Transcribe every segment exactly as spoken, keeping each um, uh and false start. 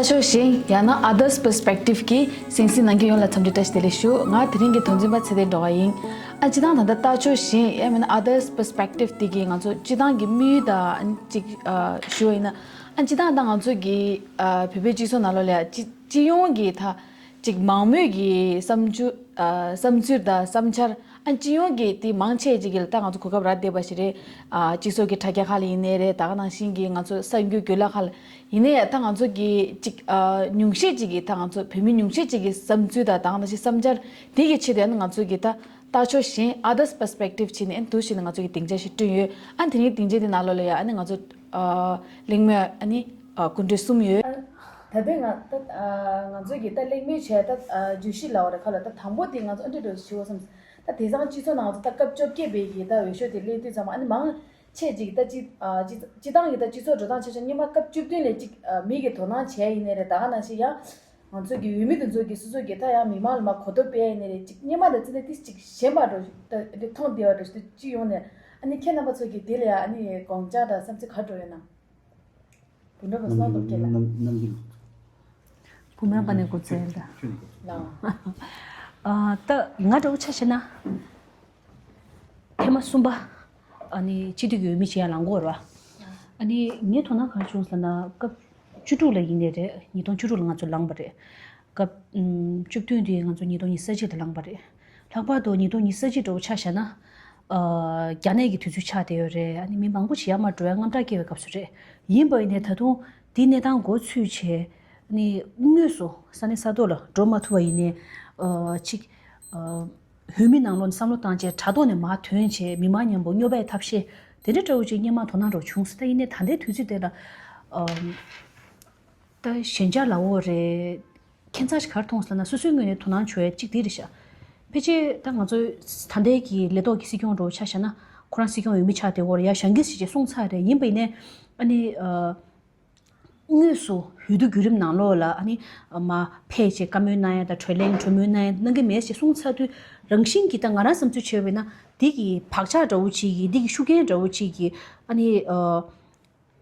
ཕྱོགས་གཞན་ཡང་ན་others perspective གི་གསན་གཟིགས་གནང་མཁན་ཡོངས་ལ་འཚམས་འདྲི་བཀྲ་ཤིས་བདེ་ལེགས་ཞུ། ང་དེ་རིང་གི་དོན་ཚན་པ་ཚེ་བརྟན་སྒྲོལ་དཀར་ཡིན། ཨ་སྤྱིར་བཏང་ད་ལྟ་ལྟ་ཕྱོགས་གཞན་ཡང་མིན་ན་others perspective དེ་གིས་ང་ཚོ་སྤྱིར་བཏང་གི་དམིགས་ཡུལ་དང་ཅིག་ཨ་ཞུ་བ་ཡིན་ན། ཨ་སྤྱིར་བཏང་ད་ང་ཚོ་གི་ཨ་བོད་པའི་སྤྱི་ཚོགས་ནང་ལོགས་ལ་ཡ་སྤྱི་སྤྱི་ཡོངས་ཀྱི་ད་ཅིག་མང་མོས་ཀྱི་བསམ་ཚུལ་ཨ་བསམ་ཚུལ་དང་བསམ་འཆར། ཨ་སྤྱི་ཡོངས་ཀྱི་དེ་མང་ཆེ་ཅིག་གིས་ད་ང་ཚོ་གོ་སྐབས་རག་བསྡད་པ་ཞིག་རེད། ཨ་སྤྱི་ཚོགས་ཀྱི་དྲ་རྒྱ་ཁག་ལ་ཡིན་ནའི་རེད། ད་ག་ནང་བཞིན་གྱི་ང་ཚོ་གསར་འགྱུར་བརྒྱུད་ལམ་ཁག་ལ་ཡིན་ནའི་ད་ང་ཚོ་གི་ཅིག་ཨ་ཉུང་ཤས་ཅིག་གིས་ད་ང་ཚོ་བོད་མི་ཉུང་ཤས་ཅིག་གི་བསམ་ཚུལ་དང་ད་ག་ནང་བཞིན་བསམ་འཆར་དེ་གི་ཆེད་དུ་ཨ་ནི་ང་ཚོ་གི་ད་ལྟ་ཕྱོགས་གཞན་others perspective བྱས་ནས་ཨ་ནི་འདུག་བྱས་ནས་ང་ཚོ་གི་སྡིངས་ཆ་ཞིག་བསྐྲུན་ཡོད། ཨ་ནི་དེ་རིང་སྡིངས་ཆ་དེ་ནང་ལོགས་ལ་ཡ་ཨ་ནི་ང་ཚོ་ཨ་གླེང་མོལ་ཨ་ནི་ཨ་སྐུ་མགྲོན་གསུམ་ཡོད། ད་ལྟའི་ང་ད་ཨ་ང་ཚོས་ཀྱི་ད་གླེང་མོལ་བྱས་ད་ཨ་བརྗོད་གཞི་ལབ་པ་རེད་ཁ་ལ། ད་དང་པོ་དེ་ང་ཚོ་ཨ་འདྲ་འདྲ་ཞུ་བ་བསམ། ད་དེང་སང་སྤྱི་ཚོགས་ནང་ང་ཚོ་ད་སྐབས་བཅོ་བརྒྱད་པའི་གི་ད་འོས་ཤོག་དེ་སླེབས་དུས་ཙམ་པ་ཨ་ནི་མང་ཆེ་ཅིག་ད་སྤྱི་ཨ་སྤྱི་སྤྱི་བཏང་གི་ད་སྤྱི་ཚོགས་འགྲོ་སྟངས་ཆ་བཞག་སྔོན་མ་སྐབས་བཅུ་བདུན་ལས་ཅིག་ཨ་མི་གི་དོ་སྣང་བྱས་ཡིན་ནའི་རེད། ད་ག་ནང་བཞིན་ཡང་ང་ཚོ་གི་འོས་མི་དེ་ཚོ་གི་སོ་སོ་གི་ད་ཡང་མི་མང་ལ་མ་གོ་རྟོགས་སྤེལ་ཡིན་ནའི་རེད། ཅིག་སྔོན་མ་ལ་བརྩིས་ན་ཏིས་ཅིག་ཞན་པ་འགྲོ་ད་འདི་མཐོང་བདེ་བ་འགྲོ་ཞིག་སྤྱི་ཡོངས་ནས་ཨ་ནི་ཁྱེད་རྣམ་པ་ཚོ་གི་དེ་ལ་ཡང་ཨ་ནི་དགོངས་འཆར་དང་བསམ་ཚུལ་ག་འགྲོ་ཡོད་ན། བུ་འདྲ་བ་སོང་ལོ་སྐད་ལ། ནམ་རྒྱུན། བུ་མོ་པ་ནས་འགོ་བཙལ་ད། ལའོ། ཨ་ད་ང་འདྲ་བོ་ཆ་བཞག་ན། ཐེངས་མ་གསུམ་པ། ཨ་ནི་སྤྱི་འཐུས་ཀྱི་འོས་མི་བྱེད་ཡ་ལངས་གོ་ར། ཨ་ནི་ངའི་དོ་སྣང་ག་རེ་བྱུང་ཟེར་ན་སྐབས་བཅུ་དྲུག་ལ་ཡིན་ནའི་རེད། ཉིས་སྟོང་བཅུ་དྲུག་ལ་ང་ཚོ་ལངས་པ་རེད། སྐབས་ཨམ་བཅུ་བདུན་དེ་ང་ཚོ་ཉིས་སྟོང་ཉི་ཤུ་རྩ་གཅིག་ལ་ལངས་པ་རེད། ལྷག་པར་དུ་ཉིས་སྟོང་ཉི་ཤུ་རྩ་གཅིག་འདྲ་བོ་ཆ་བཞག་ན། ཨ་རྒྱ་ནད་ཀྱི་དུས་ཚོད་ཆགས་བསྡད་ཡོད་རེད། ཨ་ནི་མི་མང་པོ་ཞིག་ཡར་མར་འགྲོ་ཡ་དངངས་སྐྲག་སྐྱེ་བའི་སྐབས་སུ་རེད། ཡིན་པ་ཡིན་ནའི་ད་དུང་དེའི་གནས་སྟངས་མགོ་ཚུད་བྱས། ཨ་ནི་དངོས་སུ་ས་གནས་ས་ཐོག་ལ་འགྲོ་མ་ཐུབ་པ་ཡིན་ནའི། ཨ་ཅིག་ཨ་འོས་མི་ནང་ལོགས་ནས་བསམ་བློ་བཏང་བྱས་དྲ་ཐོག་ནས་མར་ཐོན་བྱས་མི་མང་མཉམ་པོ་སྙོབ་པའི་ཐབས་ཤེས་དེ་འདྲ་འདྲ་བོ་ཅིག་སྔོན་མ་དོ་སྣང་འདྲ་བོ་བྱུང་སོང་། ད་ཡིན་ནའི་ད་ལྟའི་དུས་ཚོད་དེ་ལ་ཨ། ད་ཞན་ཆ་ལབ་དགོས་རེད། ཁྱད་མཚར་ཞིག་ག་རེ་མཐོང་སོང་ལབ་ན་སོ་སོའི་ངོས་ནས་དོ་སྣང་བྱུང་ཡ་གཅིག་དེ་རེད་ཤག་ཕལ་ཆེར་ད་ང་ཚོ་ད་ལྟའི་གི་ལས་ཐོག་གི་སྲིད་སྐྱོང་འདྲ་བོ་ཆ་བཞག་ན་ཁོ་རང་སྲིད་སྐྱོང་འོས་མི་ཆགས་བསྡད་ཡོད་རེད། ཡ་ཞང་གིས་ཞིག་ཅེས་གསུངས་ཚར་རེད། ཡིན་པ་ཡིན་ནའི་ཨ་ནི་ཨ་དངོས་སུ་འོས་བསྡུ་བརྒྱུད་རིམ་ནང་ལོགས་ལ་ཨ་ནི་མར་ཕེབས་བྱས་བཀའ་མོལ་གནང་ཡ་དང་གྲོས་གླེང་གྲོས་མོལ་གནང་ཡ་གནང་གི་མེད་ཅེས་གསུངས་ཚར་དུས་རང་བཞིན་གྱིས་ད་ང་རང་བསམ་ཚུལ་བྱས་པ་ཡིན་ན་འདི་གི་བག་ཆགས་འདྲ་བོ་ཅིག་གིས་འདི་གི་ཤུགས་རྐྱེན་འདྲ་བོ་ཅིག་གིས་ཨ་ནི་ཨ།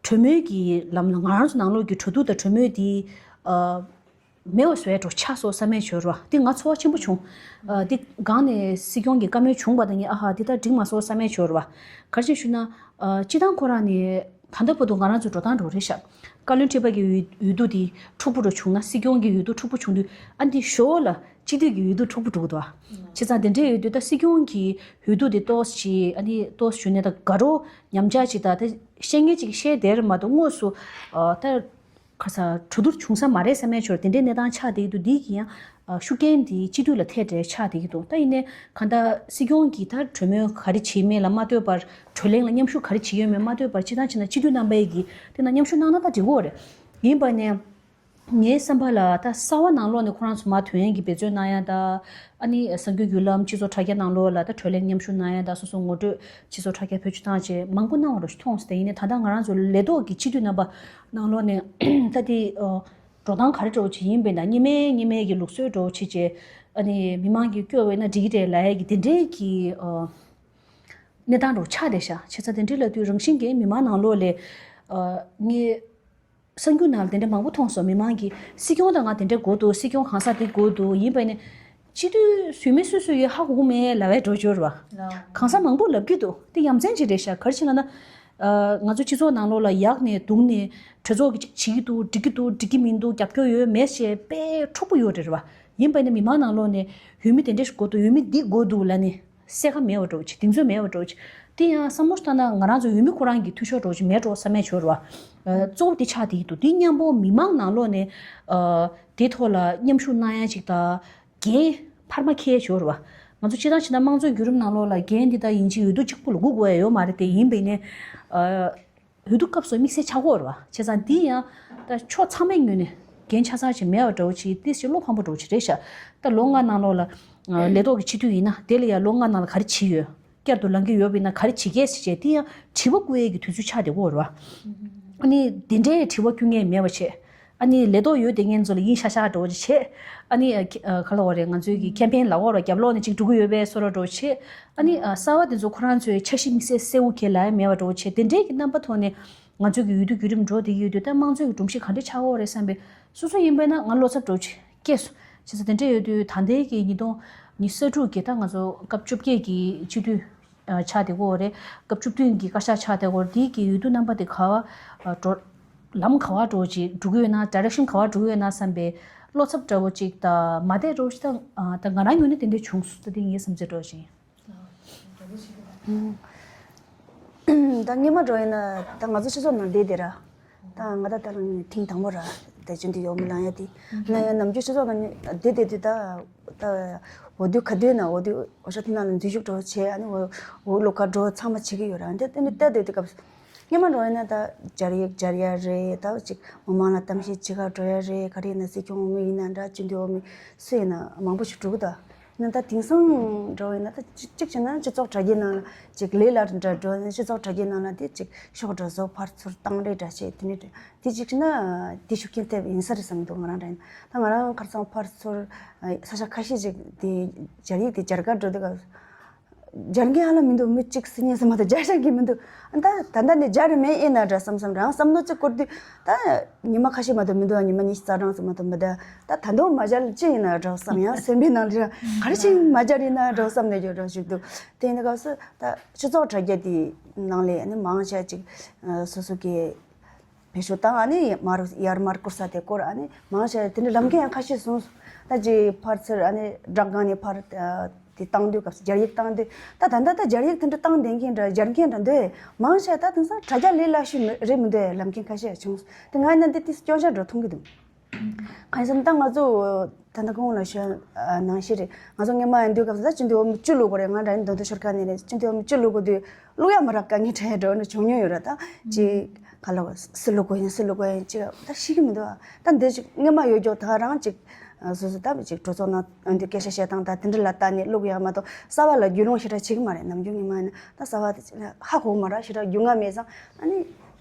གྲོས་མོལ་གྱི་ལམ་ལ་ང་རང་ཚོ་ནང་ལོགས་ཀྱི་གྲོས་བསྡུར་དང་གྲོས་མོལ་འདི་ཨ་མེད་པ་བཟོ་ཡ་འདྲ་ཆགས་སོང་བསམ་ཡས་བྱུང་ར། འདི་ང་ཚོར་བ་ཆེན་པོ་བྱུང་། ཨ་འདི་སྒང་ནས་སྲིད་སྐྱོང་གི་བཀའ་མོལ་བྱུང་བ་དང་ངས་ཨ་ཧ་འདི་ལྟར་འགྲིག་མ་སོང་བསམ་ཡས་བྱུང་ར། ག་རེ་བྱས་ཞུ་ན་ཨ་སྤྱིར་བཏང་ཁོ་རང་ནས་ད་ལྟ་བར་དུ་ང་རང་ཚོའི་འགྲོ་སྟངས་འདྲ་རེད་ཤག་བཀའ་བློན་ཁྲི་པ་གི་འོས་འོས་བསྡུ་འདི་འཁྲུག་པོ་འདྲ་བྱུང་ན་སྲིད་སྐྱོང་གི་འོས་བསྡུ་འཁྲུག་པོ་བྱུང་དུས་ཨ་འདི་ཞོར་ལ་སྤྱི་འཐུས་ཀྱི་འོས་བསྡུ་འཁྲུག་པོ་འགྲོ་གི་འདུག་བ། བྱས་ཙང་དེ་འདྲའི་འོས་བསྡུ་ད་སྲིད་སྐྱོང་གི་འོས་བསྡུ་འདི་ཏོག་ཙམ་ཅིག་ཨ་ནི་ཏོག་ཙམ་ཞུ་ནས་ད་དགའ་སྤྲོ་ཉམས་ཆག་ཅིག་ད་ད་བཤད་མཁན་ཅིག་བཤད་བསྡད་རེད་མ་གཏོགས་དངོས་སུ་ཨ་ད་ག་ས་གྲོས་བསྡུར་བྱུང་ས་མ་རེད་བསམ་ཡས་ཆོར་དེ་འདྲའི་གནས་སྟངས་ཆགས་བསྡད་ཀྱི་འདུག་འདི་གི་ཡང་ཨ་ཤུགས་རྐྱེན་འདི་སྤྱི་འཐུས་ལ་ཐེབས་བསྡད་ཆགས་བསྡད་ཀྱི་འདུག་ད་ཡིན་ནའི་གང་ལྟར་སྲིད་སྐྱོང་གིས་ད་གྲོས་མོལ་ག་རེ་བྱེད་མིན་ལ་མ་ལྟོས་པར་གྲོས་གླེང་ལ་མཉམ་ཞུགས་ག་རེ་བྱེད་ཀྱི་ཡོད་མེད་མ་ལྟོས་པར་སྤྱིར་བཏང་བྱས་ན་སྤྱི་འཐུས་རྣམ་པས་ཀྱིས་དེ་ན་མཉམ་ཞུགས་གནང་ན་ད་འགྲིག་གི་རེད། ཡིན་པ་ནས། ངའི་བསམ་པ་ལ་ད་གསར་བ་ནང་ལོགས་ནས་ཁོ་རང་ཚོ་མར་ཐོན་ཡས་ཀྱི་འབད་བརྩོན་གནང་ཡ་ད། ཨ་ནི་གསར་འགྱུར་བརྒྱུད་ལམ་སྤྱི་ཚོགས་དྲ་རྒྱ་ནང་ལོགས་ལ་ད་གྲོས་གླེང་མཉམ་ཞུགས་གནང་ཡ་ད་སོ་སོ་ངོ་སྤྲོད་སྤྱི་ཚོགས་དྲ་རྒྱ་བེད་སྤྱོད་བཏང་བྱས་མང་པོ་གནང་བ་རུ་མཐོང་སོང་། དེ་ཡིན་ནའི་ད་ལྟ་ང་རང་ཚོ་ལས་ཐོག་གི་སྤྱི་འཐུས་རྣམ་པ་ནང་ལོགས་ནས་ད་དེ་འགྲོ་སྟངས་ག་རེ་འདྲ་བོ་ཅིག་ཡིན་པས་ན་གཉིས་སྨན་གཉིས་སྨན་གྱི་ལུགས་སྲོལ་འདྲ་བོ་ཅིག་བྱས་ཨ་ནི་མི་མང་གིས་སྐྱོ་བས་ན་འགྲིག་གི་རེད་ལབ་ཡ་གི་དེ་འདྲའི་གི་གནས་སྟངས་འདྲ་བོ་ཆགས་བསྡད་ཤག་བྱས་ཙང་དེ་འདྲའི་ལབ་དུས་རང་བཞིན་གྱིས་མི་མང་ནང་ལོགས་ལས་ངས། གསར་འགྱུར་ནང་ལ་དེ་འདྲ་མང་པོ་མཐོང་སོང་། མི་མང་གིས་སྲིད་སྐྱོང་དང་ང་དེ་འདྲ་དགོས་འདུག་སྲིད་སྐྱོང་གང་ཟག་དེ་དགོས་འདུག་ཡིན་པ་ནི་སྤྱི་འཐུས་ཟུར་མི་སུ་སུ་ཡོད་ཧ་གོ་གི་མེད་ལབ་པའི་འགྲོ་འབྱོར་བ། གང་ཟག་མང་པོ་ལབ་ཀྱི་འདུག་དེ་ཡ་མཚན་ཅིག་རེད་ཤག་ག་རེ་བྱས་ན་ན། ང་ཚོ་སྤྱི་ཚོགས་ནང་ལོགས་ལ་ཡག་ནས་སྡུག་ནས་གྲོས་ཚོགས་ཀྱི་ཅིག་བྱེད་ཀྱི་འདུག་འགྲིག་གི་འདུག་འགྲིག་གི་མི་འདུག་རྒྱབ་སྐྱོར་ཡོད་མེད་ཞེས་དཔེ་འཁྲུག་པོ་ཡོད་རེད་བ། ཡིན་པ་ནི་མི་མང་ནང་ལོགས་ནས་འོས་མི་དེ་འདྲ་ཞིག་དགོས་འདུག་འོས་མི་འདི་དགོས་འདུག་ལབ་ནས། གསལ་ཁ་མེད་པ་འདྲ་བོ་ཅིག་གདེང་ཚོད་མེད་པ་འདྲ་བོ་ཅིག་དེ་ཡང་བསམ་བློ་བཏང་ན་ང་རང་ཚོ་འོས་མི་ཁོ་རང་གི་འཐུས་ཤོར་འདྲ་བོ་ཅིག་མེད་འགྲོ་བསམ་ཡས་ཅིག་ཡོད་རེད་བ། གཙོ་བོ་དེ་ཆགས་བསྡད་ཀྱི་འདུག་དེ་མཉམ་པོ་མི་མང་ནང་ལོགས་ནས་དེ་ཐོག་ལ་མཉམ་ཞུགས་གནང་ཡ་ཅིག་དང་འགན་འཕར་མ་འཁྱེར་ཡས་ཅིག་ཡོད་རེད་བ། ང་ཚོ་སྤྱིར་བཏང་བྱས་ན་དམངས་གཙོའི་བརྒྱུད་རིམ་ནང་ལོགས་ལ་འགན་འདི་ད་ཡིན་གཅིག་འོས་བསྡུ་གཅིག་པུ་ལ་སྒུག་དགོས་ཡ་ཡོད་མ་རེད། དེ་ཡིན་པས་ནས། འོས་བསྡུ་སྐབས་སུ་དམིགས་བསལ་ཆགས་ཀྱི་ཡོད་རེད་བ། བྱས་ཙང་འདི་ཡང་ད་ཕྱོགས་ཚང་མའི་ངོས་ནས་འགན་ཆ་ཚང་ཞིག་མེད་པ་འདྲ་བོ་ཅིག་ཏོག་ཙམ་བློ་ཕམ་པོ་འདྲ་བོ་ཅིག་རེད་ཤག་ད་ལོ་ལྔ་ནང་ལོགས་ལ་ལས་ཐོག་གི་སྤྱི་འཐུས་ཡིན་ན་དེ་ལ་ཡང་ལོ་ལྔ་ནང་ལ་ག་རེ་བྱས་ཡོད། བསྐྱར་དུ་ལངས་ཀྱི་ཡོད་པ་ཡིན་ན་ག་རེ་བྱེད་གས་ཟེར་བྱས་དེ་ཡང་དྲི་བ་བསྐུར་ཡས་ཀྱི་དུས་ཚོད་ཆགས་བསྡད་ཀྱི་ཡོད་རེད་བ། ཨ་ནི་དེ་འདྲའི་དྲི་བ་བསྐུར་མཁན་མེད་པ་བྱས། ཨ་ནི་ལས་ཐོག་ཡོད་དེ་ངན་ཚོ་ལ་ཡིན་ཤག་ཤག་འདྲ་བོ་ཅིག་བྱས། ཨ་ནི་ཨ་ཁ་ཨ་ག་ལབ་དགོས་རེད། ང་ཚོའི་གི་ཁེམ་པེན་ལབ་དགོས་རེད། རྒྱབ་ལོགས་ནས་ཅིག་འགྲོ་གི་ཡོད་པའི་བཟོ་འདྲ་བོ་བྱས། ཨ་ནི་ཨ་གསར་བ་དེ་ཚོ་ཁོ་རང་ཚོའི་འཆར་གཞི་དམིགས་བསལ་གསལ་བོ་གང་ཡང་ལབ་ཡ་མེད་པ་འདྲ་བོ་བྱས། དེ་འདྲའི་གི་རྣམ་པ་ཐོག་ནས་ ང་ཚོའི་གི་འོས་བསྡུ་བརྒྱུད་རིམ་འགྲོ་བསྡད་ཀྱི་ཡོད་དུས། ད་དམངས་གཙོའི་གི་སྒྲོམ་གཞི་ག་འདྲ་ཆགས་ཀྱི་ཡོད་རེད་བསམ་པའི་སོ་སོ་ཡིན་པས་ན་ང་བློ་འཚབ་འདྲ་བོ་ཅིག་སྐྱེས་སོང་། བྱས་ཙང་དེ་འདྲ་ཡོད་དུས་ད་ལྟའི་གི་ཉིས་སྟོང་ཉི་ཤུ་རྩ་དྲུག་གི་ད་ང་ཚོ་སྐབས་བཅོ་བརྒྱད་ཀྱི་སྤྱི་འཐུས་ཆགས་བསྡད་ཀྱི་ཡོད་རེད། སྐབས་བཅུ་བདུན་གྱི་བཀའ་ཤག་ཆགས་བསྡད་ཀྱི་ཡོད་རེད། དེའི་གི་འོས་བསྡུ་རྣམ་པ་དེ་ག་བ་འགྲོ། ལམ་ག་བ་འགྲོ་ཅིག་འགྲོ་གི་ཡོད་ན། ཌའི་རེག་ཤན་ག་བ་འགྲོ་གི་ཡོད་ན་བསམ་པའི་བློ་འཚབ་འདྲ་བོ་ཅིག་དང་མ་བདེ་འདྲ་བོ་ཅིག་ད་ད་ང་རང་ངོས་ནས་དེ་འདྲ་བྱུང་སོང་། ད་དེ་ངའི་བསམ་ཚུལ་འདྲ་བོ་ཅིག་ཡིན། ད་སྔོན་མ་འགྲོ་ཡིན་ན་ད་ང་ཚོ་སྤྱི་ཚོགས་ནང་བསྡད་དེ་ར། ད་ང་ད་ད་རང་ཐེངས་དང་པོ་ར། ད་སྤྱི་འཐུས་འོས་མི་ལངས་ཡ་དེ། ལངས་ཡ་ནམ་རྒྱུན་སྤྱི་ཚོགས་ནང་བསྡད་བསྡད་དུས་ད་ད་འོས་བསྡུ་ག་དུས་ན་འོས་བསྡུ་འོས་ཤོག་དེ་ནང་ལ་འཛུལ་ཞུགས་འགྲོ་བྱས། ཨ་ནི་འོས་འོས་བླུག་ག་འགྲོ་ཚང་མ་བྱེད་ཀྱི་ཡོད་ར། འདི་དེ་ནི་བལྟས་བསྡད་དུས་སྐབས་སུ། སྔོན་མ་འགྲོ་ཡིན་ན་ད་སྦྱར་ཡིག་སྦྱར་ཡ་རེད། ད་ཅིག་མི་མང་ལ་གཏམ་བཤད་བྱེད་ག་འགྲོ་ཡ་རེད། ག་རེ་ཡིན་ན་སྲིད་སྐྱོང་འོས་མི་ཡིན་ན་འདྲ། སྤྱི་འཐུས་འོས་མི་སུ་ཡིན་ན་མང་པོ་ཞིག་འགྲོ་གི་འདུག་ཡིན་ན་ད་དེང་སང་འགྲོ་ཡིན་ན་ད་གཅིག་གཅིག་བྱས་ན་སྤྱི་ཚོགས་དྲ་རྒྱའི་ནང་ལ་ཅིག་ལས་སླ་འདྲ་འགྲོ་ནས་སྤྱི་ཚོགས་དྲ་རྒྱའི་ནང་ལ་དེ་ཅིག་ཤོག་འགྲོ་བཟོ་ཕར་ཚུར་བཏང་རེས་འདྲ་བྱས། དེ་ནས་དེ་གཅིག་བྱས་ན་དེ་ཤུགས་རྐྱེན་ཐེབས་ཡིན་ས་རེད་བསམ་འདུག་ང་རང་འདྲ་ཡིན་ན། ད་ང་རང་ཁ་སང་ཕར་ཚུར་ས་ཆ་ཁ་ཤས་ཅིག་དེ་སྦྱར་ཡིག་དེ་སྦྱར་ག་འགྲོ་དུས་སྐབས། སྦྱར་མཁན་ཧ་ལམ་མི་འདུག་མི་གཅིག་སུ་གཉིས་སུ་མ་གཏོགས་སྦྱར་བཞག་གི་མི་འདུག་ཨ་ད་ད་ལྟ་ནས་སྦྱར་མེད་ཡིན་ན་འདྲ་བསམ་བསམ་རང་བསམ་བློ་གཅིག་བསྐོར་དུས། ད་ཉི་མ་ཁ་ཤས་མ་གཏོགས་མི་འདུག་ཉི་མ་ཉི་ཤུ་རྩ་གྲངས་སུ་མ་གཏོགས་མི་འདུག་ད་ད་དུང་མ་སྦྱར་ཅི་ཡིན་ན་འདྲ་བསམ། ཡང་སེམས་པའི་ནང་ལ་ག་རེ་བྱས་མ་སྦྱར་ཡིན་ན་འདྲ་བསམ་ནས་ཡོད་འདྲ་ཞིག་འདུག་དེ་ཡིན་དུས་སྐབས་སུ་ད་སྤྱི་ཚོགས་དྲ་རྒྱ་དེའི་ནང་ལས་ནི་མང་ཆེ་ཅིག་སོ་སོ་གི་བེད་སྤྱོད་བཏང་། ཨ་ནི་མར་ཡར་མར་བསྐུར་ས་དེ་བསྐུར། ཨ་ནི་མང་ཆེ་དེ་འདྲའི་ལམ་ཁ་ཡང་ཁ་ཤས་བྱུང་སོང་། ད་ཅིག་ཕར་ཚུར་ཨ་ནི་བསྒྲགས་སྒང་ནས་ཕར་དེ་བཏང་དུས་སྐབས་སུ་སྦྱར་ཡིག་བཏང་དུས། ད་ད་ལྟ་ད་སྦྱར་ཡིག་དེ་འདྲ་བཏང་བསྡད་མཁན་འདྲ་སྦྱར་མཁན་འདྲ་འདུག་མང་ཆེ་ད་དེང་སང་དྲ་རྒྱ་ལས་སླ་ཤོས་མི་རེད་མི་འདུག་ལབ་མཁན་ཁ་ཤས་བྱུང་སོང་། དེ་ང་ཡིན་ན་འདི་དེ་སྐྱོན་ཆ་འདྲ་མཐོང་གི་འདུག་གང་ཡིན་ཟེར་ན་ད་ང་ཚོ་ད་ལྟ་གོང་ལ་ཞུས་ནང་བཞིན་རེད། ང་ཚོ་སྔོན་མ་ཡིན་དུས་སྐབས་སུ་ད་སྤྱི་འཐུས་འོས་མི་བཅུ་བླུག་དགོས་རེད། ང་འདྲ་ཡིན་མདོ་སྟོད་ཤོག་ཁག་ནས་རེད། སྤྱི་འཐུས་འོས་མི་བཅུ་བླུག་དགོས་དུས་བླུག་ཡ་མ་རག་དཀའ་ངལ་འཕྲད་འགྲོ་ནི་བྱུང་མྱོང་ཡོད་ར། ད་ཅིག་ག་ལ་སུ་བླུག་དགོས་ཡིན་སུ་བླུག་དགོས་ཡིན་ཅིག་ད་ཤེས་ཀྱི་མི་འདུག་ད་འདི་ཅིག་སྔོན་མ་ཡོད་ཀྱོག་ད་རང་ཅིག་སོ་སོ་ད་ཅིག་གྲོས་ཚོགས་ནང་འོས་བསྡུ་སྐད་ཆ་བཤད་སྟངས་ད་དེ་འདྲ་ལ་ལྟ་ནས་བླུག་ཡ་མ་གཏོགས་གསར་པ་ལ་རྒྱུས་ལོན་ཞེ་དྲག་བྱེད་ཀྱི་མ་རེད། ནམ་རྒྱུན་སྔོན་མ་ཡིན་ན་ད་གསར་པ་དེ་ཧ་གོ་མ་ར་ཞེ་དྲག་རྒྱུས་མངའ་མེད་ཙང་། ཨ་ནི།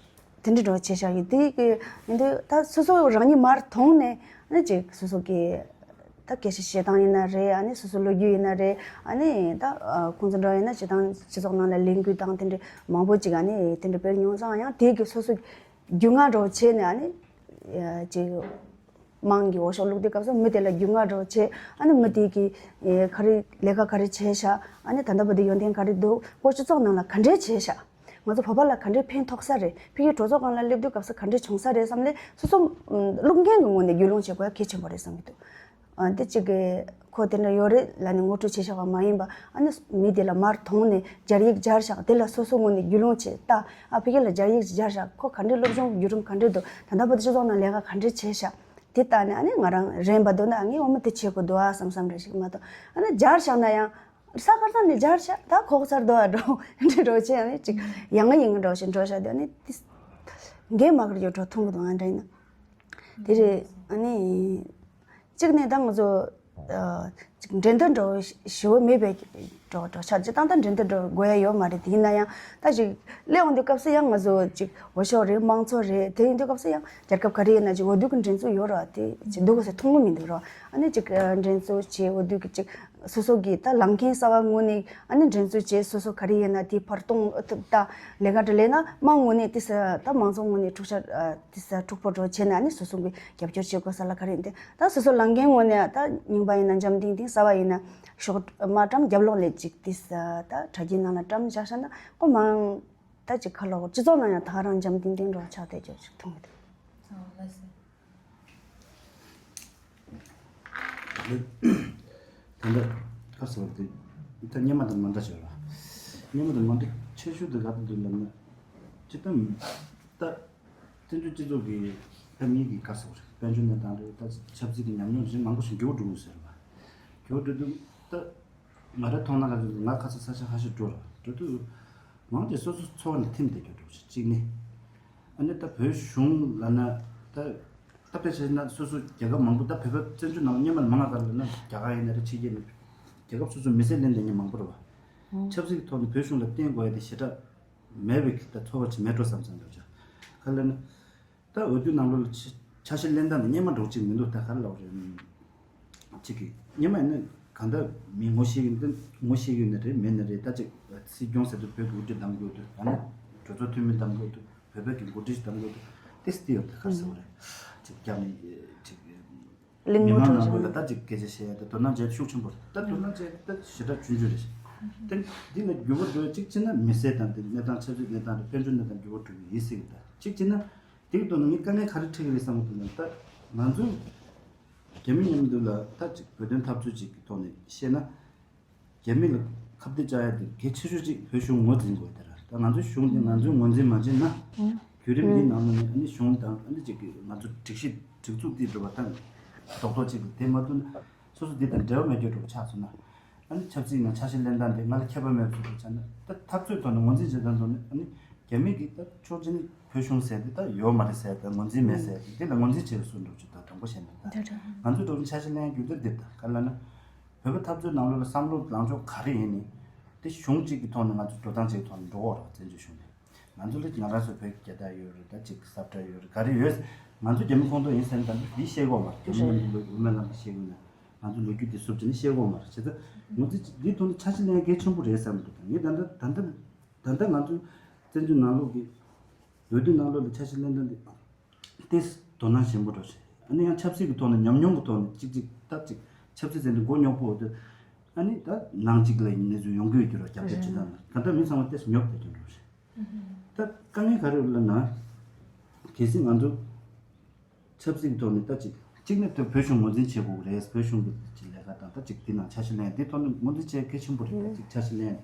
དེ་འདྲ་འགྲོ་བྱས་བཞག་ཡོད། དེ་གི་ཡིན་དུས་ད་སོ་སོ་རང་ཉིད་མར་མཐོང་ནས་ཨ་ནི་ཅིག་སོ་སོ་གི་ད་སྐད་ཆ་བཤད་སྟངས་ཡིན་ན་རེད། ཨ་ནི་སོ་སོ་ལོ་རྒྱུས་ཡིན་ན་རེད། ཨ་ནི་ད་ཁོང་ཚོ་འདྲ་ཡིན་ན་སྤྱི་བཏང་སྤྱི་ཚོགས་ནང་ལ་ལས་འགུལ་དང་དེ་འདྲ་མང་པོ་ཅིག་ཨ་ནི་དེ་འདྲ་སྤེལ་མྱོང་ཙང་། ཡང་དེ་གི་སོ་སོ་རྒྱུས་མངའ་འགྲོ་བྱས་ནས་ཨ་ནི་ཅིག་དམངས་ཀྱི་འོས་ཤོག་བླུག་དུས་སྐབས་སུ་མི་དེ་ལ་རྒྱུས་མངའ་འགྲོ་བྱས། ཨ་ནི་མི་དེ་གི་ག་རེ་ལས་ཀ་ག་རེ་བྱས་ཤག་ཨ་ནི་ད་ལྟ་བར་དུ་ཡོན་ཏན་ག་རེ་འདུག་ཁོ་སྤྱི་ཚོགས་ནང་ལ་ག་འདྲས་བྱས་ཤག་ང་ཚོ་བོད་པ་ལ་ག་འདྲའི་ཕན་ཐོགས་ས་རེད། ཕ་གིའི་གྲོས་ཚོགས་སྒང་ལ་སླེབས་དུས་སྐབས་སུ་ག་འདྲའི་བྱུང་ས་རེད་བསམ་ནས་སོ་སོ་བླུག་མཁན་གྱི་ངོས་ནས་རྒྱུས་ལོན་བྱེད་དགོས་ཡ་གལ་ཆེན་པོ་རེད་བསམ་གྱི་འདུག་ཨ་འདི་གཅིག་གི་ཁོ་དེ་འདྲ་ཡོད་རེད་ལབ་ནས་ངོ་སྤྲོད་བྱས་བཞག་པ་མ་ཡིན་པ། ཨ་ནི་མི་དེ་ལ་མར་མཐོང་ནས་སྦྱར་ཡིག་སྦྱར་བཞག་དེ་ལ་སོ་སོ་ངོས་ནས་རྒྱུས་ལོན་བྱེད། ད་ཨ་ཕ་གི་ལ་སྦྱར་ཡིག་སྦྱར་བཞག་ཁོ་ག་འདྲའི་སློབ་སྦྱོང་བརྒྱུད་རིམ་ག་འདྲ་འདུག་ད་ལྟ་བར་དུ་སྤྱི་ཚོགས་ནང་ལས་ཀ་ག་འདྲ་བྱས་བཞག་དེ་ལྟ་ནས་ཨ་ནི་ང་རང་རན་པ་འདུག་ན་ངས་འོ་མ་དེ་བྱེད་དགོས་འདུག་ཨ་བསམ་བསམ་རེ་ཞིག་མ་གཏོགས། ཨ་ནི་སྦྱར་བཞག་ན་ཡང་། ས་ཁར་ས་ནས་སྦྱར་ཤག་ད་ཁོག་ཚར་དོ་ཨ་འགྲོ་འདྲ་འགྲོ་ཆེ་ཨ་ནི་ཅིག་ཡང་ང་ཡིན་འགྲོ་ཞིག་འགྲོ་ཤག་དེ་ཨ་ནི་ཏིས་འགན་མ་གར་ཡོད་འགྲོ་ཐུང་གི་འདུག་ཨ་འདྲ་ཡིན་ན། དེ་རེད། ཨ་ནི་གཅིག་ནས་ད་ང་ཚོ་ཅིག་འགྲན་བསྡུར་འགྲོ་ཞི་བོ་མེད་པའི་འགྲོ་འགྲོ་ཆགས་ཅིག་ཏང་ཏང་འགྲན་བསྡུར་འགྲོ་དགོས་ཡ་ཡོད་མ་རེད། དེ་ཡིན་ན་ཡང་ད་ཅིག་སླེབས་འོང་དུས་སྐབས་སུ་ཡང་ང་ཚོ་ཅིག་འོས་ཤོག་རེད། དམངས་གཙོ་རེད། དེ་ཡིན་དུས་སྐབས་སུ་ཡང་རྒྱལ་ཁབ་ག་རེ་ཡིན་ན་ཅིག་འོས་བསྡུ་གི་འགྲན་རྩོད་ཡོད་ར། དེ་ཅིག་འདུག་ག་ཟེར་མཐོང་གི་མི་འདུག་ར། ཨ་ནི་ཅིག་འགྲན་རྩོད་བྱེད་འོས་བསྡུ་གི་ཅིག་སོ་སོ་གི་ད་ལངས་མཁན་གསར་པ་ངོས་ནས་ཨ་ནི་འགྲན་རྩོད་བྱེད། སོ་སོ་ག་རེ་ཡིན་ན་དེ་ཕར་གཏོང་ཐུབ། ད་ལས་ཀ་འདྲ་ལས་ན་དམངས་ངོས་ནས་དེ་ས་ད་མང་ཚོགས་ངོས་ནས་འཁྲུག་ཆ་དེ་ས་འཁྲུག་པོ་འགྲོ་བྱས་ན་ཨ་ནི་སོ་སོ་གི་རྒྱབ་སྐྱོར་བྱེད་དགོས་ས་ལ་ག་རེ་ཡིན་ཏེ། ད་སོ་སོ་ལངས་མཁན་ངོས་ནས་ད་རྙིང་པ་ཡིན་ན་འཇམ་ཐིང་ཐིང་། གསར་པ་ཡིན་ན་ཤོག་དམར་བཀྲམ། རྒྱབ་ལོགས་ལས་ཅིག་དེ་ས་ད་དྲ་རྒྱའི་ནང་ལ་བཀྲམ་བཞག་ཤག་ན་ཁོ་མང་ད་ཅིག་ཁ་ལོག་སྤྱི་ཚོགས་ནང་ཡང་ད་ག་རང་འཇམ་ཐིང་ཐིང་འགྲོ་ཆགས་བསྡད་རྒྱུ་ཅིག་མཐོང་གི་འདུག་ད་ལྟ་ཁ་སོ་དེ་ད་སྔོན་མ་དང་མ་འདྲ་ཞིག་རེད་པ། སྔོན་མ་དང་མ་འདྲ་ཆེ་ཤོས་དེ་ག་དུས་འདུག་ལབ་ན། སྤྱིར་བཏང་ད་བཙན་བྱོལ་སྤྱི་ཚོགས་ཀྱི་ད་མི་གི་ཁ་སོ་རེད། དཔལ་འབྱོར་གནས་སྟངས་རེད། ད་ཆབ་སྲིད་ཀྱི་ཉམས་མྱོང་རེད། མང་པོ་ཞིག་འགྱུར་བ་འགྲོ་གི་ཟེར་བ། འགྱུར་བ་འགྲོ་དུས་ད་ང་རང་མཐོང་སྣང་ག་ཚོད་ང་ཁ་སང་ས་ཆ་ཁ་ཤས་འགྲོ་ར། འགྲོ་དུས་མང་ཆེ་སོ་སོ་འཚོ་བ་ནས་ཐིམ་བསྡད་རྒྱུ་འགྲོ་ཞིག་གཅིག་ནི། ཨ་ནི་ད་བོད་གཞུང་ལབ་ན་ད་ད་དཔེ་བྱས་ན་སོ་སོ་རྒྱལ་ཁབ་མང་པོ་ད་བོད་པ་བཙན་བྱོལ་ནང་སྔོན་མ་མང་ང་ག་ལབ་ན་རྒྱ་གར་ཡིན་ན་རེད། ཕྱི་རྒྱལ་ནས་རྒྱལ་ཁབ་སོ་སོ་མི་སེར་ལེན་བསྡད་མཁན་མང་པོ་རེད་པ། ཆབ་སྲིད་ཀྱི་ཐོག་ནས་བོད་གཞུང་ལ་བརྟེན་དགོས་ཡ་དེ་ཞེ་དྲག་མེད་པའི་ད་ཚོར་བ་ཅིག་མེད་འགྲོ་བསམ་བསམ་འདྲ་བྱ། ག་ལབ་ན། ད་འོས་བསྡུ་ནང་ལོགས་ལ་ཆ་ཆ་ཤས་ལེན་སྟངས་དེ་སྔོན་མ་འདྲ་བོ་ཅིག་མི་འདུག་ད་ག་རེ་ལབ་རེད། ཅིག་གིས་སྔོན་མ་ཡིན་ན་གང་ལྟར་མི་ངོ་ཤེས་ཀྱི་འདི་ངོ་ཤེས་ཀྱི་ནི་རེད་མེད་ནི་རེད། ད་ཅིག་སྲིད་སྐྱོང་ཟེར་དུས་བོད་ཀྱི་དབུ་ཁྲིད་གདམ་དགོས་དུས། ད་ནི་གྲོས་ཚོགས་འཐུས་མི་གདམ་དགོས་དུས། བོད་པའི་གི་འགོ་ཁྲིད་དང་གི་ཏིས་ཏི་ཡོད་དེ་ཁར་སོང་རེད། ཅིག་རྒྱ་མི་ཅིག་གླེང་མོ་མི་མང་ནང་ལོགས་ལ་ད་ཅིག་སྐད་ཆ་བཤད་ཡ་ད་དོ་སྣང་བྱས་ཤུགས་ཆེན་པོ་རེད། ད་དོ་སྣང་བྱས་ད་ཞེ་དྲག་ཆུང་ཆུང་རེད། ད་འདི་ལ་འགྱུར་བ་འགྲོ་ཡ་གཅིག་བྱས་ན་མི་སེར་དང་འདི་གནས་སྟངས་ཆབ་སྲིད་གནས་སྟངས་རེད། དཔལ་འབྱོར་གནས་སྟངས་འགྱུར་བ་འགྲོ་གི་ཡིན་སྲིད་གི། ད་གཅིག་བྱས་ན་དེ་གི་ཐོག་ནས་ངས་དཀའ་ངལ་ག་རེ་འཕྲད་ཀྱི་རེད་བསམ་གི་འདུག་ན། ད་ང་ཚོས་རྒྱ་མི་མཉམ་དུ་ལ་ད་ཅིག་བོད་དོན་འཐབ་རྩོད་ཅིག་གི་ཐོག་ནས་བཤད་ན། རྒྱ་མི་ལ་ཁ་གཏད་བཅག་ཡ་དེ་གལ་ཆེ་ཤོས་ཅིག་བོད་གཞུང་ངོས་འཛིན་དགོས་དེ་རེད། ད་ང་ཚོའི་གཞུང་དེ་ང་ཚོས་ངོས་འཛིན་མ་བྱས་ན། བརྒྱུད་རིམ་འདིའི་ནང་ནས་ཨ་ནི་གཞུང་དང་ཨ་ནི་ཅིག་གི་ང་ཚོ་སྒྲིག་གཞི་སྒྲིག་འཛུགས་འདི་འགྲོ་བ་དང་རྡོག་རྡོག་ཅིག་གི་དེ་མ་ཐུབ་ན་སོ་སོ་འདི་དང་འབྲེལ་བ་མེད་རྒྱུ་འགྲོ་ཆགས་སོང་ན། ཨ་ནི་ཆབ་སྲིད་ནང་ཆ་ཤས་ལེན་སྟངས་དེ་ང་ལ་ཁྱད་པར་མེད་པ་བཟོ་འགྲོ་ཆགས་ན། ད་འཐབ་རྩོད་ཐོག་ནས་ངོས་འཛིན་བྱེད་སྟངས་ཐོག་ནས་ཨ་ནི་རྒྱ་མི་གིས་ད་ཕྱོགས་གཅིག་ནས་བོད་གཞུང་ཟེར་དེ་ད་ཡོད་མ་རེད་ཟེར་དང་ངོས་འཛིན་མེད་ཟེར་དེ་ལ་ངོས་འཛིན་བྱེད་པའི་བཟོ་འགྲོ་ཆུ་ད་དང་པོ་བཤད་ན། ད་ང་ཚོའི་འགྲོ་རིང་ཆ་ཤས་ལེན་རྒྱུ་དེ་འདི་ད་ག་ལ་ན། བོད་པའི་འཐབ་རྩོད་ནང་ལོགས་ལ་བསམ་བློ་ལངས་ཕྱོགས་ག་རེ་ཡིན་ནི། དེ་གཞུང་གཅིག་གི་ཐོག་ནས་ང་ཚོ་འགྲོ་སྟངས་གཅིག་གི་ཐོག་ནས་འགྲོ་འོག་རོགས་བཙན་བྱོལ་གཞུང་ནས། ང་ཚོ་ལ་ང་རང་ཚོ་བོད་ཀྱི་རྒྱལ་དར་ཡོད་རེད། ད་ཅིག་ས་བཀྲ་ཡོད་རེད། ག་རེ་ཡོད། ང་ཚོ་རྒྱ་མི་ཁོངས་གཏོགས་ཡིན་ཟེར་ན་ད་འདི་བཤད་གོ་མ་རེད། རྒྱ་མི་རེད། ནང་ལོགས་འོས་མི་ལ་བཤད་གོ་ན་ང་ཚོ་ལོ་རྒྱུས་དེ་སུབ་ཅིག་ནས་བཤད་གོ་མ་རེད། བྱས་ཙང་ང་ཚོ་འདི་ཐོག་ནས་ཆ་ཤས་ལེན་གལ་ཆེན་པོ་རེད་བསམ་འདུག་ད་ངས་ད་ལྟ་ད་ལྟ་ད་ལྟ་ང་ཚོ་བཙན་བྱོལ་ནང་ལོགས་ཀྱི་འོས་བསྡུ་ནང་ལོགས་ལ་ཆ་ཤས་ལེན་སྟངས་འདི། ཏེས་དོ་སྣང་ཆེན་པོ་འགྲོ་ཞིང་། ཨ་ནི་ཡང་ཆབ་སྲིད་ཀྱི་ཐོག་ནས་ཉམས་མྱོང་གི་ཐོག་ནས་གཅིག་གཅིག་ཐབས་གཅིག་ཆབ་སྲིད་ཟེར་ནས་མགོ་རྙོག་པོ་འོ་དེ། ཨ་ནི་ད་ནང་གཅིག་ལ་གནས་ཚུལ་ཡོང་གི་ཡོད་ཀྱི་རོ། རྒྱབ་སྐྱོར་བྱེད་སྟངས་ལ་ད་ལྟ་མི་ཚང་མ་ཏེས་ཉོབ་བསྡད་ཀྱི་འགྲོ་ཞིང་། ད་དཀའ་ངལ་ག་རེ་ཡོད་ལབ་ན། གལ་སྲིད་ང་ཚོ་ཆབ་སྲིད་ཀྱི་ཐོག་ནས་ད་ཅིག་གཅིག་ནས་ད་བོད་གཞུང་ངོས་འཛིན་བྱེད་དགོས་རེད། བོད་གཞུང་གི་ཅིག་ལས་ཀ་དང་ད་ཅིག་དེ་ནང་ཆ་ཤས་ལེན་དེ་ཐོག་ནས་ངོས་འཛིན་བྱེད་གལ་ཆེན་པོ་རེད། ད་ཅིག་ཆ་ཤས་ལེན།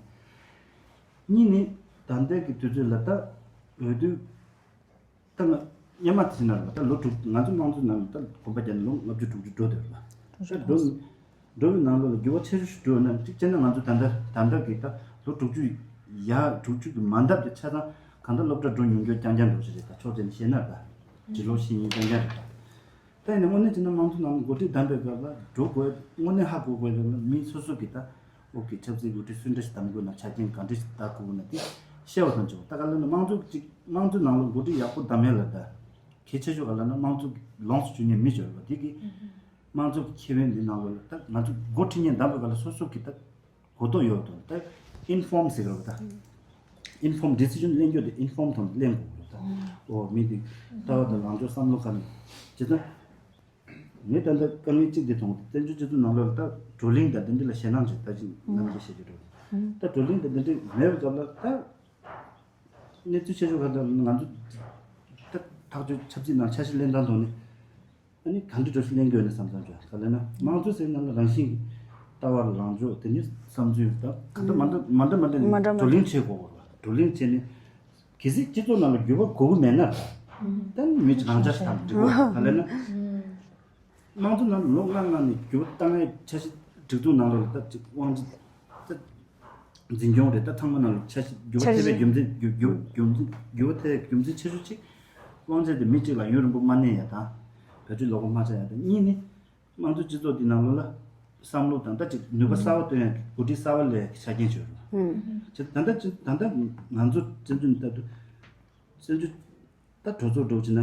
གཉིས་ནི་ད་ལྟའི་གི་དུས་ཚོད་ལ་ད་འོས་བསྡུ། ད་ང་སྔོན་མ་དེ་ན་ལ་ད་ལོ་དྲུག་ང་ཚོ་དམངས་གཙོའི་ནང་ལ་ད་གོམ་པ་རྒྱག་ནས་ལོ་ལྔ་བཅུ་དྲུག་ཅུ་འགྲོ་བསྡད་པ་ལ། ད་འགྲོ་འགྲོ་བའི་ནང་ལོགས་ལ་འགྱུར་བ་ཆེ་ཤོས་ཤིག་འགྲོ་ན་གཅིག་བྱས་ན་ང་ཚོ་ད་ལྟ་ད་ལྟ་གི་ད་ལོ་དྲུག་ཅུ་ཡ་དྲུག་ཅུ་གི་མ་འདབ་དེ་ཆ་ཚང་གང་ལྟར་སློབ་གྲྭ་འགྲོ་ཉུང་སྐྱོན་རྐྱང་རྐྱང་འགྲོ་ཞིག་རེད། ད་ཕྱོགས་གཅིག་ནས་བཤད་ན་ད་འབྲི་ཀློག་ཤེས་ཉེན་རྐྱང་རྐྱང་རེད་ད། ད་ཡིན་ན་དངོས་གནས་བྱས་ན་དམངས་གཙོ་ནང་འགོ་ཁྲིད་བདམས་པའི་སྐབས་ལ་འགྲོ་དགོས་དངོས་གནས་ཧ་གོ་དགོས་ལ་མི་སོ་སོ་གི་ད་འོག་གི་ཆབ་སྲིད་འགོ་ཁྲིད་སུ་འདྲ་ཞིག་བདམས་དགོས་ན་ཆ་རྐྱེན་ག་འདྲ་ཞིག་བདག་དགོས་ན་དེ་ཤེས་པ་དང་བྱུང་། ད་ག་ལ་ན་དམངས་གཙོ་གཅིག་དམངས་གཙོའི་ནང་ལ་འགོ་ཁྲིད་ཡག་པོ་བདམས་ཡས་ལ་ད་གལ་ཆེ་ཤོས་ག་ལ་ན་དམངས་གཙོ་ལོངས་སུ་སྤྱོད་མཁན་མི་འབྱོར་བ་དེ་གི་དམངས་གཙོ་གི་ཁེ་ཕན་འདི་ནང་ལོགས་ལ་ད་ང་ཚོ་འགོ་ཁྲིད་མཁན་བདམས་པའི་སྐབས་ལ་སོ་སོ་གི་ད་གོ་རྟོགས་ཡོད་དོ། ད་ཨིན་ཕོམ་ཟེར་གི་རེད་པ། ད་ཨིན་ཕོམ་ཌི་སི་ཤན་ལེན་རྒྱུ་དེ་ཨིན་ཕོམ་ཐོག་ནས་ལེན་དགོས་གི་རེད། ད་འོ་མི་དེ་ལྟ་བ་དང་ལངས་ཕྱོགས་བསམ་བློ་ག་ནས་བྱེད་ཙང་། ངས་ད་ལྟ་དཀའ་ངལ་གཅིག་དེ་མཐོང་། བཙན་བྱོལ་སྤྱི་ཚོགས་ནང་ལོགས་ལ་ད་བགྲོ་གླེང་དང་དེ་འདྲ་ལ་ཞེད་སྣང་ཅིག་ད་ཅིག་ནམ་རྒྱུན་བཤད་ཀྱི་འདུག་ད་བགྲོ་གླེང་དང་དེ་འདྲ་མེད་པའི་སྐབས་ལ་ད་གནས་ཚུལ་ཆེ་ཤོས་ག་ད་ང་ཚོ་ད་ཐག་གཅོད་ཆབ་སྲིད་ནང་ཆ་ཤས་ལེན་སྟངས་ཐོག་ནས་ཨ་ནི་ག་འདྲ་འགྲོ་ཞིག་ལེན་དགོས་ན་བསམ་བསམ་བྱུང་། ག་ལབ་ན་དམངས་གཙོ་ཟེར་ན་ལ་རང་བཞིན་གྱི་ལྟ་བ་ལངས་ཕྱོགས་དེ་ནི་བསམ་ཚུལ་ད་ག་ད་མ་འདྲ་མ་འདྲ་མ་འདྲ་ནས་མ་འདྲ་མ་བགྲོ་གླེང་བྱེད་དགོས་པ་རེད། བགྲོ་གླེང་བྱས་ནས། གལ་སྲིད་སྤྱི་ཚོགས་ནང་ལ་འགྱུར་བ་དགོས་ཀྱི་མེད་ན། ད་ནི་མི་གཅིག་རང་འཇགས་ཤིག་དང་འགྲིག་གོ། ག་ལབ་ན། དམངས་གཙོ་ནང་ལོ་ལྔ་ལྔ་ནས་འགྱུར་བ་བཏང་ཡས་འཆར་གཞི་སྒྲིག་འཛུགས་ནང་ལོགས་ལ་ད་ཅིག་དབང་ཆ་ད་འཛིན་སྐྱོང་རེད། ད་ཚང་མ་ནང་ལ་འཆར་གཞི་འགྱུར་བ་ཐེབས་པའི་རྒྱུ་མཚན་འགྱུར་འགྱུར་འགྱུར་འཛིན་འགྱུར་བ་ཐེབས་པའི་རྒྱུ་མཚན་ཆེ་ཤོས་གཅིག་དབང་ཆ་དེ་མི་གཅིག་ལ་ཡུན་རིང་པོ་མ་གནས་ཡ་དང་། བེད་སྤྱོད་ལོག་པ་མ་བྱ་ཡ་དང་། གཉིས་ནི། དམངས་གཙོ་སྤྱི་ཚོགས་འདི་ནང་ལོགས་ལ་བསམ་བློ་དང་ད་ཅིག་ནུས་པ་གསར་བ་བཏོན་ཡ་གི་འགོ་ཁྲིད་གསར་བ་སླེབས་ཡ་གི་ཆ་རྐྱེན་བྱོས་རོགས། ཅེས་ད་ལྟ་ཅི་ད་ལྟ་ང་ཚོ་བཙན་བྱོལ་ནས་ལྟ་དུས་བཙན་བྱོལ་ད་གྲོས་ཚོགས་འགྲོ་ཅི་ན་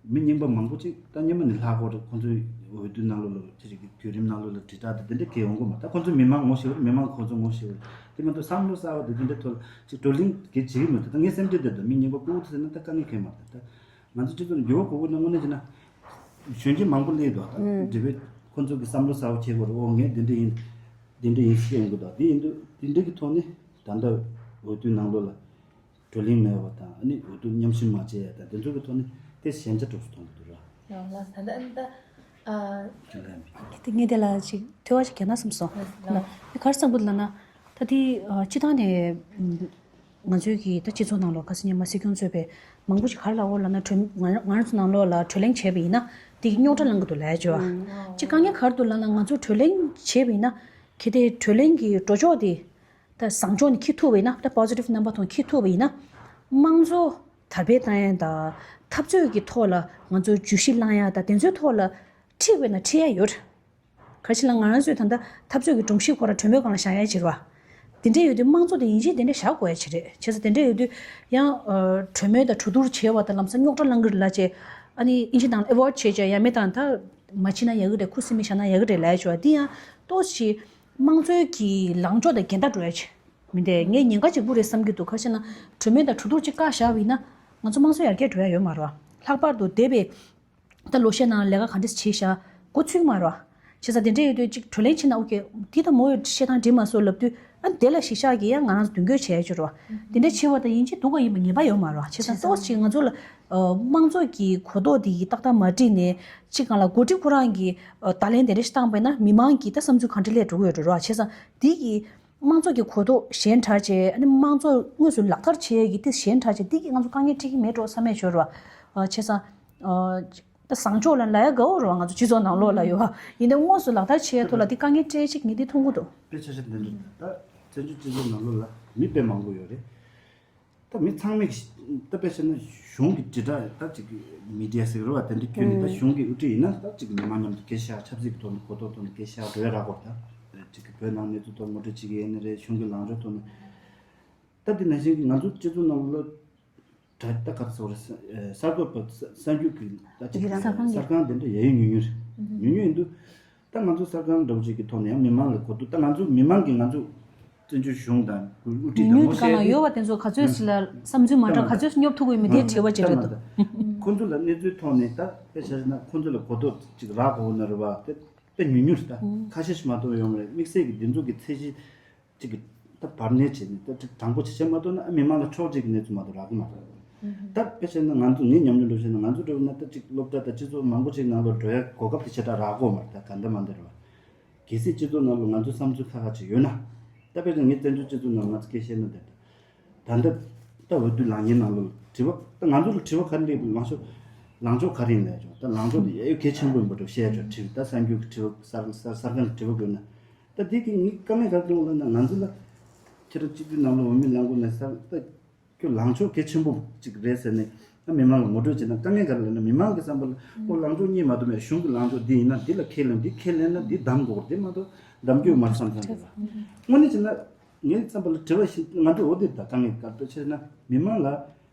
མི་རྙིང་པ་མང་པོ་ཅིག་ད་སྔོན་མ་ནས་ལྷག་གོ་རེད། ཁོང་ཚོའི་འོས་བསྡུ་ནང་ལོགས་ལ་ཅི་ཞིག་གི་བརྒྱུད་རིམ་ནང་ལོགས་ལ་དྲིལ་བསྒྲགས་དེ་དེ་འདྲ་གས་ཡོང་གི་མ། ད་ཁོང་ཚོ་མི་མང་ངོ་ཤེས་རེད། མི་མང་ཁོང་ཚོ་ངོ་ཤེས་རེད། དེ་མ་གཏོགས་བསམ་བློ་གསར་བ་དེ་དེ་འདྲ་ཐོག་ཅིག་བགྲོ་གླེང་གི་བྱེད་ཀྱི་མི་འདུག་ད་ངའི་སེམས་ཁྲལ་དེ་འདུག་མི་རྙིང་པ་ཕྲུ་གུ་དེ་ཟེར་ན་ད་དཀའ་ངལ་གས་མ་རེད། ད། ང་ཚོ་སྤྱི་ཚོགས་ནས་འགྱུར་བ་དགོས་ཀྱི་ན་དངོས་གནས་བྱས་ན། གཞོན་སྐྱེས་མང་པོ་སླེབས་འདུག་ད་འབྲེལ་བའི་ཁོང་ཚོ་གི་བསམ་བློ་གསར་བ་ཁྱེར་དགོས་རེད། འོ་ངས་འདི་འདྲ་ཡིན། འདི་འདྲ་ཡིན་ཞེས་ཡོང་གི་འདུག་དེ་ཡིན་དུས་དེ་འདྲ་གི་ཐོག་ནས་ད་ལྟ་འོས་བསྡུའི་ནང་ལོགས་ལ་བགྲོ་གླེང་མེད་པ་དང་ཨ་ནི་འོས་བསྡུ་མཉམ་ཞུགས་མ་བྱས་ཡ་དང་དེ་ཚོ་གི་ཐོག་ནས་དེ་ཞན་ཆ་འགྲོ་སུ་མཐོང་གི་འདུག་ར། ཡང་ལགས་ད་ལྟ་ཨ་ནི་ད་ཨ། ཅི་ལབ་ཡིན། དེ་ངས་དེ་ལ་ཅིག་ཐོས་པ་ཅིག་རྒྱག་ན་བསམ་སོང་། ལགས། ལགས་ག་རེ་བསམ་གི་འདུག་ལབ་ན། ད་དེ་ཨ་སྤྱི་བཏང་ནས་ང་ཚོའི་གི་ད་སྤྱི་ཚོགས་ནང་ལོགས་ཁ་སང་ཉི་མ་སྲིད་སྐྱོང་གཙོས་པའི་མང་པོ་ཞིག་ག་རེ་ལབ་ཡོད་ལབ་ན། གྲོས་ང་ང་རང་ཚོ་ནང་ལོགས་ལ་བགྲོ་གླེང་བྱས་པ་ཡིན་ན་དེ་གི་རྙོག་དྲ་ལངས་གི་འདུག་ལབ་ཡ་ཅིག་ཡོད། ཨང་། ཅིག་དཀའ་ངལ་ག་རེ་འདུག་ལབ་ན། ང་ཚོ་བགྲོ་གླེང་བྱས་པ་ཡིན་ན་གལ་ཏེ་བགྲོ་གླེང་གི་འགྲོ་ཕྱོགས་དེ་ད་བཟང་ཕྱོགས་ནས་འཁྱེར་ཐུབ་པ་ཡིན་ན། ད་positive number ཐོག་འཁྱེར་ཐུབ་པ་ཡིན་ན། དམངས་གཙོ་དར་སྤེལ་བཏང་ཡ་དང་འཐབ་རྩོད་ཀྱི་ཐོག་ལ་ང་ཚོ་བརྗོད་གཞི་བླང་ཡ་དང་དེ་ཚོའི་ཐོག་ལ་ཁྲིད་དགོས་ན་ཁྲིད་ཡ་ཡོད། ག་རེ་ལབ་ན་ང་རང་ཚོས་ད་ལྟ་འཐབ་རྩོད་ཀྱི་སྒྲོམ་གཞི་ཁོ་རང་གྲོས་མོལ་སྒང་ལ་བཞག་ཡ་ཅིག་རེད་པ། དེ་འདྲ་ཡོད་དུས་དམངས་གཙོ་དེ་ཡིན་གཅིག་དེ་འདྲ་བཞག་དགོས་ཡ་ཅིག་རེད། བྱས་ཙང་དེ་འདྲ་ཡོད་དུས་ཡང་ཨ་གྲོས་མོལ་དང་གྲོས་བསྡུར་བྱས་པ་དང་ལམ་སང་རྙོག་དྲ་ལངས་གི་རེད་ལབ་བྱས། ཨ་ནི་ཨིན་ཇི་ནང་ལ་avoid བྱས་བྱས་ཡ་མེད་དང་། ད་མ་བྱེད་ན་ཡག་གི་རེད། ཁུ་སིམ་མེར་བཞག་ན་ཡག་གི་རེད་ལབ་ཡ་ཅིག་རེད་པ། འདི་ཡང་ཏོག་ཙམ་དམངས་གཙོའི་གི་ལངས་ཕྱོགས་དང་འགལ་ཟླ་འགྲོ་ཡ་ཅིག་མི་འདུག་ངས་ཉེན་ཁ་གཅིག་པུ་རེད་བསམ་གྱི་འདུག་ག་རེ་ཟེར་ན་གྲོས་མོལ་དང་གྲོས་བསྡུར་ཅིག་བཀག་བཞག་པ་ཡིན་ན། ང་ཚོ་དམངས་གཙོ་ཡར་རྒྱས་འགྲོ་ཡ་ཡོད་མ་རེད་བ། ལྷག་པར་དུ་འདས་པའི་ད་ལོ་ཤས་ནང་ལས་ཀ་ག་འདྲས་བྱས་ཤག་འགོ་ཚུགས་མ་རེད་བ། བྱས་ཙང་དེ་འདྲས་ཡོད་དུས་ཅིག་བགྲོ་གླེང་བྱས་ན་ཨོ་ཁེ། འདི་ད་མོ་ཡོད་བཤད་སྟངས་འགྲིག་མ་སོང་ལབ་དུས། ཨ་དེ་ལ་གཞི་བཞག་གིས་ཡང་ང་རང་ཚོ་མདུན་སྐྱོད་བྱས་ཡ་ཅིག་རེད་བ། དེ་འདྲས་བྱས་པ་དང་ཡིན་གཅིག་འདུག་ག་ཡིན་པ་ངེས་པ་ཡོད་མ་རེད་བ། བྱས་ཙང་ཏོག་ཙམ་ཅིག་ང་ཚོ་ལ་ཨ་དམངས་གཙོ་གི་གོ་རྟོགས་འདི་ཡིས་ཏག་ཏག་མ་དྲིས་ནས་ཅིག་གང་ལ་འགོ་ཁྲིད་ཁོ་རང་གིས་ཨ་ད་ལན་དེ་འདྲས་ཞིག་བཏང་པས་ན་མི་མང་གིས་ད་བསམ་ཚུལ་ག་འདྲས་སླེབས་འགྲོ་གི་ཡོད་རེད་བ། བྱས་ཙང་འདི་གིས། དམངས་གཙོ་གི་གོ་རྟོགས་ཞན་དྲགས་བྱས། ཨ་ནི་དམངས་གཙོ་དངོས་སུ་ལག་བསྟར་བྱེད་ཡས་ཀྱི་དེ་ཞན་དྲགས་བྱས། འདི་གིས་ང་ཚོ་དཀའ་ངལ་འཕྲད་ཀྱི་མེད་འགྲོ་བསམ་ཡས་ཅིག་ཡོད་རེད་བ། ཨ་བྱས་ཙང་ཨ་ད་བཟང་ཕྱོགས་ལ་ལབ་ཡ་དགའ་བོ་རེད་བ། ང་ཚོ་སྤྱི་ཚོགས་ནང་ལོགས་ལ་ཡོད་བ། ཡིན་ནའི་དངོས་སུ་ལག་བསྟར་བྱེད་ཡས་ཐོག་ལ་འདི་དཀའ་ངལ་འཕྲད་ཅིག་ངས་འདི་མཐོང་གི་འདུག་དཔེ་ཆ་ཆ་འདི་འདྲ་ད་བཙན་བྱོལ་སྤྱི་ཚོགས་ནང་ལོགས་ལ་མི་དཔེ་མང་པོ་ཡོད་རེད། ད་མི་ཚང་མས་ད་དཔེ་བྱས་ན་གཞུང་གི་དྲིལ་བསྒྲགས་ད་ཅིག་མི་ཌི་ཡ་ཟེར་བ་དེ་འདྲ་ཁྱོན་ནས་ད་གཞུང་གི་དབུ་ཁྲིད་ཡིན་ན་ད་ཅིག་མི་མང་མཉམ་དུ་སྐད་ཆ་ཆབ་སྲིད་ཀྱི་ཐོག་ནས་གོ་རྟོགས་ཐོག་ནས་སྐད་ཆ་འགྲོ་ཡ་རག་གོ། ད་ཅིག་བོད་ནང་གནས་ཚུལ་ཐོག་ངོ་སྤྲོད་བྱེད་ཀྱི་ཡིན་ནི་རེད། གཞུང་གི་ལངས་ཕྱོགས་ཐོག་ནས་ད་འདི་ནང་བཞིན་གྱི་ང་ཚོ་སྤྱི་ཚོགས་ནང་ལ་ད་ད་ག་ཚོད་རེད། གསར་འགོད་པ་གསར་འགྱུར་གྱི་ད་ཅིག་གསར་ཁང་གསར་ཁང་དེ་འདྲ་ཡ་ཡོད་ཉུང་ཉུང་རེད། ཉུང་ཉུང་ཡིན་དུས། ད་ང་ཚོ་གསར་ཁང་འདྲ་བོ་ཅིག་གི་ཐོག་ནས་ཡང་མི་མང་ལ་གོ་བསྡུར། ད་ང་ཚོ་མི་མང་གིས་ང་ཚོ་བཙན་བྱོལ་གཞུང་དང་དབུ་ཁྲིད་དང་ངོ་ཤེས་ཏེ། ཡོད་པ་དེ་ཚོ་ག་ཚོད་ཅིག་ལ་བསམ་ཚུལ་མ་འདྲ་ག་ཚོད་ཉོབ་ཐུབ་ཀྱི་ཡོད་མེད་དེ་དྲི་བ་ཅིག་རེད་འདུག་ཁོང་ཚོ་ལ་གནས་ཚུལ་ཐོག་ནས་ད་དཔེ་བྱས་ན་ཁོང་ཚོ་ལ་གོ་རྟོགས་ཅིག་རག་གོ་ན་རེད་བ། དེ་དཔེ་ཉུང་ཉུང་རེད། ད་ཁ་ཤས་ཤིག་མ་གཏོགས་ཡོང་མ་རེད། དམིགས་བསལ་གྱི་འདི་ཚོ་གི་ཚད་གཞི་ཅིག་གི་ད་བར་གནས་བྱས་ནས་ད་ཅིག་དྲང་པོ་བྱེད་ཤེས་མ་གཏོགས་ན་ཨ་མི་མང་ལ་ཕྱོགས་གཅིག་གི་གནས་ཚུལ་མ་གཏོགས་རག་གི་མ་རེད། ད་དཔེ་བྱས་ན་ང་ཚོ་ངའི་ཉམས་མྱོང་འགྲོ་བྱས་ན་ང་ཚོ་འགྲོ་ན་ད་ཅིག་སློབ་གྲྭ་དང་སྤྱི་ཚོགས་མང་པོ་ཅིག་ནང་ལ་འགྲོ་ཡ་གོ་སྐབས་དེ་ཞེ་དྲག་རག་གོ་མ་རེད། ད་ག་འདྲ་མ་འདྲ་རེད་བ། གལ་སྲིད་སྤྱི་ཚོགས་ནང་ལ་ང་ཚོ་བསམ་ཚུལ་ཁ་ཁ་ཅིག་ཡོད་ན། ད་དཔེ་བྱས་ན་ངས་བཙན་བྱོལ་སྤྱི་ཚོགས་ནང་ང་ཚོ་སྐད་བཤད་ན་འདི་ད་ད་ལྟ་ད་འོས་བསྡུ་ལངས་མཁན་ནང་ལ་དྲི་བ་ད་ང་ཚོ་ལ་དྲི་བ་ག་རེ་སླེབས། ལངས་ཕྱོགས་ལངས་ཕྱོགས་ག་རེ་ཡིན་ལབ་ཆོག་ད་ལངས་ཕྱོགས་དེ་ཡ་ཡོ་གལ་ཆེན་པོ་ཡིན་པ་འགྲོ་བཤད་ཆོག་དྲི་བ་ད་གསར་འགྱུར་གྱི་དྲི་བ་གསར་གསར་གསར་ཁང་གི་དྲི་བ་དགོས་ན། ད་དེ་གི་ངས་དཀའ་ངལ་ག་རེ་མཐོང་ལབ་ན་ང་ཚོ་ལ་ཁྱེད་རང་སྤྱི་འཐུས་ནང་ལ་འོས་མི་ལངས་དགོས་ན་ས་ད། ཁྱོད་ལངས་ཕྱོགས་གལ་ཆེན་པོ་གཅིག་རེད་ཟེར་ནས་ཨ་མི་མང་ལ་ངོ་སྤྲོད་བྱས་ན་དཀའ་ངལ་ག་རེ་ལབ་ན་མི་མང་གི་བསམ་པ་ལ་ཁོ་ལངས་ཕྱོགས་གཉིས་མ་གཏོགས་མེད། གཞུང་གི་ལངས་ཕྱོགས་འདི་ཡིན་ན་འདི་ལ་ཁས་ལེན། འདི་ཁས་ལེན་ན་འདི་གདམ་དགོས་རེད། འདི་མ་གཏོགས་གདམ་རྒྱུ་མ་བསམ་བསམ་ཟེར་བ། དངོས་གནས་བྱས་ན་ངའི་བསམ་པ་ལ་དྲི་བ་ཞིག་ང་ཚོ་འོ་དེ་ད་དཀའ་ངལ་ག་རེ་བྱས་ན་མི་མང་ལ།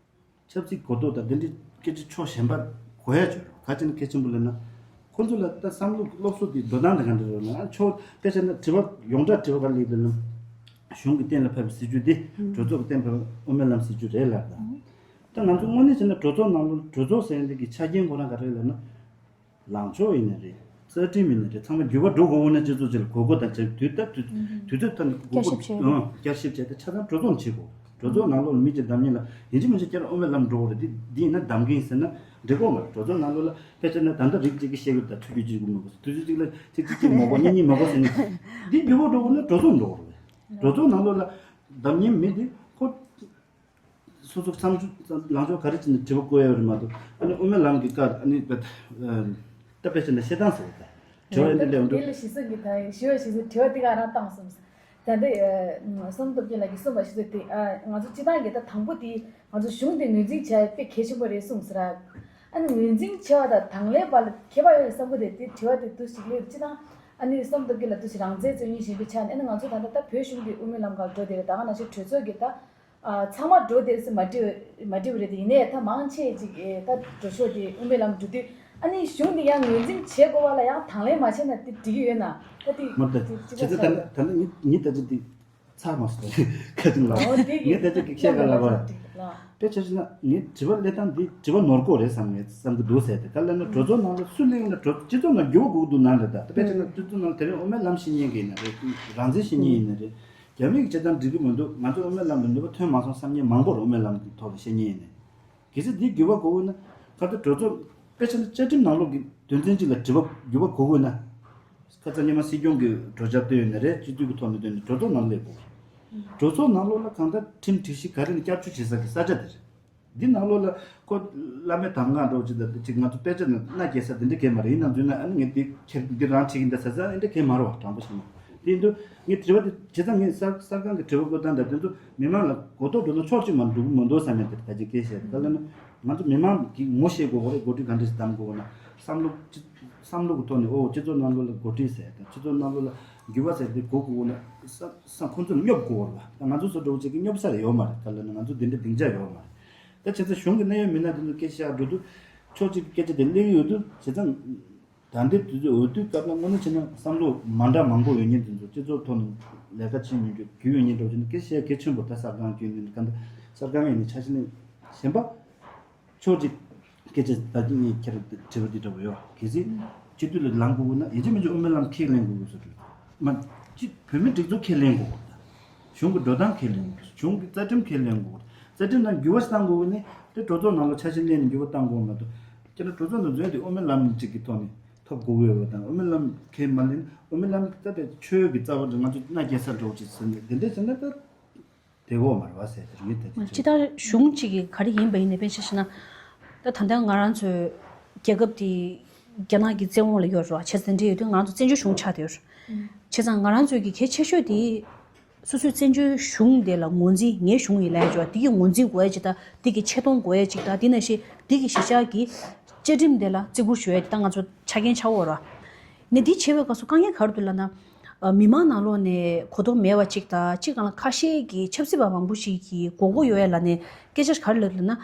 ཆབ་སྲིད་གོ་རྟོགས་དང་དེ་འདྲའི་སྐད་ཆ་ཕྱོགས་གཞན་པ་གོ་ཡ་ཅིག་ཡོད་རེད། ག་ཅི་ན་གལ་ཆེན་པོ་ལབ་ན། ཁོ་ཚོ་ལ་ད་བསམ་བློ་སློབ་གསོ་དེ་འགྲོ་སྟངས་དེ་ག་འདྲ་རེད་ལབ་ན་ཕྱོགས་དཔེ་བྱས་ན་དྲི་བ་ཡོངས་གྲགས་དྲི་བ་ག་རེ་སླེབས་ལབ་ན། གཞུང་གི་གཏན་ལ་ཕབ་པའི་སྲིད་བྱུས་འདི་གྲོས་ཚོགས་ཀྱི་གཏན་ཕབ་པའི་དབུ་མའི་ལམ་སྲིད་བྱུས་རེད་ལབ་ད། ད་ང་ཚོ་དངོས་གནས་བྱས་ན་གྲོས་ཚོགས་ནང་ལོགས་གྲོས་ཚོགས་ཟེར་ཡ་འདི་གི་ཆ་རྐྱེན་ཁོ་རང་ག་རེ་རེད་ལབ་ན། ལངས་ཕྱོགས་ཡིན་ན་རེད། རྩ་ཁྲིམས་ཡིན་ན་རེད། ཚང་མ་འགྱུར་བ་འགྲོ་དགོས་ན་སྤྱི་ཚོགས་ཅིག་ལ་གོ་སྐབས་དང་བྱས་དུས་ད་དུས་དུས་ཚོད་ཐོག་ནས་གོ་སྐབས་བསྐྱར་ཞིབ་བྱས་ཏེ་ཆ་ཚང་གྲོས་ཚོགས་བྱེད་དགོས། གྲོས་ཚོགས་ནང་ལོགས་ལ་མི་གཅིག་གདམ་མཁན་ལ་ཡིན་གཅིག་མིན་གཅིག་བསྐྱར་དབུ་མའི་ལམ་འགྲོ་དགོས་རེད། འདི་འདི་ཡིན་ན་གདམ་མཁན་ཡིན་ཟེར་ན་འགྲིག་གོ་མ་རེད། གྲོས་ཚོགས་ནང་ལོགས་ལ་དཔེ་བྱས་ན་ད་ལྟ་རིགས་གཅིག་གིས་བཤད་ཀྱི་ད་ཐུགས་རྒྱུས་གཅིག་པུ་མ་གོ། དུས་ཚོད་གཅིག་ལ་གཅིག་གཅིག་གཅིག་མ་གོ། གཉིས་གཉིས་མ་གོ་ཟེར་ནས་འདི་འགྱུར་བ་འགྲོ་དགོས་ན་གྲོས་ཚོགས་འགྲོ་དགོས་རེད། གྲོས་ཚོགས་ནང་ལོགས་ལ་གདམ་མཁན་མི་འདི་ཁོ། སོ་སོ་བསམ་ཚུལ་ལངས་ཕྱོགས་ག་རེ་བྱས་ནས་དྲི་བ་བཀོད་ཡོད་རེད་མ་གཏོགས་ཨ་ནི་དབུ་མའི་ལམ་གྱི་སྐབས་ཨ་ནི་བེད་ད་དཔེ་བྱས་ན་བཤད་སྟངས་ཟེར་བ་དང་དྲི་བ་འདི་ལས་འདུག་དེ་ལ་ཞིག་གསུང་གི་ད་ཞུ་བ་ཞིག་གསུང་དྲི་བ་འདི་ག་རང་བཏང་སོང་། ད་ལྟ་བསམ་སྟོབས་རྒྱལ་ལགས་ཀྱིས་གསུངས་པ་ཞིག་གསུང་དེ་ང་ཚོ་སྤྱི་བཏང་གི་ད་དང་པོ་དེ་ང་ཚོ་གཞུང་དེ་ངོས་འཛིན་བྱ་ཡ་དཔེ་གལ་ཆེན་པོ་རེད་གསུངས་ཟེར། ཨ་ནི་ངོས་འཛིན་བྱ་བ་དང་དང་ལེན་བར་ལ་ཁྱད་པར་ཡོད་བསམ་གི་རེད། དེ་དྲི་བ་དེ་འདུག་ཞིག་ལས་སྤྱི་བཏང་ཨ་ནི་བསམ་སྟོབས་རྒྱལ་ལགས་འདུག་ཞིག་རང་བཙན་རྩོད་མཁན་ཞིག་ཡིན་པའི་ཆ་ནས་ཨ་ནི་ང་ཚོ་ད་ལྟ་ད་བོད་གཞུང་གི་དབུ་མའི་ལམ་ཁག་འགྲོ་དེ་རེད། ད་ག་ནང་བཞིན་གྲོས་ཚོགས་ཀྱི་ད། ཨ། ཚང་མ་འགྲོ་དེ་སུ་མ་འགྲིག་མ་འགྲིག་རེད་དེ། ཡིན་ནའི་ད་མང་ཆེ་ཅིག་ཨེ་ད་འགྲོ་ཕྱོགས་དེ་དབུ་མའི་ལམ་འགྲོ་དུས་ཨ་ནི་གཞུང་དེ་ཡང་ངོས་འཛིན་བྱེད་དགོས་པ་ལ་ཡང་དང་ལེན་མ་བྱས་ན་དེ་འགྲིག་གི་ཡོད་ན་ད་དེ་མ་ད་དེ་ཅི་བྱས་ད་ད་ད་ད་ངི་ངི་ད་ཅི་དེ་ཚར་མ་སོང་ཁ་ཅིག་ལ་ཨོ་དེ་གི་ངི་ད་ཅི་གི་བཤད་ག་ལ་བ་ལ་དཔེ་ཆ་ཞིག་ན་ངི་དྲི་བ་སླེབས་སྟངས་འདི་དྲི་བ་ནོར་གོ་རེད་བསམ་ངས་བསམ་གི་འདུག་ཟེར་ཏེ་ག་ལ་ན་གྲོས་ཚོགས་ནང་ལ་སུ་སླེབས་ན་གྲོས་སྤྱི་ཚོགས་ནང་འགྱུར་བ་དགོས་ཀྱི་འདུག་ན་རེད། ད་དཔེ་ཆ་ན་སྤྱི་ཚོགས་ནང་དེ་རིང་དབུ་མའི་ལམ་བཤད་མཁན་གི་ཡིན་ན་རེད། རང་བཙན་བཤད་མཁན་ཡིན་ན་རེད། རྒྱ་མི་གི་བྱེད་སྟངས་འགྲིག་གི་མི་འདུག་ང་ཚོ་དབུ་མའི་ལམ་ལ་ནུས་པ་ཐོན་མ་སོང་བསམ་མཁན་མང་པོ་རེད། དབུ་མའི་ལམ་གྱི་ཐོག་ལ་བཤད་མཁན་ཡིན་ནའི། གལ་སྲིད་འདི་འགྱུར་བ་དགོས་དགོས་ན་ཁ་ཚ་གྲོས་ཚོགས་དཔེ་ཆ་ནི་བཅའ་ཁྲིམས་ནང་ལོགས་ཀྱི་དོན་ཚན་གཅིག་ལ་འགྱུར་བ་འགྱུར་བ་དགོས་དགོས་ན། ཁ་ཚ་སྔོན་མ་སྲིད་སྐྱོང་གི་གྲོས་འཆར་བཏོན་ཡོད་ན་རེད། སྤྱི་འཐུས་ཀྱི་ཐོག་ནས་བཏོན་ནས་གྲོས་ཚོགས་ནང་སླེབས་དགོས། གྲོས་ཚོགས་ནང་ལོགས་ལ་གང་ལྟར་ཁྲིམས་སྒྲིག་གཞི་ག་རེ་ནས་བསྐྱར་བཅོས་བྱེད་ས་གི་ས་ཆ་དེ་རེད། འདི་ནང་ལོགས་ལ་ཁོ་བླ་མའི་གདམས་ངག་འདྲ་བོ་ཅིག་དང་ཅིག་ང་ཚོ་དཔེ་ཆ་ནང་མནའ་སྐྱེལ་ས་དེ་འདྲ་གས་མ་རེད། ཡིན་ནང་འཛུལ་ན་ཨ་ནི་ངས་འདི་ཁྱེར་འདི་རང་ཁྲིད་ཀྱིན་ད་ཟེར་ས་འདི་འདྲ་གས་མ་རེད་བ། དྲང་པོ་བཤད་ན་དེ་ཡིན་དུས་ངས་དྲི་བ་དེ་བྱས་ཙང་ངས་གསར་གསར་ཁང་གི་དྲི་བ་བཀོད་སྟངས་དང་དེ་ཚོ་མི་མང་ལ་གོ་རྟོགས་འགྲོ་ན་ཕྱོགས་གཅིག་མ་འགྲོ་གི་མི་འདུག་བསམ་ཡ་དེ་ད་ཅིག་སྐད་བཤད་དེ་ག་ལ་ན་ང་ཚོ་མི་མང་གིས་ངོ་ཤེས་དགོས་གོ་རེད། འགོ་ཁྲིད་ག་འདྲ་ཞིག་གདམ་དགོས་གོ་ན་བསམ་བློ་ཅི་བསམ་བློ་གི་ཐོག་ནས་ཨོ་སྤྱི་ཚོགས་ནང་ལོགས་ལ་འགོ་ཁྲིད་ཟེར་དང་སྤྱི་ཚོགས་ནང་ལོགས་ལ་འགྱུར་བ་ཟེར་དེ་དགོས་དགོས་གོ་ན་ས་ས་ཁོང་ཚོ་ལ་སྙོབ་དགོས་གོ་རེད་བ། ད་ང་ཚོ་ཚོ་འགྲོ་བྱེད་ཀྱི་སྙོབ་ས་རེ་ཡོད་མ་རེད། ག་ལ་ན་ང་ཚོ་འདི་འདྲ་སྡིངས་ཆ་ཡོད་མ་རེད། ད་བྱས་ཙང་གཞུང་གི་གནད་ཡོད་མི་སྣ་དེ་ཚོ་སྐད་ཆ་བཤད་འགྲོ་དུས་ཕྱོགས་གཅིག་གི་སྐད་ཆ་དེ་སླེབས་ཀྱི་ཡོད་དུས་བྱས་ཙང་ད་ལྟའི་དུས་ཚོད་འོས་བསྡུའི་སྐབས་ལ་དངོས་གནས་བྱས་ན་བསམ་བློ་མ་འདྲ་མང་པོ་ཡོད་མཁན་དེ་ཚོ་སྤྱི་ཚོགས་ཐོག་ནས་ལས་ཀ་བྱེད་མི་རྒྱུ་རྒྱུ་ཡོད་མཁན་འགྲོ་བྱས་ན་སྐད་ཆ་གལ་ཆེན་པོ་ད་གསར་ཁང་བསྐྱོན་ནས་ག་འདྲ་གསར་ཁང་ཡིན་ནས་ཆ་ཤས་ནས་གཞན་པ་ ཕྱོགས་གཅིག་སྐད་ཆ་ད་ཅི་ངས་ཁྱེད་རང་དྲི་བ་འདི་འདྲ་བོ་ཡོད། གལ་སྲིད་སྤྱི་འཐུས་ལ་ལངས་དགོས་ན་ཡིན་གཅིག་མིན་གཅིག་དབུ་མའི་ལམ་ཁས་ལེན་དགོས་ཟེར་དུས། མ་གཅིག་བོད་མི་སྒྲིག་འཛུགས་ཁས་ལེན་དགོས། གཞུང་གི་འགྲོ་སྟངས་ཁས་ལེན་དགོས། གཞུང་གི་རྩ་ཁྲིམས་ཁས་ལེན་དགོས། རྩ་ཁྲིམས་ནང་འགྱུར་བ་བཏང་དགོས་ནི་དེ་གྲོས་ཚོགས་ནང་ལ་ཆ་ཤས་གནས་ནས་འགྱུར་བ་བཏང་དགོས་མ་གཏོགས། ཁྱེད་རང་གྲོས་ཚོགས་ནང་འཛུལ་དུས་དབུ་མའི་ལམ་གཅིག་གི་ཐོག་ནས་ཐོབ་དགོས་ཀྱི་ཡོད་པ་དང་། དབུ་མའི་ལམ་ཁས་མ་ལེན། དབུ་མའི་ལམ་ད་ལྟ་ཆོས་ཀྱི་རྩ་བ་འདྲ་ང་ཚོ་མནའ་སྐྱེལ་ས་འགྲོ་ཅིག་ཟེར་ནས་དེ་འདྲས་ཟེར་ན་ད། དེ་གོ་མ་རེད་བ་ཟེར་དེ་རིགས་དེ་ཅི་ལྟར་གཞུང་གཅིག་གིས་ག་རེ་ཡིན་པ་ཡིན་ནའི་དཔེ་ཆ་བཞག་ན། ད་ད་ལྟ་ང་རང་ཚོའི་རྒྱལ་ཁབ་དེ་རྒྱ་ནག་གི་བཙན་འོག་ལ་ཡོད་རེད་བ། བྱས་ཙང་འདི་ཡོད་དུས་ང་རང་ཚོ་བཙན་བྱོལ་གཞུང་ཆགས་བསྡད་ཡོད་རེད། བྱས་ཙང་ང་རང་ཚོའི་གི་གལ་ཆེ་ཤོས་དེ་སོ་སོའི་བཙན་བྱོལ་གཞུང་དེ་ལ་ངོས་འཛིན། ངའི་གཞུང་ཡིན་ལབ་ཡ་ཅིག་ཡོད་བ། དེ་གི་ངོས་འཛིན་དགོས་ཡ་ཅིག་དང་། དེ་གི་ཆེ་མཐོང་དགོས་ཡ་ཅིག་དང་། དེ་ནང་བཞིན་དེ་གི་གཞིས་ཆགས་ཀྱི་བཅའ་ཁྲིམས་དེ་ལ་བརྩི་བཀུར་ཞུ་ཡ་དེ་ད་ང་ཚོ་ཆ་རྐྱེན་ཆགས་ཡོད་རེད་བ། ནས་འདི་བྱེད་པའི་སྐབས་སུ་དཀའ་ངལ་ག་རེ་འདུག་ལབ་ན། ཨ། མི་མང་ནང་ལོགས་ནས་གོ་རྟོགས་མེད་པ་ཅིག་དང་། སྤྱིར་སྒང་ལ་ཁ་ཤས་ཀྱི་ཆབ་སྲིད་པ་མང་པོ་ཞིག་གིས་མགོ་སྐོར་ཡོད་ཡ་ལབ་ནས་སྐད་ཆ་ག་རེ་ལབ་འདུག་ལབ་ན།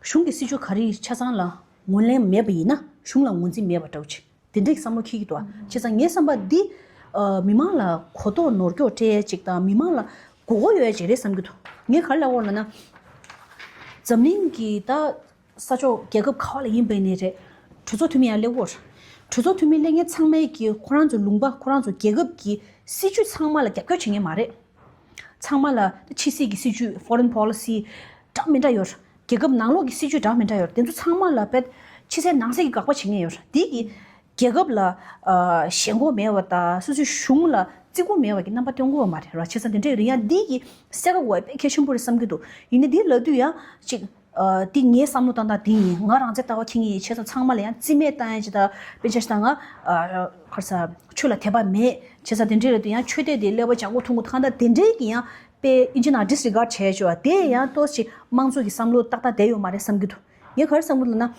གཞུང་གི་སྲིད་བྱུས་ག་རེ་ཆ་ཚང་ལ་ངོས་ལེན་མེད་པ་ཡིན་ན་གཞུང་ལ་ངོས་འཛིན་མེད་པ་འདྲ་བོ་ཅིག་དེ་འདྲའི་བསམ་བློ་འཁྱེར་གྱི་འདུག་ཨ། བྱས་ཙང་ངའི་བསམ་པ་འདི། ཨ། མི་མང་ལ་གོ་རྟོགས་ནོར་འཁྱོག་སྤྲད་ཡ་ཅིག་དང་། མི་མང་ལ་མགོ་སྐོར་ཡོད་ཡ་ཅིག་རེད་བསམ་གྱི་འདུག་ངས་ག་རེ་ལབ་ཡོད་ལབ་ན། འཛམ་གླིང་གི་ད་ས་ཕྱོགས་རྒྱལ་ཁབ་ག་བ་ལ་ཡིན་པ་ཡིན་ནའི་རེད། གྲོས་ཚོགས་འཐུས་མི་ཡར་སླེབས་ཡོད་རེད། གྲོས་ཚོགས་འཐུས་མི་སླེབས་མཁན་ཚང་མས་ཀྱི་ཁོ་རང་ཚོའི་ལུང་པ། ཁོ་རང་ཚོའི་རྒྱལ་ཁབ་ཀྱི་སྲིད་བྱུས་ཚང་མ་ལ་རྒྱབ་སྐྱོར་བྱེད་མཁན་མ་རེད། ཚང་མ་ལ་ཕྱི་སྲིད་ཀྱི་སྲིད་བྱུས། ཕོ་རེན་པོ་ལི་སི་འདྲ་མི་འདྲ་ཡོད་རེད། རྒྱལ་ཁབ་ནང་ལོགས་ཀྱི་སྲིད་བྱུས་འདྲ་མི་འདྲ་ཡོད་རེད། དེ་ཚོ་ཚང་མ་ལ་དཔེ་ཕྱི་གསལ་ནང་གསལ་གྱི་དགག་པ་བྱེད་མཁན་ཡོད་རེད། དེ་གི་རྒྱལ་ཁབ་ལ། ཨ། ཞེན་ཁོག་མེད་པ་དང་། སོ་སོའི་གཞུང་ལ་བརྩི་བཀུར་མེད་པ་གི་རྣམ་པ་སྟོན་གྱི་ཡོད་མ་རེད་བ། བྱས་ཙང་དེ་འདྲ་ཡོད་དུས་ཡང་འདི་གི་གསལ་ཁ་དགོས་པ་དཔེ་གལ་ཆེན་པོ་རེད་བསམ་གྱི་འདུག་ཡིན་ནའི་འདི་ལབ་དུས་ཡང་ཅིག་ཨ། འདི་ངའི་བསམ་བློ་བཏང་སྟངས་འདི་ཡིན། ང་རང་ཚོའི་ལྟ་བ་འཁྱེར་མཁན་ཡིན། བྱས་ཙང་ཚང་མ་ལ་ཡང་རྩིས་མེད་བཏང་ཡ་ཅིག་དང་། དཔེ་ཆ་བཞག་ན། ཨ། ག་རེ་ཟ། ཆོས་ལ་དད་པ་མེད། བྱས་ཙང་དེ་འདྲ་རེད་དུས་ཡང་ཆོས་དད་དེ་ཀླད་པ་ལྗང་ཁུ་ཐུང་ཁུ་ཐང་ད་དེ་འདྲའི་གི་ཡང་དཔེ་ཨིན་ཇི་ནང་ཌིས་རི་གཱཌ་བྱས་ཆོག་པ་དེ་ཡང་ཏོག་ཙམ་དམངས་གཙོ་གི་བསམ་བློ་ཏག་ཏག་བསྡད་ཡོད་མ་རེད་བསམ་གྱི་འདུག་ངས་ག་རེ་བསམ་གྱི་འདུག་ལབ་ན།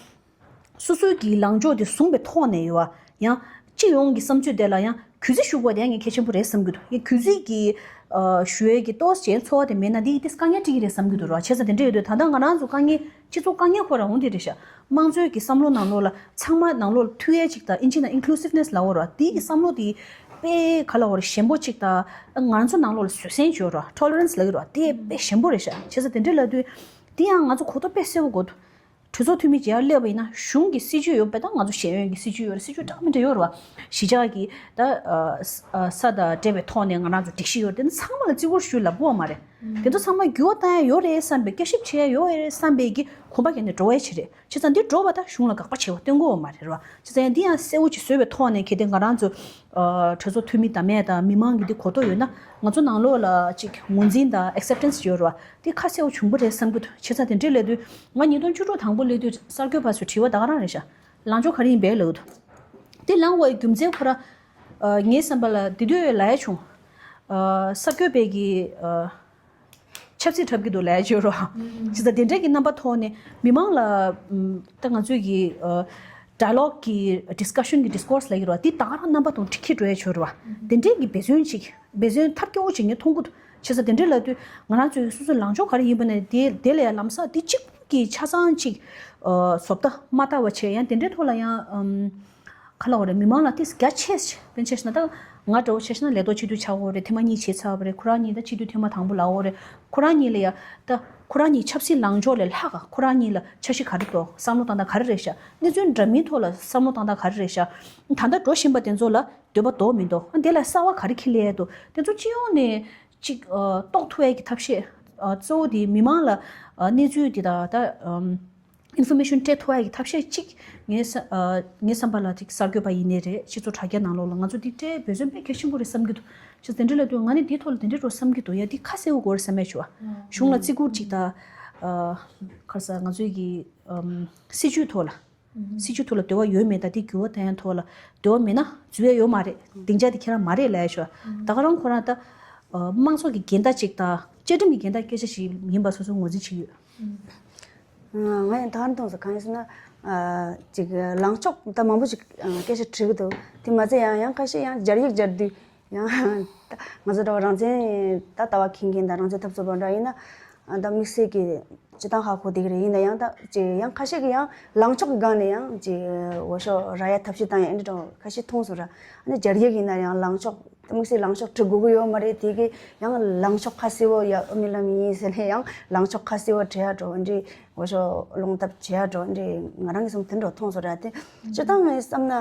སོ་སོའི་གི་ལངས་ཕྱོགས་དེ་བཟུང་བའི་ཐོག་ནས་ཡོད་པ། ཡང་སྤྱི་ཡོངས་ཀྱི་བསམ་ཚུལ་དེ་ལ་ཡང་གུས་བརྩི་ཞུ་དགོས་དེ་ཡང་ངས་གལ་ཆེན་པོ་རེད་བསམ་གྱི་འདུག་ངས་གུས་བརྩི་གི། ཨ། ཞུ་ཡས་ཀྱི་ཏོག་ཙམ་ཚོར་བ་དེ་མེད་ན་འདི་ཏོག་ཙམ་དཀའ་ངལ་འཕྲད་ཀྱི་རེད་བསམ་གྱི་འདུག་ར། བྱས་ཙང་དེ་འདྲ་ཡོད་དུས་ད་ལྟ་ང་རང་ཚོ་དཀའ་ངལ། སྤྱི་ཚོགས་དཀའ་ངལ་ཁོ་རང་འོ་འདི་རེད་ཤག་དམངས་གཙོའི་གི་བསམ་བློ་ནང་ལོགས་ལ་ཚང་མ་ནང་ལོགས་ལ་མཐུན་ཡས་ཅིག་དང་། ཨིན་ཇི་ནང་ཨིན་ཀུ་ལུ་སིབ་ནེ་སི་ལབ་ཡོད་ར། དེའི་གི་བསམ་བློ་དེ་དཔེ་ག་ལབ་དགོས་རེད། ཞན་པོ་ཅིག་དང་། ང་རང་ཚོ་ནང་ལོགས་ལ་བཟོད་བསྲན་བྱེད་ཡོད་ར། ཊོ་ལེ་རེན་སི་ལབ་ཀྱི་ར། དེ་དཔེ་ཞན་པོ་རེད་ཤག་བྱས་ཙང་དེ་འདྲ་ལབ་དུས་དེ་ཡང་ང་ཚོ་གོ་རྟོགས་དཔེ་གསལ་པོ་དགོས་འདུག་གྲོས་ཚོགས་འཐུས་མི་ཅིག་ཡར་སླེབས་པ་ཡིན་ན་གཞུང་གི་སྲིད་བྱུས་ཡོད་པ་དང་། ང་ཚོ་ཤེས་ཡོན་གྱི་སྲིད་བྱུས་ཡོད་རེད། སྲིད་བྱུས་འདྲ་མི་འདྲ་ཡོད་རེད་བ། གཞིས་ཆགས་ཀྱི་ད། ཨ། ས་དང་འབྲེལ་བའི་ཐོག་ནས་ང་རང་ཚོ་སྒྲིག་གཞི་ཡོད་རེད། དེ་ཚང་མ་ལ་བརྩི་བཀུར་ཞུ་ལབ་དགོས་པ་མ་རེད། དེ་ཚོ་ཚང་མ་འགྱུར་བ་གཏོང་ཡ་ཡོད་རེད་བསམ་པའི། བསྐྱར་ཞིབ་བྱེད་ཡ་ཡོད་རེད་བསམ་པའི་གི་གོམ་པ་གྱོན་ནས་འགྲོ་བ་ཅིག་རེད། བྱས་ཙང་འདི་འགྲོ་བ་ད་གཞུང་ལ་དགག་པ་བྱེད་པ་སྟོན་དགོས་པ་མ་རེད་བ། བྱས་ཙང་ཡང་འདི་ཡང་གསལ་བོ་ཅིག་བཟོས་པའི་ཐོག་ནས། གལ་ཏེ་ང་རང་ཚོ། ཨ། གྲོས་ཚོགས་འཐུས་མི་དང་མེད་དང་མི་མང་གི་འདི་གོ་རྟོགས་ཡོད་ན། ང་ཚོ་ནང་ལོགས་ལ་ཅིག་ངོས་འཛིན་དང་ཨེག་སེབ་ཊེན་སི་ཡོད་རེད་བ། དེ་ཁ་གསལ་བོ་བྱུང་པ་རེད་བསམ་གྱི་འདུག་བྱས་ཙང་དེ་འདྲས་ལབ་དུས་ང་ཉིས་སྟོང་བཅུ་དྲུག་དང་པོ་སླེབས་དུས་གསར་འགོད་པ་ཚོས་དྲི་བ་ད་ག་རང་རེད་ཤག་ལངས་ཕྱོགས་ག་རེ་ཡིན་པས་ལབ་ཀྱི་འདུག་དེ་ལངས་དགོས་པའི་རྒྱུ་མཚན་ཁོ་ར། ཨ། ངའི་བསམ་པ་ལ་དེ་དུས་ལབ་ཡ་བྱུང་། ཨ། གསར་འགོད་པའི་གི། ཨ། ཆབ་སྲིད་འཁྲབ་ཀྱི་འདུག་ལབ་ཡ་ཅིག་ཡོད་རེད་བ། བྱས་ཙང་དེ་འདྲས་ཀྱི་རྣམ་པ་ཐོག་ནས་མི་མང་ལ། ཨམ། ད་ང་ཚོས་ཀྱི། ཨ། ཌའི་ལོག་གི་ཌིས་ཀ་ཤན་གྱི་ཌིས་ཀོར་སི་ལབ་ཀྱི་རེད་བ། དེ་ད་ག་རང་རྣམ་པ་དང་འཁྲིག་གེ་འགྲོ་ཡ་ཅིག་ཡོད་རེད་བ། དེ་འདྲས་ཀྱི་འབད་བརྩོན་ཅིག་འབད་བརྩོན་ཐབས་སྐྱོ་བོ་ཅིག་ངས་མཐོང་གི་འདུག་བྱས་ཙང་དེ་འདྲས་ལབ་དུས་ང་རང་ཚོའི་སོ་སོའི་ལངས་ཕྱོགས་ག་རེ་ཡིན་པ་ནས་དེ་དེ་ལ་ཡང་ལམ་སང་དེ་གཅིག་པུ་གི་ཆ་ཚང་ཅིག་ཨ། བཟོ་ལྟ་མ་ལྟ་བ་བྱས། ཡང་དེ་འདྲའི་ཐོག་ལ་ཡང་། ཨམ། ག་ལབ་དགོས་རེད། མི་མང་ལ་ཏོག་ཙམ་རྒྱ་ཆེ་ཞིག་དཔེ་ཆ་བཞག་ན། ད་ང་འདྲ་བོ་ཆ་བཞག་ན་ལས་ཐོག་སྤྱི་འཐུས་ཆགས་ཡོད་རེད། ཐེངས་མ་གཉིས་བྱས་ཚར་བ་རེད། ཁོ་རང་གཉིས་ད་སྤྱི་འཐུས་ཐེངས་མ་དང་པོ་ལབ་ཡོད་རེད། ཁོ་རང་གཉིས་ལ་ཡ། ད་ཁོ་རང་གཉིས་ཆབ་སྲིད་ལངས་ཕྱོགས་ལས་ལྷག་ག་ཁོ་རང་གཉིས་ལ་འཆར་གཞི་ག་རེ་འདུག་བསམ་བློ་བཏང་སྟངས་ག་རེ་རེད་ཤག་གནས་ཚུལ་འདྲ་མིན་ཐོག་ལ་བསམ་བློ་བཏང་སྟངས་ག་རེ་རེད་ཤག་ད་ལྟ་འགྲོ་བཞིན་པ་དེ་ཚོ་ལ་འདོད་པ་འདུག་མི་འདུག་ཨ། དེ་ལ་གསར་བ་ག་རེ་འཁྱེར་སླེབས་འདུག་དེ་ཚོ་སྤྱི་ཡོངས་ནས་ཅིག་ཨ། རྟོགས་ཐུབ་ཡ་གི་ཐབས་ཤེས། ཨ། གཙོ་བོ་དེ་མི་མང་ལ། ཨ། གནས་ཚུལ་དེ་དང་ད། ཨམ། ཨིན་ཕོར་མེ་ཤན་སྤྲད་ཐུབ་ཡ་གི་ཐབས་ཤེས་གཅིག་ངའི་བསམ། ཨ། ངའི་བསམ་པ་ལ་དེ་གསར་འགོད་པ་ཡིན་ནའི་རེད། སྤྱི་ཚོགས་དྲ་རྒྱ་ནང་ལོགས་ལ་ང་ཚོ་དེ་སྤྲད་འབད་བརྩོན་དཔེ་གལ་ཆེན་པོ་རེད་བསམ་གྱི་འདུག་བྱས་ཙང་དེ་འདྲ་ལབ་དུས་ང་ནི་དེའི་ཐོག་ལ་དེ་འདྲ་འགྲོ་བསམ་གྱི་འདུག་ཡ། དེ་ཁ་གསལ་པོ་དགོས་རེད་བསམ་ཡ་ཅིག་ཡོད་བ། གཞུང་ལ་བརྩི་བཀུར་ཅིག་དང་། ཨ། ག་རེ་ཟ། ང་ཚོའི་གི། ཨམ། སྲིད་བྱུས་ཐོག་ལ། སྲིད་བྱུས་ཐོག་ལ་འདོད་པ་ཡོད་མེད་དང་། དེ་འགྱུར་བ་གཏོང་ཡ་ཐོག་ལ་འདོད་པ་མེད་ན་འཛུལ་ཡ་ཡོད་མ་རེད། སྡིངས་ཆ་དེ་ཁྱེད་རང་མ་རེད་ལབ་ཡ་ཅིག་ཡོད་བ། ད་ག་རང་ཁོ་རང་ད། ཨ། དམངས་གཙོ་གི་འགལ་ཟླ་ཅིག་དང་བཅའ་ཁྲིམས་ཀྱི་འགལ་ཟླ་སྐད་ཆ་ཞིག་ཡིན་པ་སོ་སོ་ངོས་འཛིན་བྱེད་ཀྱི་ཡོད། ང་ཡང་ད་ག་རང་མཐོང་སོང་། གང་ཡིན་ཟེར་ན། ཨ། ཅིག་ལངས་ཕྱོགས་ད་མང་པོ་ཅིག་སྐད་ཆ་དྲི་གི་འདུག་དེ་མ་ཚད་ཡང་ཡང་ཁ་ཤས་ཡང་སྦྱར་ཡིག་སྦྱར་དུས་ཡང་ད་ང་ཚོ་འདྲ་བ་རང་བཙན་ད་ལྟ་བ་འཁྱེར་མཁན་དང་རང་བཙན་འཐབ་རྩོད་པ་འདྲ་ཡིན་ན། ཨ། ད་དམིགས་བསལ་གྱི་སྤྱི་བཏང་ཧ་གོ་བསྡད་ཀྱི་རེད། ཡིན་ན་ཡང་ད་ཅིག་ཡང་ཁ་ཤས་ཀྱིས་ཡང་ལངས་ཕྱོགས་ཀྱི་སྒང་ནས་ཡང་ཅིག་འོས་ཤོག་རག་ཡ་ཐབས་ཤེས་བཏང་ཡ་འདི་འདྲ་ཁ་ཤས་མཐོང་སོང་ར། ཨ་ནི་སྦྱར་ཡིག་ཡིན་ན་ཡང་ལངས་ཕྱོགས་ དམིགས་བསལ་ལངས་ཕྱོགས་ཁྲིད་དགོས་ཀྱི་ཡོད་མ་རེད། དེ་གི་ཡང་ལངས་ཕྱོགས་ཁ་གསལ་བོ་ཡ་ཨུ་མི་ལམ་ཡིན་ཟེར་ནས་ཡང་ལངས་ཕྱོགས་ཁ་གསལ་བོ་ཁྲིད་ཡ་འགྲོ་འདྲི། འོ་ཤོ་སློང་ཐབས་བྱེད་ཡ་འགྲོ་འདྲི། ང་རང་གི་སེམས་དེ་འགྲོ་མཐོང་སོང་ར། དེ་སྤྱིར་བཏང་ངས་བསམ་ན།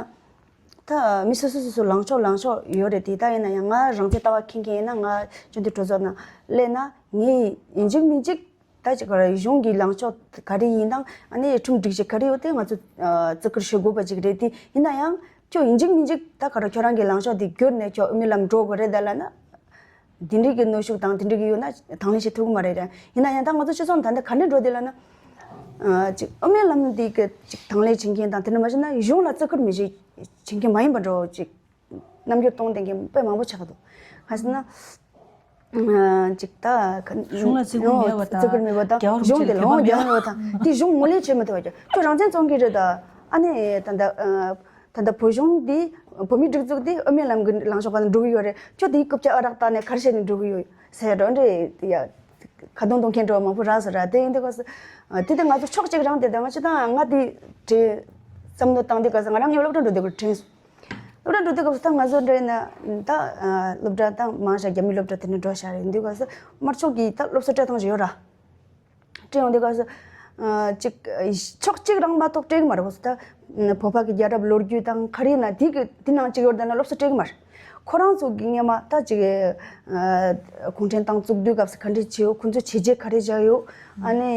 ད་མི་སོ་སོ་སོ་སོ་ལངས་ཕྱོགས་ལངས་ཕྱོགས་ཡོད་རེད། དེ་ད་ཡིན་ན་ཡང་ང་རང་ཚོའི་ལྟ་བ་མཁྱེན་མཁན་ཡིན་ན། ང་ཅོན་ཏི་གྲོས་ཚོགས་ནང་སླེབས་ན་ངས་ཡིན་གཅིག་མིན་གཅིག་ད་ཅིག་ག་རེ་གཞུང་གི་ལངས་ཕྱོགས་ག་རེ་ཡིན་དང་། ཨ་ནི་ཁྲིམས་སྒྲིག་གཞི་ག་རེ་ཡོད་དེ་ང་ཚོ་བརྩི་བཀུར་ཞུ་དགོས་པ་ཅིག་རེད། དེ་ཡིན་ན་ཡང་ཁྱོད་ཡིན་གཅིག་མིན་གཅིག་ད་ག་རེ་ཁྱོད་རང་གི་ལངས་ཕྱོགས་དེ་བསྒྱུར་ནས་ཁྱོད་ཨུ་མི་ལམ་འགྲོ་དགོས་རེད་ད་ལབ་ན། དེ་འདྲའི་གི་གནོན་ཤུགས་དང་དེ་འདྲའི་གི་ཡོད་ན་དང་ལེན་བྱེད་ཐུབ་ཀྱི་མ་རེད་ར། ཡིན་ན་ཡང་ད་ང་ཚོ་སྤྱི་ཚོགས་ནང་ད་ལྟ་ག་འདྲ་འགྲོ་དེ་ལབ་ན། ཨ་ཅིག་ཨུ་མི་ལམ་འདི་གི་ཅིག་དང་ལེན་བྱེད་མཁན་དང་དེ་འདྲ་མ་བྱས་ན་གཞུང་ལ་བརྩི་བཀུར་མི་བྱེད་བྱེད་མཁན་མ་ཡིན་པ་འདྲ་ཅིག་རྣམ་འགྱུར་སྟོན་བསྡད་མཁན་དཔེ་མང་པོ་ཆགས་འདུག་ག་ཟེར་ན། ཨ་ཅིག་ད་ག་གཞུང་ལ་བརྩི་བཀུར་མེད་པ་དང་། བརྩི་བཀུར་མེད་པ་དང་། རྒྱལ་བ་རིན་པོ་གཞུང་ཆེ་དེ་ལ་ལག་པ་ལོངས་རྒྱག་མེད་པ་དང་། དེ་གཞུང་ངོས་ལེན་བྱེད་མི་ཐུབ་པ་ཅིག་ཁྱོད་རང་བཙན་བཙོང་གི་རེད་ད། ཨ་ནི་ད་ལྟ་ཨ། ད་ལྟ་བོད་གཞུང་འདི་བོད་མིའི་སྒྲིག་འཛུགས་འདི་ཨུ་མི་ལམ་གྱི་ལངས་ཕྱོགས་སྒང་ནས་འགྲོ་གི་ཡོད་རེད། ཁྱོད་དེའི་རྐུབ་བཀྱག་ཨ་རག་བཏགས་ནས་ག་རེ་བྱས་ནས་འགྲོ་གི་ཡོད་ཟེར་འགྲོ་འདྲེ་ཡ། ཁ་རྡུང་གཏོང་མཁན་འགྲོ་མང་པོ་རག་ཟེར་ར། དེ་ཡིན་དུས་སྐབས་སུ་དེ་དེ་ང་ཚོ་ཕྱོགས་གཅིག་རང་དེ་ད་ང་ཅི་ད་ང་དེ་དྲན་བསམ་བློ་བཏང་དུས་སྐབས་སུ་ང་རང་ངའི་སློབ་གྲྭ་འགྲོ་དུས་སྐབས་དྲན་སོང་། སློབ་གྲྭ་འགྲོ་དུས་སྐབས་སུ་ད་ང་ཚོ་འདྲ་ཡིན་ན་ད་སློབ་གྲྭ་ད་མང་ཤ་རྒྱ་མི་སློབ་གྲྭ་དེ་ནས་འགྲོ་ཤ་རེད། ཡིན་དུས་སྐབས་སུ་དམར་ཕྱོགས་ཀྱི་ད་སློབ་གསོ་སྤྲད་སྟངས་ཤིག་ཡོད་ར། སྤྲད་ཡོང་དུས་སྐབས་སུ། ཨ་ཅིག་ཕྱོགས་གཅིག་རང་མ་གཏོགས་སྤྲད་གི་མ་རེད་གོ་སོ། ད་བོད་པ་གི་རྒྱལ་རབས་ལོ་རྒྱུས་དང་ག་རེ་ཡིན་ན་དེ་གི་དེ་ནང་གཅིག་ཡོད་དེ་ན་སློབ་གསོ་སྤྲད་གི་མ་རེད། ཁོ་རང་ཚོ་གི་སྔོན་མ་ད་ཅིག་ཨ་གུང་ཁྲན་ཏང་བཙུགས་དུས་སྐབས་སུ་ག་འདྲ་བྱས་ཡོད། ཁོ་ཚོ་བྱས་རྗེས་ག་རེ་བཞག་ཡོད། ཨ་ནི་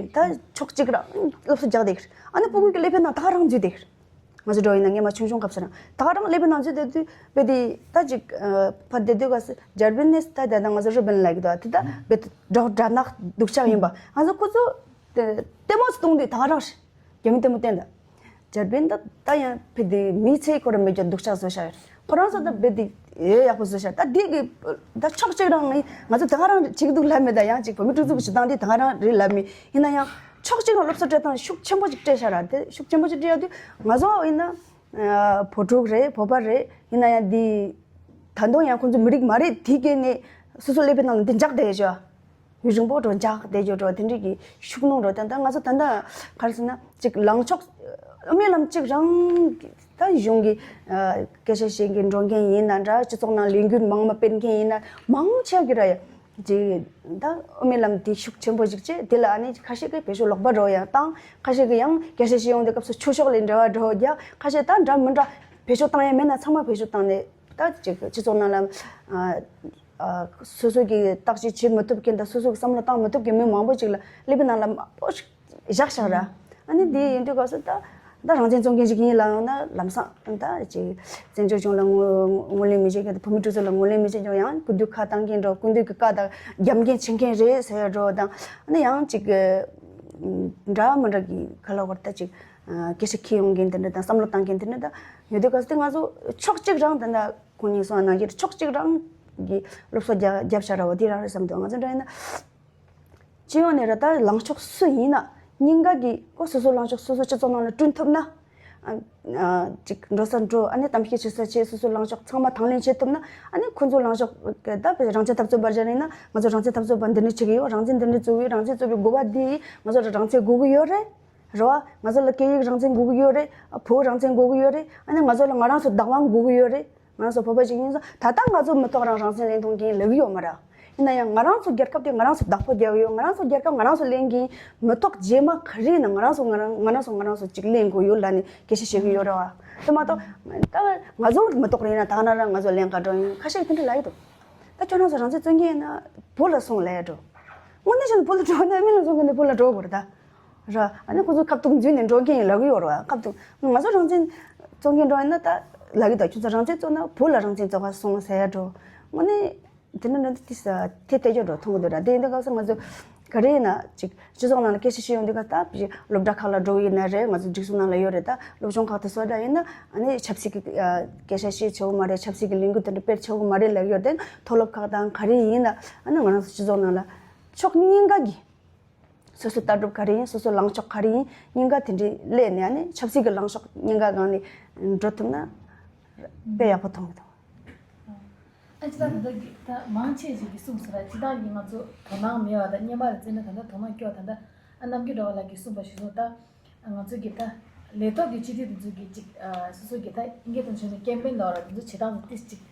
ད་ཕྱོགས་གཅིག་རང་སློབ་གསོ་རྒྱག་བསྡད་གི་རེད། ཨ་ནི་སྤུ་གུ་གི་ཀླད་པའི་ནང་ད་ག་རང་འཛུལ་བསྡད་གི་རེད། ང་ཚོ་འགྲོ་ཡིན་ན་སྔོན་མ་ཆུང་ཆུང་སྐབས་སུ་རང་ད་ག་རང་ཀླད་པའི་ནང་འཛུལ་བསྡད་དུས་བོད་དེ་ད་ཅིག་ཨ་ཕར་བསྡད་དུས་སྐབས་སུ་འཇར་པན་ནས་ད་ད་ད་ང་ཚོ་རི་པན་ལབ་གི་འདུག་དེ་ད་བོད་དུ་འགྲོ་དྲ་ནག་སྡུག་ཅག་ཡིན་པ། ང་ཚོ་ཁོ་ཚོ་ལྟད་མོ་གཏོང་དུས་ད་ག་རང་རེད། རྒྱ་མི་ལྟད་མོ་བསྟན་ད། འཇར་པན་ད་ད་ཡང་བོད་དེ་མི་ཚེ་ཁོ་རང་མེད་རྒྱུ་སྡུག་ཅག་བཟོ་བཞག་ཡོད། ཁོ་རང་ཚོ་ད་བོད་དེ་ཨེ་ཡག་པོ་བཟོ་བཞག་ད་དེ་གི་ད་ཕྱོགས་གཅིག་རང་ངི་ང་ཚོ་ད་ག་རང་བྱེད་ཀྱི་འདུག་ལབ་མེད། ད་ཡང་ཅིག་བོད་མི་སྒྲིག་འཛུགས་ཀྱི་བྱེད་སྟངས་དེ་ད་ག་རང་རེད་ལབ་མེད། ཡིན་ན་ཡང་ཕྱོགས་གཅིག་རང་སློབ་གསོ་སྤྲད་སྟངས་ཤུགས་ཆེན་པོ་ཅིག་སྤྲད་བཞག་ར། དེ་ཤུགས་ཆེན་པོ་ཅིག་སྤྲད་ཡོད་དུས་ང་ཚོ་ཡིན་ན་ཨ་བོད་ཕྲུག་རེད། བོད་པ་རེད། ཡིན་ན་ཡང་འདི་ད་དུང་ཡང་ཁོང་ཚོ་མི་རིགས་མ་རེད། དེ་གས་ནས་སོ་སོ་ཀླད་པའི་ནང་ལ་འདི་འཇགས་བསྡད་ཡོད་ཅོ། ཡུན་རིང་པོ་འགྲོ་འཇགས་བསྡད་ཡོད་འགྲོ། དེ་འདྲའི་གི་ཤུགས་སྣོན་འགྲོ་ད་ད་ང་ཚོ་ད་ལྟ་ག་རེ་ཟེར་ན་ཅིག་ལངས་ཕྱོགས་ཨ་མའི་ལམ་གཅིག་རང་ད་གཞུང་གི་ཨ་སྐད་ཆ་བཤད་མཁན་འགྲོ་མཁན་ཡིན་ན་འདྲ། སྤྱི་ཚོགས་ནང་ལས་འགུལ་མང་མ་སྤེལ་མཁན་ཡིན་ན་མང་ཆེ་གི་ར་ཡ། ཅིག་ད་ཨ་མའི་ལམ་དེ་ཤུགས་ཆེན་པོ་ཞིག་བྱས། དེ་ལ་ཨ་ནི་ཁ་ཤས་ཀྱིས་བེད་སྤྱོད་ལོག་པ་འགྲོ་ཡང་བཏང་། ཁ་ཤས་ཀྱིས་ཡང་སྐད་ཆ་བཤད་ཡོང་དུས་སྐབས་སུ་ཆོས་ཕྱོགས་ལས་འབྲེལ་བ་འགྲོ་རྒྱག་ཁ་ཤས་ད་འདྲ་མི་འདྲ་བེད་སྤྱོད་བཏང་ཡ་མེད་ན་ཚང་མ་བེད་སྤྱོད་བཏང་ནས་ད་ཅིག་སྤྱི་ཚོགས་ནང་ལ་ཨ་ཨ་སོ་སོ་གིས་བརྟག་དཔྱད་བྱེད་མི་ཐུབ་མཁན་དང་སོ་སོ་གིས་བསམ་བློ་བཏང་མི་ཐུབ་མཁན་མི་མང་པོ་ཅིག་ལ་ཀླད་པའི་ནང་ལ་མང་པོ་ཞིག་བཞག་བཞག་ར། ཨ་ནི་འདི་ཡིན་དུས་སྐབས་སུ་ད་ད་རང་བཙན་བཙོང་མཁན་ཞིག་ཡིན་ལབ་ཡོང་ན་ལམ་སང་ད་ཅིག་བཙན་བྱོལ་གཞུང་ལ་ངོ་ངོས་ལེན་མི་བྱེད་མཁན་དང་བོད་མི་སྒྲིག་འཛུགས་ལ་ངོས་ལེན་མི་བྱེད་མཁན་ཡང་སྐུ་མདུན་ཁ་བཏང་མཁན་འགྲོ། སྐུ་མདུན་གྱི་བཀའ་དང་རྒྱབ་འགལ་བྱེད་མཁན་རེད་ཟེར་ཡ་འགྲོ་དང་། ཨ་ནི་ཡང་ཅིག་འདྲ་མི་འདྲ་གི་ག་ལ་བར་ད་ཅིག་སྐད་ཆ་འཁྱེར་ཡོང་མཁན་དེ་འདྲ་དང་བསམ་བློ་བཏང་མཁན་དེ་འདྲ་དང་ཡོད་དུས་སྐབས་སུ་དེ་ང་ཚོ་ཕྱོགས་གཅིག་རང་ད་ད་ཁོང་གཉིས་གསུངས་པ་ནང་བཞིན་ཕྱོགས་གཅིག་རང་གི་སློབ་གསོ་རྒྱབ་རྒྱབ་བཞག་ར་བ་དེ་རང་རེད་བསམ་འདུག་ང་ཚོ་འདྲ་ཡིན་ན། སྤྱི་ཡོངས་ནས་ར་ད་ལངས་ཕྱོགས་སུ་ཡིན་ན་སྙིང་ག་གི་ཁོ་སོ་སོ་ལངས་ཕྱོགས་སོ་སོ་སྤྱི་ཚོགས་ནང་ལ་བསྐྲུན་ཐུབ་ན། ཨ་ཨ་ཅིག་འགྲོ་ས་འགྲོ། ཨ་ནི་གཏམ་བཤད་བྱེད་ས་བྱེད། སོ་སོ་ལངས་ཕྱོགས་ཚང་མ་དང་ལེན་བྱེད་ཐུབ་ན། ཨ་ནི་ཁོ་ཚོ་ལངས་ཕྱོགས་ཀྱི་ད་བོད་རང་བཙན་འཐབ་རྩོད་པ་རྒྱ་ནས་ན་ང་ཚོ་རང་བཙན་འཐབ་རྩོད་པ་འདི་འདྲ་བྱེད་ཀྱི་ཡོད། རང་བཙན་འདི་འདྲ་རྩོད་ཀྱི་ཡོད། རང་བཙན་རྩོད་པའི་དགོས་པ་འདི་ཡིན། ང་ཚོ་ལ་རང་བཙན་དགོས་ཀྱི་ཡོད་རེད། རེད་བ། ང་ཚོ་ལ་སྐད་ཡིག་རང་བཙན་དགོས་ཀྱི་ཡོད་རེད། བོད་རང་བཙན་དགོས་ཀྱི་ཡོད་རེད། ཨ་ནི་ང་ཚོ་ལ་ང་རང་ཚོ་བདག་དབང་དགོས་ཀྱི་ཡོད་རེད། ང་རང་ཚོ་བོད་པ་ཞིག་ཡིན་ཙང་ད་ལྟ་ང་ཚོ་མི་ཐོག་རང་རང་བཙན་ལེན་གཏོང་མཁན་ལབ་ཀྱི་ཡོད་མ་རེད། ཡིན་ན་ཡང་ང་རང་ཚོ་རྒྱལ་ཁབ་དེ་ང་རང་ཚོ་བདག་པོ་རྒྱག་གི་ཡོད། ང་རང་ཚོ་རྒྱལ་ཁབ་ང་རང་ཚོ་ལེན་གྱི་ཡིན། མི་ཐོག་རྗེས་མ་ག་རེ་ཡིན་ན་ང་རང་ཚོ་ང་རང་ང་རང་ཚོ་ང་རང་ཚོ་གཅིག་ལེན་དགོས་ཡོད་ལབ་ནས་སྐད་ཆ་བཤད་ཀྱི་ཡོད་རེད་བ། དེ་མ་གཏོགས་ད་ང་ཚོ་མི་ཐོག་རེད་ན་ད་ན་ར་ང་ཚོ་ལེན་ག་འགྲོ་ཡིན། ཁ་ཤས་དེ་འདྲ་ལབ་ཀྱི་འདུག་ད་ཁྱོད་རང་ཚོ་རང་བཙན་རྩོད་མཁན་ཡིན་ན་བོད་ལ་སོང་ལབ་ཡ་འགྲོ། དངོས་གནས་བྱས་ན་བོད་ལ་འགྲོ་ན་ཨ་མི་ལ་སོང་གི་ནས་བོད་ལ་འགྲོ་དགོས་རེད་ད། ར། ཨ་ནི་ཁོ་ཚོ་ཁ་ཐུག་འཛུལ་ནས་འགྲོ་མཁན་ཡིན་ལབ་ཀྱི་ཡོད་རེད་བ། ཁ་ཐུག་ང་ཚོ་རང་བཙན་རྩོད་མཁན་འགྲོ་ཡིན་ན་ད་ལབ་ཀྱི་ད། ཁྱོད་ཚོ་རང་བཙན་རྩོད་ན་བོད་ལ་རང་བཙན་རྩོད་ག་སོང་ཟེར་ཡ་འགྲོ། དངོས་གནས་དེ་འདྲ་འདྲ་འདི་ས་དེ་ལྟ་རྒྱུ་འགྲོ་མཐོང་གི་འདུག་ར། དེ་ཡིན་དུས་སྐབས་སུ་ང་ཚོ་ག་རེ་ཡིན་ན་ཅིག་སྤྱི་ཚོགས་ནང་ལ་སྐད་ཆ་བཤད་ཡོང་དུས་ཀ་ད་སློབ་གྲྭ་ཁག་ལ་འགྲོ་གི་ཡིན་ན་རེད། ང་ཚོ་སྒྲིག་འཛུགས་ནང་ལ་ཡོད་རེད། ད་སློབ་སྦྱོང་ཁག་དེ་ཚོ་འདྲ་ཡིན་ན་ཨ་ནི་ཆབ་སྲིད་ཀྱི་ཨ་སྐད་ཆ་བཤད་ཆོག་གི་མ་རེད། ཆབ་སྲིད་ཀྱི་ལས་འགུལ་དེ་འདྲ་སྤེལ་ཆོག་གི་མ་རེད་ལབ་ཡོད་རེད། མཐོ་སློབ་ཁག་དང་ག་རེ་ཡིན་ན་ཨ་ནི་ང་རང་ཚོ་སྤྱི་ཚོགས་ནང་ལ་ཕྱོགས་གཉིས་ཀ་གི་སོ་སོའི་ལྟ་གྲུབ་ག་རེ་ཡིན། སོ་སོའི་ལངས་ཕྱོགས་ག་རེ་ཡིན། གཉིས་ཀ་དེ་འདྲའི་སླེབས་ནས་ཨ་ནི་ཆབ་སྲིད་ཀྱི་ལངས་ཕྱོགས་གཉིས་ཀ་སྒང་ནས་འགྲོ་ཐུབ་ན་དཔེ་ཡག་པོ་མཐོང་གི་འདུག་ཨ་ཅི་ད་ད་ད་མང་ཆེ་ཞིག་གིས་གསུངས་སོང་ར། ཅི་ད་ཡིན་ང་ཚོ་དོ་སྣང་མེད་པ་དང་སྔོན་མ་ལ་བརྩིས་ན་ད་ད་དོ་སྣང་སྐྱོ། ད་ད་ཨ་ནམ་རྒྱུན་ར་བ་ལགས་ཀྱིས་གསུངས་པ་ཞིག་སོང་ད། ང་ཚོ་གི་ད་ལས་ཐོག་གི་སྤྱི་འཐུས་དེ་ཚོ་གི་ཅིག་ཨ་སོ་སོ་གི་ད་ཨིན་སྐད་དང་བྱས་ན་ཀེམ་པེན་ལ་ར་དེ་ཚོ་བྱེད་སྟངས་ཏིས་ཅིག་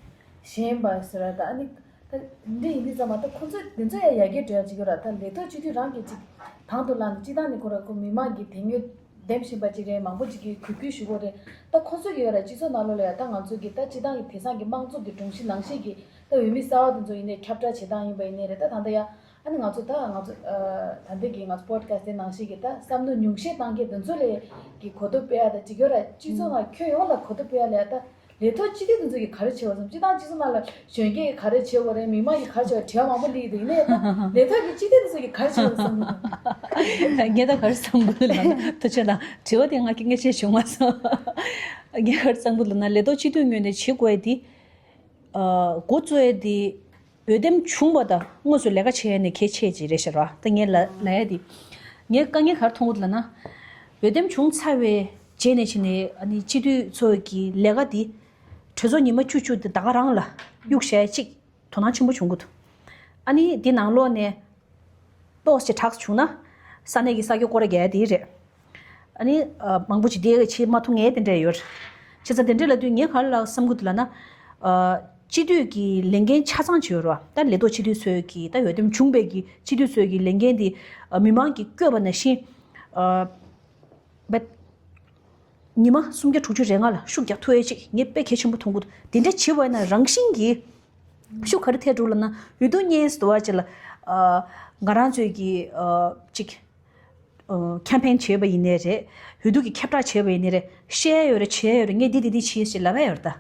ཞེན་པ་ཟེར་བ་དང་། ཨ་ནི་ད་འདི་ཡིན་དུས་ཙམ་པ་ད་ཁོང་ཚོ་འདི་ཚོ་ཡང་ཡར་རྒྱས་འགྲོ་ཡ་ཅིག་ཡོད་ར། ད་ལས་ཐོག་སྤྱི་འཐུས་རང་གིས་ཅིག་དང་དུ་བླངས་ནས་སྤྱི་བཏང་ནས་ཁོ་ར་ཁོ་མི་མང་གི་དེ་ཉོ་འདེམས་བཞིན་པ་ཅིག་རེད། མང་པོ་ཅིག་གིས་གུས་བཀུར་ཞུ་གི་རེད། ད་ཁོང་ཚོ་གི་ཡོད་ར། སྤྱི་ཚོགས་ནང་ལོགས་ལ་ཡ་ད་ང་ཚོ་གི་ད་སྤྱི་བཏང་གི་དེང་སང་གི་དམངས་གཙོ་གི་སྒྲོམ་གཞི་ནང་བཞིན་གྱི་ད་འོས་མི་གསར་བ་དེ་ཚོ་ཡིན་ནའི་ཁྱབ་བསྒྲགས་བྱེད་སྟངས་ཡིན་པ་ཡིན་ནའི་རེད། ད་ད་ལྟ་ཡ་ཨ་ནི་ང་ཚོ་ད་ང་ཚོ་ཨ་ད་ལྟ་གི་ང་ཚོ་པོ་ཌི་ཁ་སི་ཊི་དེ་ནང་བཞིན་གྱི་ད་བསམ་བློ་ཉུང་ཤས་བཏང་མཁན་དེ་ཚོ་ལ་གི་གོ་རྟོགས་སྤེལ་ཡ་ད་ཅིག་ཡོད་ར། སྤྱི་ཚོགས་ནང་ཁྱོན་ཡོངས་ལ་གོ་རྟོགས་སྤེལ་ཡ་ལ་ཡ་ད། ལས་ཐོག་སྤྱི་འཐུས་དེ་ཚོ་གིས་ག་རེ་བྱེད་པ་བསམ། སྤྱི་བཏང་སྤྱི་ཚོགས་ནང་ལ་གཞོན་སྐྱེས་ཀྱིས་ག་རེ་བྱེད་དགོས་རེད། མི་མང་གིས་ག་རེ་བྱེད་དགོས་རེད། དྲི་བ་མང་པོ་སླེབས་ཀྱི་འདུག་ཡིན་ནའི་ད་ལས་ཐོག་གི་སྤྱི་འཐུས་དེ་ཚོ་གིས་ག་རེ་བྱེད་པ་བསམ་གྱི་འདུག་ངས་ད་ག་རེ་བསམ་གྱི་འདུག་ལབ་ན། ཐུགས་རྗེ་གནང་། དྲི་བ་དེ་ང་སྐད་ངས་བཤད་བྱུང་མ་སོང་། ངས་ག་རེ་བསམ་གྱི་འདུག་ལབ་ན། ལས་ཐོག་སྤྱི་འཐུས་ངོས་ནས་བྱེད་དགོས་ཡ་དེ། ཨ། འགོ་གཙོ་ཡ་དེ་འོས་འདེམས་བྱུང་བ་དང་དངོས་སུ་ལས་ཀ་བྱེད་ཡ་ནི་གལ་ཆེ་ཅིག་རེད་ཤག་ར། ད་ངས་ལ་ལབ་ཡ་དེ། ངས་དཀའ་ངལ་ག་རེ་མཐོང་གི་འདུག་ལབ་ན། འོས་འདེམས་བྱུང་ཚར་བའི་རྗེས་ནས་བྱས་ནས་ཨ་ནི་སྤྱི་འཐུས་ཚོ་གི་ལས་ཀ་དེ་གྲོས་ཚོགས་ཉི་མ་བཅུ་བཅུ་དེ་ད་ག་རང་ལ་གཡུག་བཞག་ཡ་གཅིག་དོ་སྣང་ཆེན་པོ་བྱུང་གི་འདུག་ཨ་ནི་དེ་ནང་ལོགས་ནས་ཏོག་ཙམ་དྲག་བྱུང་ན་ས་གནས་ཀྱི་ས་ཆ་སྐོར་ར་རྒྱག་ཡ་དེ་རེད། ཨ་ནི་ཨ་མང་པོ་ཅིག་དེ་བྱེད་མ་ཐུབ་མཁན་དེ་འདྲ་ཡོད། བྱས་ཙང་དེ་འདྲ་ལབ་དུས་ངས་ག་རེ་ལབ་བསམ་གྱི་འདུག་ལབ་ན། ཨ། སྤྱི་འཐུས་ཀྱི་ལས་འགན་ཆ་ཚང་ཅིག་ཡོད་རེད་བ། ད་ལས་ཐོག་སྤྱི་འཐུས་ཚོས་ཀྱི་ད་འོས་འདེམས་བྱུང་བའི་གི་སྤྱི་འཐུས་ཚོས་ཀྱི་ལས་འགན་དེ་ཨ་མི་མང་གིས་བསྐོས་པ་ནང་བཞིན། ཨ། བེད། ཉི་མ་སུམ་བརྒྱ་དྲུག་ཅུ་རེ་ལྔ་ལ་ཤུགས་རྒྱག་ཐུབ་ཡ་ཅིག་ངས་དཔེ་གལ་ཆེན་པོ་མཐོང་གི་འདུག་དེ་འདྲ་བྱེད་པ་ཡིན་ན་རང་བཞིན་གྱིས་ཤུགས་ག་རེ་ཐེབས་འགྲོ་ལབ་ན། འོས་བསྡུ་གཉིས་སུ་དུ་བ་ཅིག་ལ། ཨ། ང་རང་ཚོས་ཀྱི་ཨ་ཅིག་ཨ། ཁེམ་ཕེན་བྱས་པ་ཡིན་ནའི་རེད། འོས་བསྡུ་གི་ཁྱབ་བསྒྲགས་བྱས་པ་ཡིན་ནའི་རེད། བཤད་ཡ་ཡོད་རེད། བྱེད་ཡ་ཡོད་རེད། ངས་འདི་འདི་འདི་བྱས་ཞེས་ལབ་ཡ་ཡོད་རེད་ད།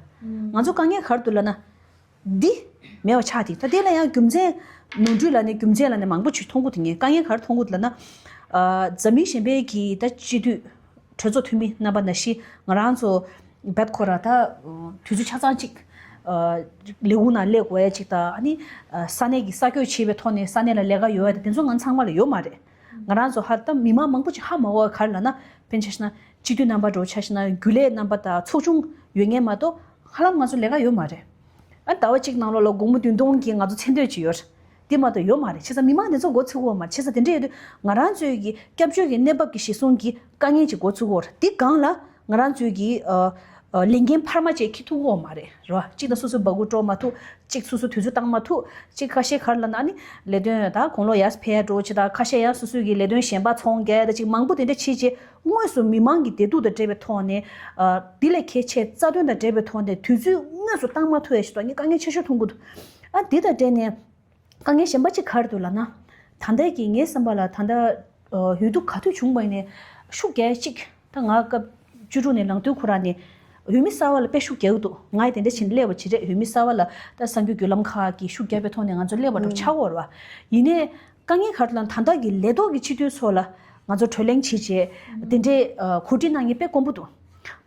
ང་ཚོ་དཀའ་ངལ་ག་རེ་འདུག་ལབ་ན། འདི་མེད་པ་ཆགས་ཏེ། ད་དེ་ལ་ཡང་རྒྱུ་མཚན། ནོར་འཁྲུལ་ལབ་ནས་རྒྱུ་མཚན་ལབ་ནས་མང་པོ་ཅིག་མཐོང་གི་འདུག་ངས་དཀའ་ངལ་ག་རེ་མཐོང་གི་འདུག་ལབ་ན། ཨ། འཛམ་གླིང་གཞན་པའི་གི་ད་སྤྱི་འཐུས་གྲོས་ཚོགས་འཐུས་མི་རྣམ་པ་ནང་བཞིན་ང་རང་ཚོ་བེད་ཁོ་ར་ད་དུས་ཚོད་ཆ་ཚང་གཅིག་ཨ། ལས་ཁུངས་ནང་སླེབས་དགོས་ཡ་གཅིག་དང་། ཨ་ནི་ཨ་ས་གནས་ཀྱི་གསར་འགོད་བྱས་པའི་ཐོག་ནས་ས་གནས་ལ་ལས་ཀ་ཡོད་ཡ་དེ་དེ་ཚོ་ང་ཚང་མ་ལ་ཡོད་མ་རེད། ང་རང་ཚོ་ཧ་ད་མི་མང་མང་པོ་ཅིག་ཧ་མ་གོ་བ་ག་རེ་ལབ་ན། དཔེར་ན་ཆ་བཞག་ན་སྤྱི་འཐུས་རྣམ་པ་འདྲ་བོ་ཆ་བཞག་ན་རྒྱུན་ལས་རྣམ་པ་དང་ཚོགས་ཆུང་ཡོད་མཁན་མ་གཏོགས་ཧ་ལམ་ང་ཚོ་ལས་ཀ་ཡོད་མ་རེད། ཨ་ཟླ་བ་གཅིག་ནང་ལོགས་ལ་སྒོར་མོ་བདུན་སྟོང་གི་ང་ཚོ་མཚན་ཐོ་ཅིག་ཡོད་རེད། དེ་མ་གཏོགས་ཡོད་མ་རེད། བྱས་ཙང་མི་མང་དེ་ཚོ་མགོ་ཚོད་ཀྱི་ཡོད་མ་རེད། བྱས་ཙང་དེ་འདྲ་ཡོད་དུས་ང་རང་ཚོའི་གི་སྐྱབས་བཅོལ་གྱི་གནས་བབ་ཀྱི་གཞི་བཟུང་གི་དཀའ་ངལ་ཅིག་མགོ་ཚོད་ཀྱི་ཡོད་རེད། དེ་སྒང་ལ་ང་རང་ཚོའི་གི་ཨ་ཨ་ལས་འགན་འཕར་མ་ཅིག་འཁྱེར་ཐུབ་ཀྱི་ཡོད་མ་རེད། རེད་བ། གཅིག་ད་སོ་སོའི་སྦ་ཁུག་དཀྲོག་མ་ཐུབ། གཅིག་སོ་སོ་དུས་ཚོད་བཏང་མ་ཐུབ། གཅིག་ཁ་ཤས་ག་རེ་ལབ་ན། ཨ་ནི་ལས་དོན་ད་དགུང་ལོ་ཡར་ཕེབས་ཡ་འདྲ་བོ་ཅིག་དང་། ཁ་ཤས་ཡང་སོ་སོའི་གི་ལས་དོན་གཞན་པ་ཚོང་རྒྱག་ཡ་དང་། གཅིག་མང་པོ་དེ་འདྲ་བྱས་བྱས་དངོས་སུ་མི་མང་གི་བདེ་སྡུག་དང་འབྲེལ་བའི་ཐོག་ནས། ཨ་འདི་ལས་གལ་ཆེ་རྩ་དོན་དང་འབྲེལ་བའི་ཐོག་ནས་དུས་ཚོད་དངོས་སུ་བཏང་མ་ཐུབ་ཡ་ཞིག་ད་ངས་དཀའ་ངལ་ཆེ་ཤོས་མཐོང་གི་འདུག་ཨ་འདི་དང་འབྲེལ་ནས་དཀའ་ངལ་གཞན་པ་གཅིག་ག་རེ་འདུག་ལབ་ན། ད་ལྟའི་གི་ངའི་བསམ་པ་ལ་ད་ལྟ་ཨ་འོས་བསྡུ་ག་དུས་བྱུང་བ་ཡིན་ནའི་ཤུགས་རྒྱག་ཡ་གཅིག་ད་ང་སྐབས་བཅུ་དྲུག་ནས་ལངས་དུས་ཁོ་རང་ནས་འོས་མི་གསར་པ་ལ་དཔེ་ཤུགས་རྒྱག་གི་འདུག་ང་ཡི་དེ་འདྲ་བྱས་ནས་སླེབས་པ་ཅིག་རེད། འོས་མི་གསར་པ་ལ་ད་གསར་འགྱུར་བརྒྱུད་ལམ་ཁག་གིས་ཤུགས་རྒྱབ་པའི་ཐོག་ནས་ང་ཚོ་སླེབས་པ་འདྲ་ཆགས་ཡོད་རེད་བ། ཡིན་ནའི་དཀའ་ངལ་ག་རེ་ལབ་ན། ད་ལྟ་གི་ལས་ཐོག་གི་སྤྱི་འཐུས་ཚོ་ལ་ང་ཚོ་བགྲོ་གླེང་བྱས་བྱས་དེ་འདྲའི་ཨ་གོ་སྒྲིག་གནང་མཁན་དཔེ་དཀོན་པོ་འདུག་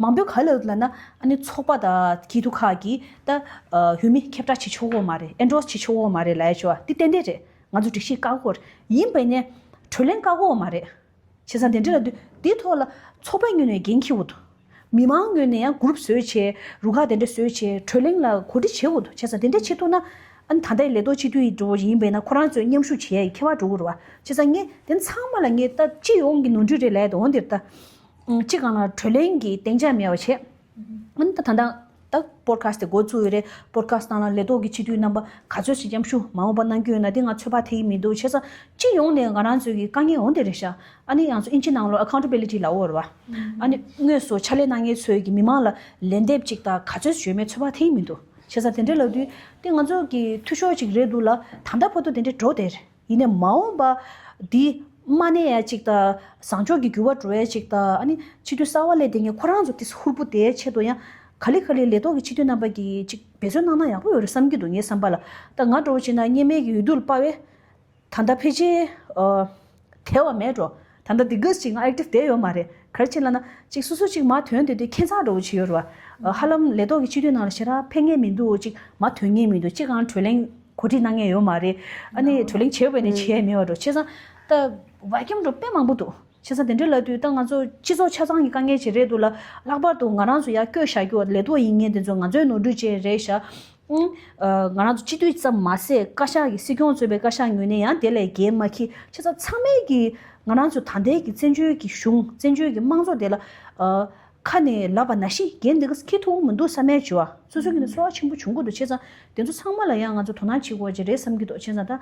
མང་པོས་ག་རེ་ལབ་ལབ་ན། ཨ་ནི་ཚོགས་པ་དང་སྐྱིད་སྡུག་ཁག་གིས་ད་ཨ་འོས་མི་ཁྱབ་བསྒྲགས་བྱེད་ཆོག་གི་མ་རེད། ཨེན་ཌོ་སི་བྱེད་ཆོག་གི་མ་རེད་ལབ་ཡ་ཅིག་ཡོད་བ། དེ་ཏན་ཏན་རེད། ང་ཚོ་སྒྲིག་གཞི་བཀག་དགོས་རེད། ཡིན་པ་ཡིན་ནའི་བགྲོ་གླེང་བཀག་དགོས་མ་རེད། བྱས་ཙང་དེ་འདྲ་ལབ་དུས་དེའི་ཐོག་ལ་ཚོགས་པའི་ངོས་ནས་འགན་འཁྱེར་དགོས་འདུག་མི་མང་ངོས་ནས་ཡང་གུ་རུབ་བཟོས་བྱས། རུ་ཁག་དེ་འདྲ་བཟོས་བྱས་བགྲོ་གླེང་ལ་གོ་སྒྲིག་བྱེད་དགོས་འདུག་བྱས་ཙང་དེ་འདྲ་བྱེད་ཐུབ་ན། ཨ་ནི་ད་ལྟའི་ལས་ཐོག་སྤྱི་འཐུས་འདྲ་བོ་ཡིན་པས་ན་ཁོ་རང་ཚོས་མཉམ་ཞུགས་བྱེད་ཡ་ཡི་ཁྱད་པར་འགྲོ་གི་རེད་བ། བྱས་ཙང་ངས་དེ་ཚང་མ་ལ་ངས་ད་སྤྱི་ཡོངས་ཀྱི་ནོར་འཁྲུལ་རེད་ལབ་ཡ་དེ་འོ་འདིར་ད། སྤྱི་སྒང་ལ་བགྲོ་གླེང་གི་སྟེང་ཆ་མེད་པ་བྱས། ཨ་ནི་ད་ད་ད་ད་པོ་ཌི་ཁ་སི་ཊི་དེ་འགོ་བཙུགས་ཡོད་རེད། པོ་ཌི་ཁ་སི་ཊི་ནང་ལ་ལས་ཐོག་གི་སྤྱི་འཐུས་རྣམ་པ་ག་ཚོད་ཞིག་མཉམ་ཞུགས་མ་འོངས་པ་གནང་རྒྱུ་ཡོད་ན་དེ་ང་ཚོད་དཔག་ཐེབས་ཀྱི་མི་འདུག་བྱས་ཙང་སྤྱི་ཡོངས་ནས་ང་རང་ཚོའི་གི་དཀའ་ངལ་འོ་འདི་རེད་ཤག་ཨ་ནི་ང་ཚོ་ཨིན་ཇི་ནང་ལོགས་ཨ་ཁའུན་ཊེ་བི་ལི་ཊི་ལབ་ཡོད་རེད་བ། ཨ་ནི་དངོས་སུ་ཕྱག་ལས་གནང་མཁན་ཚོའི་གི་མི་མང་ལ་ལན་འདེབས་ཅིག་དང་ག་ཚོད་ཞིག་ཡོད་མེད་ཚོད་དཔག་ཐེབས་ཀྱི་མི་འདུག་བྱས་ཙང་དེ་འདྲ་ལབ་དུས་དེ་ང་ཚོ་གི་འཐུས་ཤོར་ཅིག་རེད་འདུག་ལ། ད་ལྟ་བར་དུ་དེ་འདྲ་འགྲོ་བསྡད་རེད། ཡིན་ནའི་མ་འོངས་པ་འདི་མ་གནས་ཡ་ཅིག་དང་། བཟང་ཕྱོགས་ཀྱི་འགྱུར་བ་འགྲོ་ཡ་ཅིག་དང་། ཨ་ནི་སྤྱི་འཐུས་གསར་པ་སླེབས་བསྡད་མཁན་ཁོ་རང་ཚོ་དེ་ཧུར་པོ་བསྡད་ཡ་ཆེད་དུ་ཡང་ག་ལེ་ག་ལེ་ལས་ཐོག་གི་སྤྱི་འཐུས་རྣམ་པ་གིས་ཅིག་འབད་བརྩོན་གནང་ན་ཡག་པོ་ཡོད་རེད་བསམ་གྱི་འདུག་ངའི་བསམ་པ་ལ། ད་ང་འདྲ་བོ་བྱས་ན་སྔོན་མའི་གི་འོས་བསྡུ་ལ་དཔའ་བའི་ད་ལྟ་ཕལ་ཆེར་ཨ་དལ་བ་མེད་འགྲོ། ད་ལྟ་འདི་ག་ཅིག་ང་ཨེག་ཊིབ་བསྡད་ཡོད་མ་རེད། ག་རེ་བྱས་ལབ་ན་ཅིག་སོ་སོ་ཅིག་མར་ཐོན་བསྡད་དུས་ཁྱད་མཚར་འདྲ་བོ་ཅིག་ཡོད་རེད་བ། ཨ་ཧ་ལམ་ལས་ཐོག་གི་སྤྱི་འཐུས་ནང་ལ་ཞེ་དྲག་ཕེབས་མཁན་མི་འདུག་ཅིག་མར་ཐོན་མཁན་མི་འདུག་ཅིག་གང་བགྲོ་གླེང་གོ་སྒྲིག་གནང་མཁན་ཡོད་མ་རེད། ཨ་ནི་བགྲོ་གླེང་བྱས་པ་ནས་བྱས་མེད་པ་འགྲོ། བྱས་ཙང་ད་བར་ཁྱམས་འགྲོ་དཔེ་མང་པོ་འདུག་བྱས་ཙང་དེ་འདྲ་ལབ་དུས་ད་ང་ཚོ་སྤྱི་ཚོགས་ཆ་ཚང་གི་དཀའ་ངལ་ཅིག་རེད་འདུག་ལ། ལྷག་པར་དུ་ང་རང་ཚོ་ཡར་བསྐོས་བཞག་རྒྱུ་ལས་ཐོག་ཡིན་མཁན་དེ་ཚོ་ང་ཚོའི་ནོར་འཁྲུལ་ཅིག་རེད་ཤག་ཨང་། ཨ་ང་རང་ཚོ་སྤྱི་འཐུས་ཙམ་མ་ཟད་བཀའ་ཤག་གི་སྲིད་སྐྱོང་གཙོས་པའི་བཀའ་ཤག་ངོས་ནས་ཡང་དེ་ལས་འགན་མ་འཁྱེར། བྱས་ཙང་ཚང་མས་ཀྱིས་ང་རང་ཚོ་ད་ལྟའི་གི་བཙན་བྱོལ་གྱི་གཞུང་། བཙན་བྱོལ་གྱི་དམངས་གཙོ་དེ་ལ་ཨ་ ཁ་ནས་ལབ་པ་ནང་བཞིན་འགན་འདི་ག་འཁྱེར་ཐུབ་ཀྱི་མི་འདུག་བསམ་ཡས་བྱེད་བ། སོ་སོ་གི་ནི་ཚོར་བ་ཆེན་པོ་བྱུང་གི་འདུག་བྱས་ཙང་དེ་ཚོ་ཚང་མ་ལ་ཡང་ང་ཚོ་དོ་སྣང་བྱེད་དགོས་ཀྱི་རེད་བསམ་གྱི་འདུག་བྱས་ཙང་ད་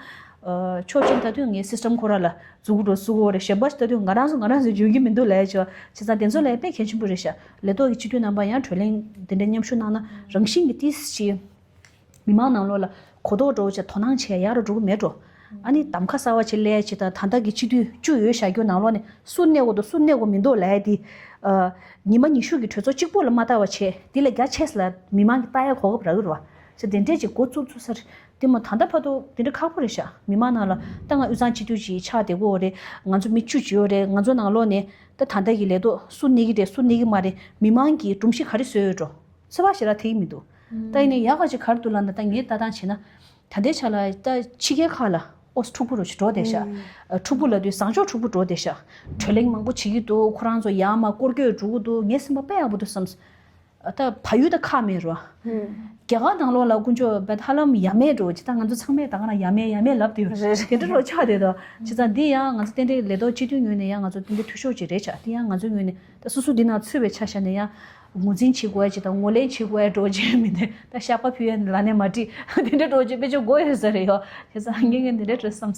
ཆོག་མཆན་ལྟ་དུས་ངའི་སི་སི་ཊམ་ཁོ་ར་ལ་འཛུགས་འགྲོ་སུ་གོ་རེད། གཞན་པ་ཞིག་ལྟ་དུས་ང་རང་ཚོ་ང་རང་ཚོ་འཇོན་གྱི་མི་འདུག་ལབ་ཡས་བྱེད་བ། བྱས་ཙང་དེ་ཚོ་ལ་ཡང་དཔེ་གལ་ཆེན་པོ་རེད་ཤག་ལས་ཐོག་གི་སྤྱི་འཐུས་རྣམ་པ་ཡང་བགྲོ་གླེང་དེ་འདྲ་མཉམ་ཞུགས་གནང་ན་རང་བཞིན་གྱི་ཏིས་ཅིག་མི་མང་ནང་ལོགས་ལ་གོ་རྟོགས་འགྲོ་བྱས་དོ་སྣང་བྱས་ཡག་རུ་འགྲོ་གི་མེད་འགྲོ། ཨ་ནི་གདམ་ཁ་གསར་བ་ཅིག་སླེབས་བྱས་དང་ད་ལྟ་གི་སྤྱི་འཐུས་བཅུ་ཡོད་བཞག་རྒྱུ་ནང་ལོགས་ནས་སུ་གནས་དགོས་འདུག་སུ་གནས་དགོས་མི་འདུག་ལབ་ཡས་དེ། ཨ། ཉི་མ་ཉི་ཤུ་གི་གྲོས་ཚོགས་གཅིག་པོ་ལ་མ་ལྟ་བ་བྱས་དེ་ལས་རྒྱ་ཆེ་ས་ལ་མི་མང་གི་ལྟ་ཡག་གོ་སྐབས་རག་གི་རེད་བ། ཅེས་དེ་འདྲས་ཀྱི་འགོ་བཙུགས་ཚུགས་ས་རེད། དེ་མ་ད་ལྟ་བར་དུ་དེ་འདྲ་ཁག་པོ་རེད་ཤག་མི་མང་ནང་ལ་ད་ང་དབུས་གཙང་སྤྱི་འཐུས་ཅིག་ཆགས་བསྡད་ཀྱི་ཡོད་རེད། ང་ཚོ་མི་བཅུ་ཅིག་ཡོད་རེད། ང་ཚོ་ནང་ལོགས་ནས་ད་ད་ལྟ་གི་ལས་ཐོག་སུ་གནས་ཀྱི་རེད་སུ་གནས་ཀྱི་མ་རེད། མི་མང་གི་སྒྲོམ་གཞི་ག་རེ་བཟོས་ཡོད་འགྲོ། ཚོར་བ་ཞེ་དྲག་ཐེབས་ཀྱི་མི་འདུག་ད་ཡིན་ནའི་ཡག་ག་ཅིག་ག་རེ་འདུག་ལབ་ན་ད་ངས་ལྟ་སྟངས་བྱས་ན། ད་ལྟའི་ཆ་ལ་ད་ཕྱི་རྒྱལ་ཁག་ལ་ཨོ་ཕྲུ་གུ་རུ་ཞིག་འགྲོ་བསྡད་ཤག་ཕྲུ་གུ་ལབ་དུས་བཟང་ཕྱོགས་ཕྲུ་གུ་འགྲོ་བསྡད་ཤག་བགྲོ་གླེང་མང་པོ་བྱེད་ཀྱི་འདུག་ཁོ་རང་ཚོ་ཡར་མར་སྐོར་སྐྱོད་འགྲོ་གི་འདུག་ངས་སེམས་པ་དཔེ་ཡག་པོ་འདུག་བསམ། ད་བལ་ཡུལ་ད་ཁག་མེད་རོ། རྒྱ་གར་ནང་ལོགས་ལ་དཀོན་མཆོག་བེད་ཧ་ལམ་ཡ་མེད་འགྲོ་ཅི་ད་ང་ཚོ་ཚང་མས་ད་ག་ན་ཡ་མེད་ཡ་མེད་ལབ་དུས་རེད་རེད། དེ་འདྲ་རོ་ཆགས་བསྡད་དོ། བྱས་ཙང་འདི་ཡང་ང་ཚོ་རྟེན་འབྲེལ་ལས་ཐོག་སྤྱི་འཐུས་ངོས་ནས་ཡང་ང་ཚོ་རྟེན་འབྲེལ་མཐུ་ཤོས་ཅིག་རེད་ཤག་འདི་ཡང་ང་ཚོའི་ངོས་ནས་ད་སོ་སོ་འདི་ནང་ཚུད་པའི་ཆ་བཞག་ནས་ཡང་ངོས་འཛིན་བྱེད་དགོས་ཡ་ཅིག་དང་ངོས་ལེན་བྱེད་དགོས་ཡ་འགྲོ་ཅིག་མི་འདུག་ད་བཤགས་པ་ཕུལ་ཡ་ལ་ནས་མ་བྲིས་དེ་འདྲ་འགྲོ་ཅིག་དཔེ་ཆ་དགོས་ཡོད་ས་རེད་ཡོ། བྱས་ཙང་ངས་ངས་འདི་འདྲ་འགྲོ་བསམ།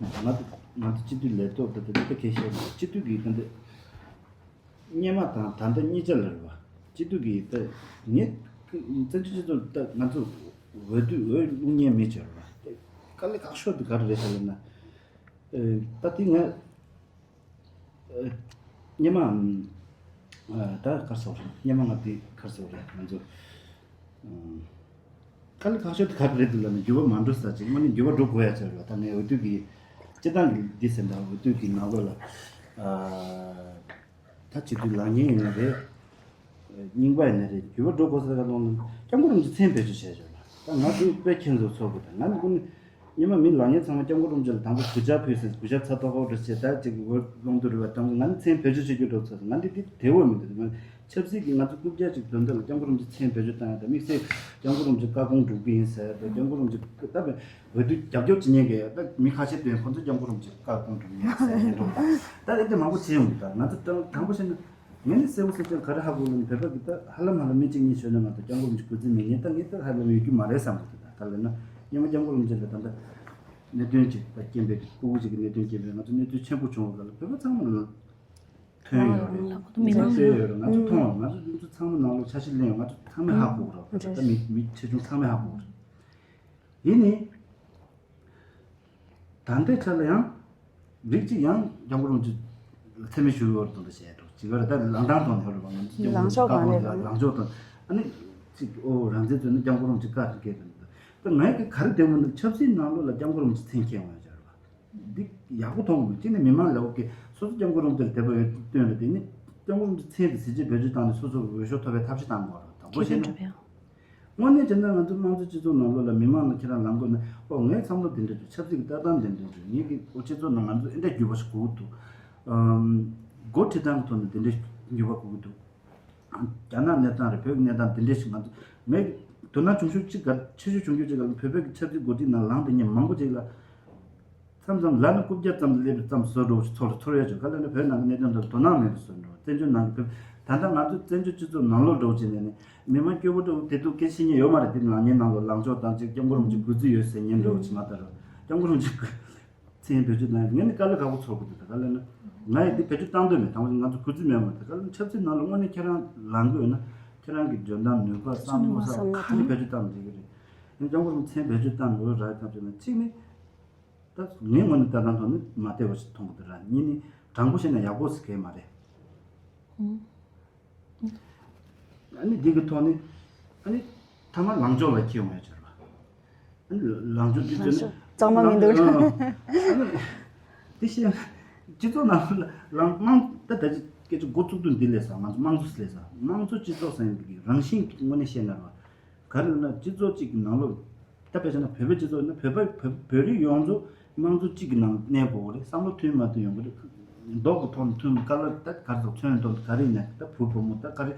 ང་ཚོ་ང་ཚོ་སྤྱི་འཐུས་ལས་ཐོག་ད་ལྟ་ད་ལྟ་ཁས་བཤད་སྤྱི་འཐུས་ཀྱི་ད་ལྟ་སྔོན་མ་དང་ད་ལྟ་གཉིས་ཆ་ལ་རེད་བ། སྤྱི་འཐུས་ཀྱི་ད་ངས་བཙན་བྱོལ་སྤྱི་ཚོགས་ད་ང་ཚོ་འོས་བསྡུ་འོས་བླུག་མཁན་མི་ཆེ་རེད་བ། དཀའ་ལས་ཁག་ཤོས་དེ་ག་རེ་རེད་ཟེར་ན། ད་དེ་ང་སྔོན་མ་ད་ག་རེ་ཟེར་དགོས་རེད། སྔོན་མ་ང་དེ་ག་རེ་ཟེར་དགོས་རེད། ང་ཚོ་དཀའ་ལས་ཁག་ཤོས་དེ་ག་རེ་རེད་འདུག་ལབ་ན་འགྱུར་བ་མ་འགྲོ་ས་ཅིག་དངོས་གནས་འགྱུར་བ་འགྲོ་དགོས་ཡ་ཅིག་རེད་བ། ད་ངས་འོས་བསྡུ་གི་སྤྱི་བཏང་གི་འདི་ཟེར་འདྲ་འོས་བསྡུ་གི་ནང་ལོགས་ལ་ད་བྱེད་དུས་ལངས་མཁན་ཡིན་ན་རེད། རྙིང་པ་ཡིན་ན་རེད། འགྱུར་བ་འགྲོ་དགོས་ས་ག་ལོང་ལ་སྐྱབས་མགོན་རིན་པོ་ཆེ་མཚན་བེད་སྤྱོད་བྱས་ཆོག་ལ། ད་ང་ཚོ་དཔེ་ཁྱེད་ཚོ་ཚོར་དགོས། ད་ང་ནི་ཀུན་ཉི་མ་མི་ལངས་མཁན་ཚང་མ་སྐྱབས་མགོན་རིན་པོ་ཆེ་ལ་དང་པོ་གུས་ཕྱག་ཕུལ་ཟེར་གུས་ཕྱག་ཚ་ཏོག་ཏོག་འདྲ་བྱས། ད་ཅིག་འོས་སློང་དུ་རེད་བ། དང་པོ་ང་ནི་མཚན་བེད་སྤྱོད་བྱེད་རྒྱུ་འགྲོ་ཚར་སོང་། ང་འདི་འདི་དེ་འོས་མི་འདུག་ང་ཆབ་སྲིད་ཀྱི་ང་ཚོ་རྐུབ་བཀྱག་ཅིག་འདོན་དུས་ལ་སྐྱབས་མགོན་རིན་པོ་ཆེ་མཚན་བེད་སྤྱོད་བཏང་ཡ་ད་དམིགས་བསལ་སྐྱབས་མགོན་རིན་པོ་ཆེ་བཀའ་དགོངས་སྒྲུབ་ཀྱི་ཡིན་ཟེར། ད་སྐྱབས་མགོན་རིན་པོ་ཆེ་ད་དཔེ་འོས་བསྡུ་རྒྱབ་སྐྱོར་བྱེད་མཁན་གྱི་ད་མི་ཁ་ཤས་དེ་ཁོ་ཚོ་སྐྱབས་མགོན་རིན་པོ་ཆེ་བཀའ་དགོངས་སྒྲུབ་མཁན་ཟེར་མཁན་འགྲོ། ད་དེ་འདྲ་མང་པོ་བྱེད་ཡོང་གི། ད་ང་ཚོ་དང་དང་པོ་བཤད་ན་ངས་ནི་གསལ་པོ་གསལ་སྟོན་ག་རེ་ཧ་གོ་ལབ་ན། བོད་པ་གི་ད་ཧ་ལམ་ཧ་ལམ་མི་གཅིག་གཉིས་ཤོད་ན་མ་གཏོགས་སྐྱབས་མགོན་རིན་པོ་ཆེ་གུས་བརྩི་མེད་མཁན་ད་ངས་ད་ཧ་ལམ་ཡོད་རྒྱུ་མ་རེད་བསམ་གི་འདུག་ད་ག་ལབ་ན་སྔོན་མ་སྐྱབས་མགོན་རིན་པོ་ཆེ་ལ་ད་ལྟ་གནད་དོན་ཅིག་ད་རྐྱེན་པས་སྤུ་གུ་ཅིག་གི་གནད་དོན་རྐྱེན་པས་ང་ཚོ་གནས་ཚུལ་ཆེན་པོ་བྱུང་བ་ག་ལ་བོད་པ་ཚང་མ་ལ་ཐོན་ཡོད་རེད། མི་མང་ཚོས་ཡོད་རེད། ང་ཚོ་མཐོང་བ་ང་ཚོ་འདི་ཚོ་ཚང་མ་ནང་ལོགས་འཆར་གཞི་ལེན་ཡོད། ང་ཚོ་ཚང་མས་ཧ་གོ་གི་རེད། ད་མི་མི་ཆེ་ཆུང་ཚང་མས་ཧ་གོ་གི་རེད། ཡིན་ནའི། ད་ལྟའི་ཆ་ལ་ཡང་རིགས་གཅིག་ཡང་སྐྱབས་མགོན་རིན་པོ་ཆེ་ལ་མཚན་སྨད་ཞུ་ཡོད་རེད་དོ་འདྲ་བཤད་འགྲོ་ཅིག་ཡོད་རེད། ད་ལངས་སྟངས་དང་ཡོད་རེད་པ། ང་ཚོ་སྐྱབས་མགོན་རིན་པོ་ཆེ་བཀའ་དགོངས་དང་ལངས་ཕྱོགས་དང་ཨ་ནི་ཅིག་ཨོ་རང་བཙན་རྩོད་ན་སྐྱབས་མགོན་རིན་པོ་ཆེ་བཀའ་དྲིན་སྐྱེལ་དང་། ད་ངས་གི་ག་རེ་བདེན་པ་འདུག་ཆབ་སྲིད་ནང་ལོགས་ལ་སྐྱབས་མགོན་རིན་པོ་ཆེ་མཚན་འཁྱེར་འོང་ཡ་ཅིག་ཡོད་རེད་པ། འདི་ཡག་པོ་མཐོང་གི་མེད། གཅིག་ནས་མི་མང་ལ་ཨོ་ཀེ་སོ་སོ་སྐྱབས་མགོན་རིན་པོ་ཆེ་ལ་དད་པ་ཡོད་དོན་རེད། དེ་ནི་སྐྱབས་མགོན་རིན་པོ་ཆེ་མཚན་དེ་གཟི་བརྗིད་བེད་སྤྱོད་བཏང་ནས་སོ་སོ་འོས་ཤོག་ཐོབ་པའི་ཐབས་ཤེས་བཏང་དགོས་རེད། དང་པོ་བྱས་ན། དངོས་གནས་བྱས་ན་ང་ཚོ་དམངས་གཙོ་སྤྱི་ཚོགས་ནང་ལོགས་ལ་མི་མང་ལ་ཁྱེད་རང་ལངས་དགོས་ན། ཨོ་ངའི་བསམ་བློ་འདི་འདྲ་འདུག་ཆབ་སྲིད་ཀྱི་ལྟ་སྟངས་འདི་འདྲ་འདུག་ངེད་ཀྱི་ཨོ་སྤྱི་ཚོགས་ནང་ང་ཚོ་འདི་འདྲ་འགྱུར་བ་ཞིག་དགོས་ཀྱི་འདུག་ཨམ། འགོ་ཁྲིད་སྟངས་ཀྱི་ཐོག་ནས་འདི་འདྲ་འགྱུར་བ་དགོས་ཀྱི་འདུག་རྒྱ་ནག་གནས་སྟངས་རེད། བོད་ཀྱི་གནས་སྟངས་འདི་འདྲ་ཞིག་ང་ཚོ་ངས་དོ་སྣང་ཆུང་ཤོས་གཅིག་ག་ཆེ་ཤོས་བྱུང་རྒྱུ་གཅིག་ག་ལ་བོད་པའི་གི་ཆབ་སྲིད་འགོ་ཁྲིད་ནང་ལངས་བསྡད་མཁན་མང་པོ་ཅིག་ལ། མཚམས་མཚམས་ལབ་ན་རྐུབ་བཀྱག་ཙམ་སླེབས་ཙམ་བཟོ་འགྲོ་ཚོར་ཚོར་ཡ་བྱུང་། ག་ལབ་ན་བོད་ནང་གི་གནད་དོན་དེར་དོ་སྣང་མེད་པ་བཟོ་འགྲོ། བཙན་བྱོལ་ནང་གི་བོད་ད་ལྟ་ང་ཚོ་བཙན་བྱོལ་སྤྱི་ཚོགས་ནང་ལོགས་འགྲོ་བྱས་ནས་ནི་མི་མང་སྐྱོ་པོ་འགྲོ་དེ་དུས་སྐད་ཆ་བཤད་མཁན་ཡོད་མ་རེད། དེ་ནང་ཉིན་ནང་ལོགས་ལངས་ཕྱོགས་དང་ཅིག་སྐྱབས་མགོན་རིན་པོ་ཆེ་གུས་བརྩི་ཡོད་ཟེར་མཁན་འགྲོ་ཅིག་མ་གཏོགས་ར་སྐྱབས་མགོན་རིན་པོ་ཆེ་མཚན་བེད་སྤྱོད་གནང་ཡ་ངས་ནི་དཀའ་ལས་ཁག་པོ་ཚོར་གི་འདུག་ད་ག་ལབ་ན་ང་ཡི་དེ་བེད་སྤྱོད་བཏང་འདོད་མེད། དང་པོ་ང་ཚོ་གུས་བརྩི་མེད་མ་རེད། ད་ག་ལབ་ན་ཆབ་སྲིད་ནང་ལ་དངོས་གནས་ཁྱེད་རང་ལངས་དགོས་ཡོད་ན་ཁྱེད་རང་གི་འཇོན་ཐང་ནུས་པ་བསམ་བློ་ས་ག་ནས་བེད་སྤྱོད་བཏང་འགྲིག་གི་རེད། ངས་སྐྱབས་མགོན་རིན་པོ་ཆེ་མཚན་བེད་སྤྱོད་བཏང་འགྲོ་ར་ཐམས་ཅད་ན་གཅིག་ནི། ད་ངའི་ངོས་ནས་ལྟ་སྟངས་ཐོག་ནས་མ་བདེ་བ་ཞིག་མཐོང་གི་འདུག་ར། གཉིས་ནི་དྲང་པོ་བཤད་ན་ཡག་པོ་ཟེར་མཁན་མ་རེད། ཨ་ནི་འདི་གི་ཐོག་ནས་ཨ་ནི་མཐའ་མ་ལངས་ཕྱོགས་ལ་འཁྱེར་ཡོང་ཡ་ཆགས་པ། ཨ་ནི་ལངས་ཕྱོགས་འདི་ལངས་ཕྱོགས་གཙང་མ་མི་འདུག་ཨ་ནི་དེ་བཤད་ན་སྤྱི་ཚོགས་ནང་ལ་ལངས་དམངས་ད་ད་ཅི་སྐད་ཆ་འགོ་བཙུགས་དུས་འདི་ལས་ས་ང་ཚོ་དམངས་གཙོ་ལས་ས་དམངས་གཙོ་སྤྱི་ཚོགས་ཟེར་ཡ་འདི་གི་རང་བཞིན་གྱི་དངོས་གནས་བཤད་ན་ར། ག་རེ་ལབ་ན་སྤྱི་ཚོགས་གཅིག་གི་ནང་ལོགས་ད་དཔེ་བྱས་ན་བོད་པའི་སྤྱི་ཚོགས་ཡིན་ན་བོད་པ་བོད་བོད་རིགས་ཡོངས་རྫོགས་དམངས་གཙོ་གཅིག་གི་ནང་གནས་དགོས་པ་རེད། བསམ་བློ་མཐུན་མ་མཐུན་ཡོང་གི་རེད། མདོག་གི་ཐོག་ནས་མཐུན་པ་ག་ལ་ད་ག་རེ་ཟེར་ཚོན་མདོག་ག་རེ་ཡིན་ན་ད་བུ་བུ་མོ་ད་ག་རེ་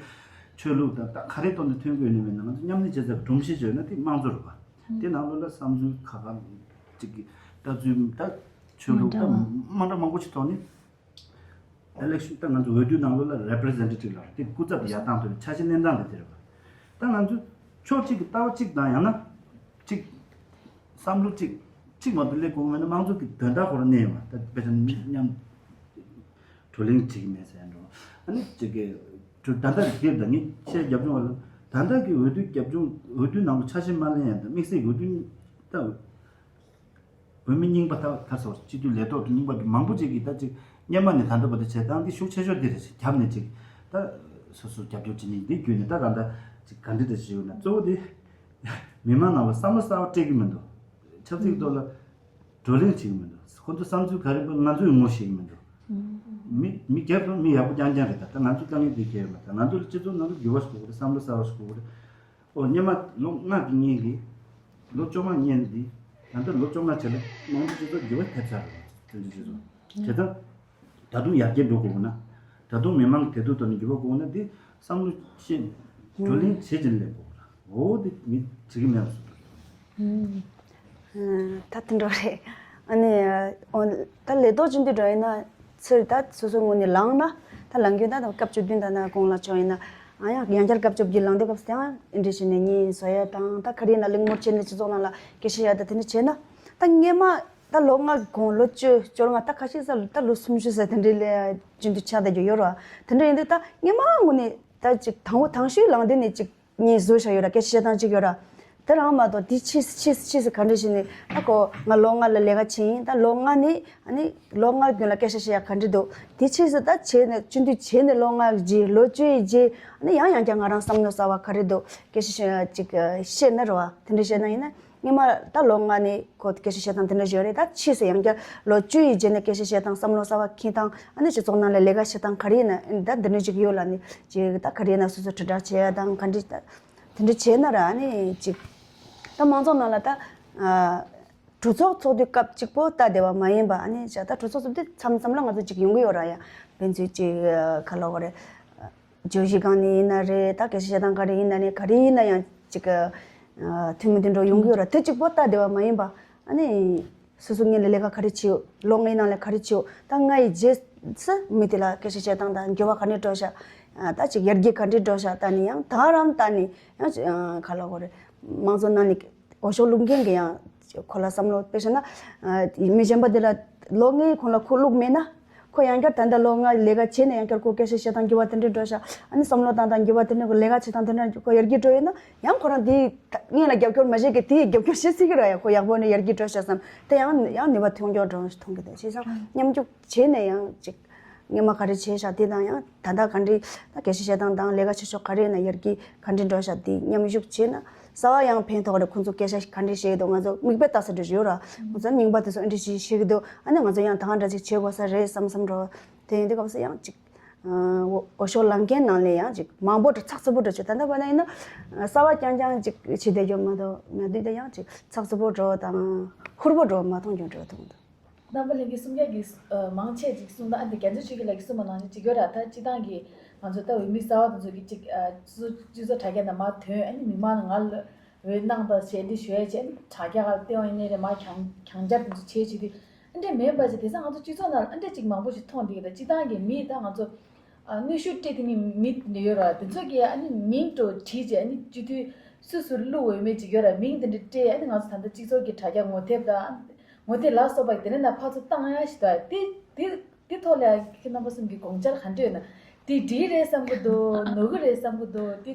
ཆོས་ལུགས་ད་ད་ག་རེ་ཐོག་ནས་མཐུན་དགོས་ནི་མེད་ན་ང་ཚོ་མཉམ་གནས་བྱེད་ས་གི་སྒྲོམ་གཞི་བྱས་ན་དེ་དམངས་གཙོ་རེད་པ། དེ་ནང་ལོགས་ལ་བསམ་ཚུལ་ཁ་ཁ་གཅིག་གི་ལྟ་ཚུལ་ད་ཆོས་ལུགས་ད་མ་འདྲ་མང་པོ་ཞིག་ཐོག་ནས། ཨེ་ལེག་ཤན་ད་ང་ཚོ་འོས་བསྡུ་ནང་ལོགས་ལ་རེ་པི་རི་ཟེན་ཊེ་ཊིབ་ལ་དེ་སྐུ་ཚབ་ཡར་བཏང་ཐུབ་པའི་འཆར་གཞི་ལེན་སྟངས་དེ་དེ་རེད་པ། ད་ང་ཚོ་ཕྱོགས་གཅིག་གི་ལྟ་བ་གཅིག་དང་ཡང་ན་གཅིག་བསམ་བློ་གཅིག་གཅིག་མ་གཏོགས་སླེབས་དགོས་མེད་ན། དམངས་གཙོ་གི་དོན་དག་ཁོ་རང་གནས་ཡོད་མ་རེད། ད་དཔེ་ཆ་ནི་མཉམ་བགྲོ་གླེང་བྱེད་ཀྱི་མེད་ཟེར་ཡ་འགྲོ། ཨ་ནི་གཅིག་གི་ད་ལྟ་གི་དེབ་དང་ངས་ཆེས་རྒྱབ་ལྗོངས་བ་ལ་ད་ལྟ་གི་འོས་བསྡུ་རྒྱབ་ལྗོངས་འོས་བསྡུ་ནང་ལ་འཆར་གཞི་མ་ལེན་ཡ་དང་དམིགས་བསལ་གྱི་འོས་བསྡུ་ད། བོད་མི་རྙིང་པ་ད་ད་སོགས་སྤྱི་འཐུས་ལས་ཐོག་ཏུ་རྙིང་པ་གི་མང་པོ་ཅིག་གིས་ད་ཅིག་སྔོན་མ་ནས་ད་ལྟ་བར་དུ་བྱེད་སྟངས་འདི་ཤུགས་ཆེ་ཤོས་འདི་རེད་ཟེར་རྒྱབ་ནས་ཅིག་ད་སོ་སོ་རྒྱབ་སྐྱོར་བྱེད་མཁན་འདི་བརྒྱུད་ནས་ད་གང་ལྟར་ཅིག་ག་འདྲ་འདྲ་ཞིག་ཡོད་ན། གཙོ་བོ་དེ་མི་མང་ནང་ལ་བསམ་བློ་གསར་པ་སྤྲད་ཀྱི་མི་འདུག། ཆབ་སྲིད་ཐོག་ལ་བགྲོ་གླེང་བྱེད་ཀྱི་མི་འདུག། ཁོ་ཚོ་བསམ་ཚུལ་ག་རེ་འདུག་ང་ཚོས་ངོ་ཤེས་ཀྱི་མི་འདུག། མི་མི་སྒེར་དང་མི་ཡག་པོ་རྐྱང་རྐྱང་རེད། ད་ད་ང་ཚོ་དཀའ་ངལ་འདི་སྐྱེལ་ཡོད་མ་རེད། ད་ང་ཚོ་ལ་སྤྱི་ཚོགས་ནང་ལ་འགྱུར་བ་ཞིག་དགོས་ཀྱི་རེད། བསམ་བློ་གསར་པ་ཞིག་དགོས་ཀྱི་རེད། ཨོ་སྔོན་མ་ལོ་ལྔ་གི་སྔོན་གྱི་ལོ་བཅོ་ལྔ་སྔོན་འདི་ད་ལྟ་ལོ་བཅོ་ལྔ་ཆེ་ལ་དམངས་གཙོ་སྤྱི་ཚོགས་འགྱུར་བ་ཐེབས་ཚར་རེད། བཙན་བྱོལ་སྤྱི་ཚོགས་བྱས་ཙང་ད་དུང་ཡར་རྒྱས་འགྲོ་དགོས་ན། ད་དུང་མི་མང་གི་བདེ་སྡུག་ཐོག་ནས་འགྱུར་བ་དགོས་ན་འདི་བསམ་བློ་ཤེས་བགྲོ་གླེང་བྱེད་ཀྱིན་སླེབས་དགོས་རེད། འོ་འདི་མི་བྱེད་ཀྱི་མེད་པ་བཟོ་འདུག། ད་དེ་འདྲ་རེད། ཨ་ནི་ཨོ་ད་ལས་ཐོག་ཅི་འདྲ་འདྲ་ཡིན་ན་ཚུར་ད་སོ་སོ་ངོས་ནས་ལངས་ན་ད་ལངས་རྒྱུ་ད་ད་སྐབས་བཅུ་བདུན་ད་ན་གོང་ལ་ཆོག་ཡིན་ན། ཨ་ཡང་ཡང་བསྐྱར་སྐབས་བཅུ་བདུན་ལངས་དུས་སྐབས་སུ་ཡང་འདི་འདྲ་བྱས་ནས་ཉིན་བཟོ་ཡ་དང་ད་ག་རེ་ཡིན་ན་གླེང་མོལ་བྱས་ནས་སྤྱི་ཚོགས་ནང་ལ་སྐད་ཆ་བཤད་ཡ་ད་དེ་འདྲ་བྱས་ན། ད་སྔོན་མ་ད་ལོ་ལྔ་གོང་ལོ་བཅུ་བཅོ་ལྔ་ད་ཁ་ཤས་ས་ད་ལོ་སུམ་ཅུ་ས་དེ་འདྲའི་ལས་རྒྱུན་དུ་ཆགས་བསྡད་རྒྱུ་ཡོད་ར། དེ་འདྲ་ཡིན་དུས་ད་སྔོན་མ་ངོས་ནས་ད་ཅིག་དང་པོ་དང་ཤོས་ལངས་དུས་ནས་ཅིག་ངས་བཟོས་བཞག་ཡོད་ར། སྐད་ཆ་བཤད་སྟངས་གཅིག་ཡོད་ར། དེ་རང་མ་གཏོགས་དེ་ཕྱིས་སུ་ཕྱིས་སུ་ཕྱིས་སུ་ག་འདྲ་ཞིག་ནས་ད་ཁོ་ང་ལོ་ལྔ་ལ་ལས་ཀ་བྱས་ཡིན། ད་ལོ་ལྔ་ནས་ཨ་ནི་ལོ་ལྔ་རྒྱུན་ལ་སྐད་ཆ་བཤད་ཡག་ག་འདྲ་འདུག། དེ་ཕྱིས་སུ་ད་བྱས་ནས་སྤྱི་འཐུས་བྱས་ནས་ལོ་ལྔ་རྗེས་ལོ་བཅུ་ཡི་རྗེས་ཨ་ནི་ཡང་ཡང་བསྐྱར་ང་རང་བསམ་བློ་གསར་བ་ག་རེ་འདུག་སྐད་ཆ་བཤད་ཅིག་བཤད་ན་རེད་བ། དེ་འདྲ་བཤད་ན་ཡིན་ན་སྔོན་མ་ད་ལོ་ལྔ་ནས་ཁོ་སྐད་ཆ་བཤད་སྟངས་དེ་འདྲ་ཞིག་རེད། ད་ཕྱིས་སུ་ཡང་བསྐྱར་ལོ་བཅུ་ཡི་རྗེས་ནས་སྐད་ཆ་བཤད་སྟངས་བསམ་བློ་གསར་བ་འཁྱེར་སྟངས་ཨ་ནི་སྤྱི་ཚོགས་ནང་ལ་ལས་ཀ་བྱེད་སྟངས་ག་རེ་ཡིན་ན་ཨ་ནི་ད་འདི་འདྲ་ཅིག་ཡོད་ལ་ནི་ཅིག་ད་ག་རེ་ཡིན་ན་སོ་སོ་དྲིལ་བསྒྲགས་བྱེད་ཡ་དང་ག་འདྲ་ད། དེ་འདྲ་བྱས་ན་ར་ཨ་ནི་ཅིག་ད་མང་ཚོགས་ནང་ལ་ད་ཨ་གྲོས་ཚོགས་ཚོགས་དུས་སྐབས་གཅིག་པོ་ལྟ་བདེ་བ་མ་ཡིན་པ་ཨ་ནི་ཅག་ད་གྲོས་ཚོགས་ཚོགས་དུས་མཚམས་མཚམས་ལ་ང་ཚོ་ཅིག་ཡོང་གི་ཡོད་ར། ཡ་ཕན་ཚུན་ཅིག་ཨ་ག་ལབ་དགོས་རེད། བརྗོད་གཞི་སྒང་ནས་ཡིན་ན་རེད། ད་སྐད་ཆ་བཤད་སྟངས་ག་རེ་ཡིན་ན་ནས་ག་རེ་ཡིན་ན་ཡང་ཅིག་ཨ་ཐུན་མོང་དེ་འདྲ་ཡོང་གི་ཡོད་ར། དེ་གཅིག་པོ་ལྟ་བདེ་བ་མ་ཡིན་པ་ཨ་ནི། སོ་སོ་སྔོན་ལ་ལས་ཀ་ག་རེ་བྱེད་ཡོད། ལོ་ལྔའི་ནང་ལ་ག་རེ་བྱེད་ཡོད། ད་ལྔ་ཡི་རྗེས་སུ་མི་དེ་ལ་སྐད་ཆ་བཤད་སྟངས་དང་འགྱུར་བ་ག་འདྲ་འགྲོ་ཤག་ཨ་ད་ཅིག་ཡར་རྒྱས་ག་འདྲ་འགྲོ་ཤག་ད་ནི་ཡང་ད་རམ་ད་ནི་ཡང་ཅིག་ཨ་ག་ལབ་དགོས་རེད། མང་ཚོགས་ནང་ནས་འོས་ཤོག་བླུག་མཁན་གྱི་ཡང་ཁོ་ལ་བསམ་བློ་དཔེ་བཤད་ན་ཨ་མི་གཞན་པ་དེ་ལ་ལོ་ལྔའི་གོང་ལ་ཁོ་བླུག་མེད་ན། ཁོ་ཡང་བསྐྱར་ད་ལྟ་ལོ་ལྔ་ལས་ཀ་བྱས་ནས་ཡང་བསྐྱར་ཁོ་སྐད་ཆ་བཤད་སྟངས་འགྱུར་བ་དེ་འདྲ་འགྲོ་ཤག་ཨ་ནི་བསམ་བློ་བཏང་སྟངས་འགྱུར་བ་དེ་འདྲ་ཁོ་ལས་ཀ་བྱེད་སྟངས་དེ་འདྲ་ཁོ་ཡར་རྒྱས་འགྲོ་ཡོད་ན། ཡང་ཁོ་རང་དེའི་སྔོན་ལ་རྒྱབ་སྐྱོར་མ་བྱེད་ཀྱི་དེའི་རྒྱབ་སྐྱོར་བྱེད་སྲིད་ཀྱི་རེད། ཡ་ཁོ་ཡག་པོ་ནས་ཡར་རྒྱས་འགྲོ་ཤག་བསམ་དེ་ཡང་ཡང་ནུས་པ་ཐོན་སྐྱོར་འགྲོ་ཐོན་གྱི་འདུག་བྱས་ཙང་མཉམ་རྒྱུག་བྱས་ནས་ཡང་ཅིག་སྔོན་མ་ག་རེ་བྱས་ཤག་དེ་དང་ཡང་ད་ལྟ་ག་འདྲའི་ད་སྐད་ཆ་བཤད་སྟངས་དང་ལས་ཀ་བྱེད་ཕྱོགས་ག་རེ་ཡིན་ན་ཡར་རྒྱས་ག་འདྲའི་འགྲོ་ཤག་དེ་མཉམ་ཞུགས་བྱས་ན་གསར་པ་ཡང་ཕན་ཐོགས་རེད། ཁོང་ཚོ་སྐད་ཆ་ག་འདྲའི་བཤད་ཀྱི་འདུག་ང་ཚོ་མིག་དཔེ་ལྟ་ས་འདྲ་ཞིག་ཡོད་ར། ཁོང་ཚོ་རྙིང་པ་དེ་ཚོ་ཨེ་འདྲ་ཞིག་བཤད་ཀྱི་འདུག་ཨ་ནི་ང་ཚོ་ཡང་ད་ག་འདྲ་ཅིག་བྱེད་དགོས་ས་རེད་བསམ་བསམ་འགྲོ། དེ་ཡིན་དུས་སྐབས་སུ་ཡང་ཅིག་འོས་ཤོག་ལངས་མཁན་ནང་ལས་ཡང་ཅིག་མང་པོ་འདྲ་ཚགས་ཚུད་པོ་འདྲ་བྱོས། ད་ལྟ་བ་ན་ཡིན་ན་གསར་པ་རྐྱང་རྐྱང་ཅིག་བྱེད་བསྡད་རྒྱུ་མ་གཏོགས་མ་བསྡུས་ད་ཡང་ཅིག་ཚགས་ཚུད་པོ་འགྲོ་དང་ཧུར་པོ་འགྲོ་མ་མཐོང་རྒྱུ་འགྲོ་ཐུབ་འདུག་རྣམ་པ་ལྷན་རྒྱས་གསུམ་ཀ་གིས་མང་ཆེ་ཅིག་གསུངས་ད་ཨ་འདི་རྒྱ་མཚོ་ཆོས་སྐྱིད་ལགས་ཀྱིས་གསུངས་པ་ནང་བཞིན་ཅིག་ཡོད་ར། ད་སྤྱི་བཏང་གི་ང་ཚོ་ད་འོས་མི་གསར་པ་དེ་ཚོ་གིས་ཅིག་སྤྱི་ཚོགས་དྲ་རྒྱ་ནང་མར་ཐོན་ཨ་ནི་མི་མང་ལ་ང་ལ། འོས་གནང་དང་ཞེས་འདི་ཞུ་ཡ་བྱས་ནི་དྲ་རྒྱ་གར་བལྟས་པ་ཡིན་ནའི་རེད་མ་གྱང་གྱང་རྒྱབ་དེ་ཚོ་བྱས་བྱས་དུས་ཨ་འདྲས་མེད་པ་ཅིག་དེང་སང་ང་ཚོ་སྤྱི་ཚོགས་ནང་ལ་ཨ་འདྲས་ཅིག་མང་པོ་ཞིག་མཐོང་བསྡད་ཀྱི་འདུག་སྤྱི་བཏང་གི་མི་ད་ང་ཚོ་ཨ་གནོན་ཤུགས་སྤྲད་དེ་ནི་མི་འདི་ཡོད་ར་དེ་ཚོ་གིས་ཨ་ནི་མིང་དུ་བྲིས་བྱས་ཨ་ནི་སྤྱི་འཐུས་སུ་སུ་བླུག་འོས་མེད་ཅིག་ཡོད་ར་མིང་དེ་འདྲ་སྤྲད་ཨ་ནི་ང་ཚོ་ད་ལྟ་སྤྱི་ཚོགས་ཀྱི་དྲ་རྒྱ་ངོ་དེབ་དང་ངོ་དེབ་ལ་སོགས་པ་དེ་འདྲ་ནང་ཕར་ཚུར་བཏང་ཡ་ཞིག་ད་དེ་དེ། དེ་ཐོག་ལ་ཁྱེད་རྣམ་པ་གསུམ་གྱི་དགོངས་འཆར་ག་འདྲ་ཡོད་ན། དེ་འགྲིག་རེད་བསམ་གི་འདུག་ནོར་གི་རེད་བསམ་གི་འདུག་དེ་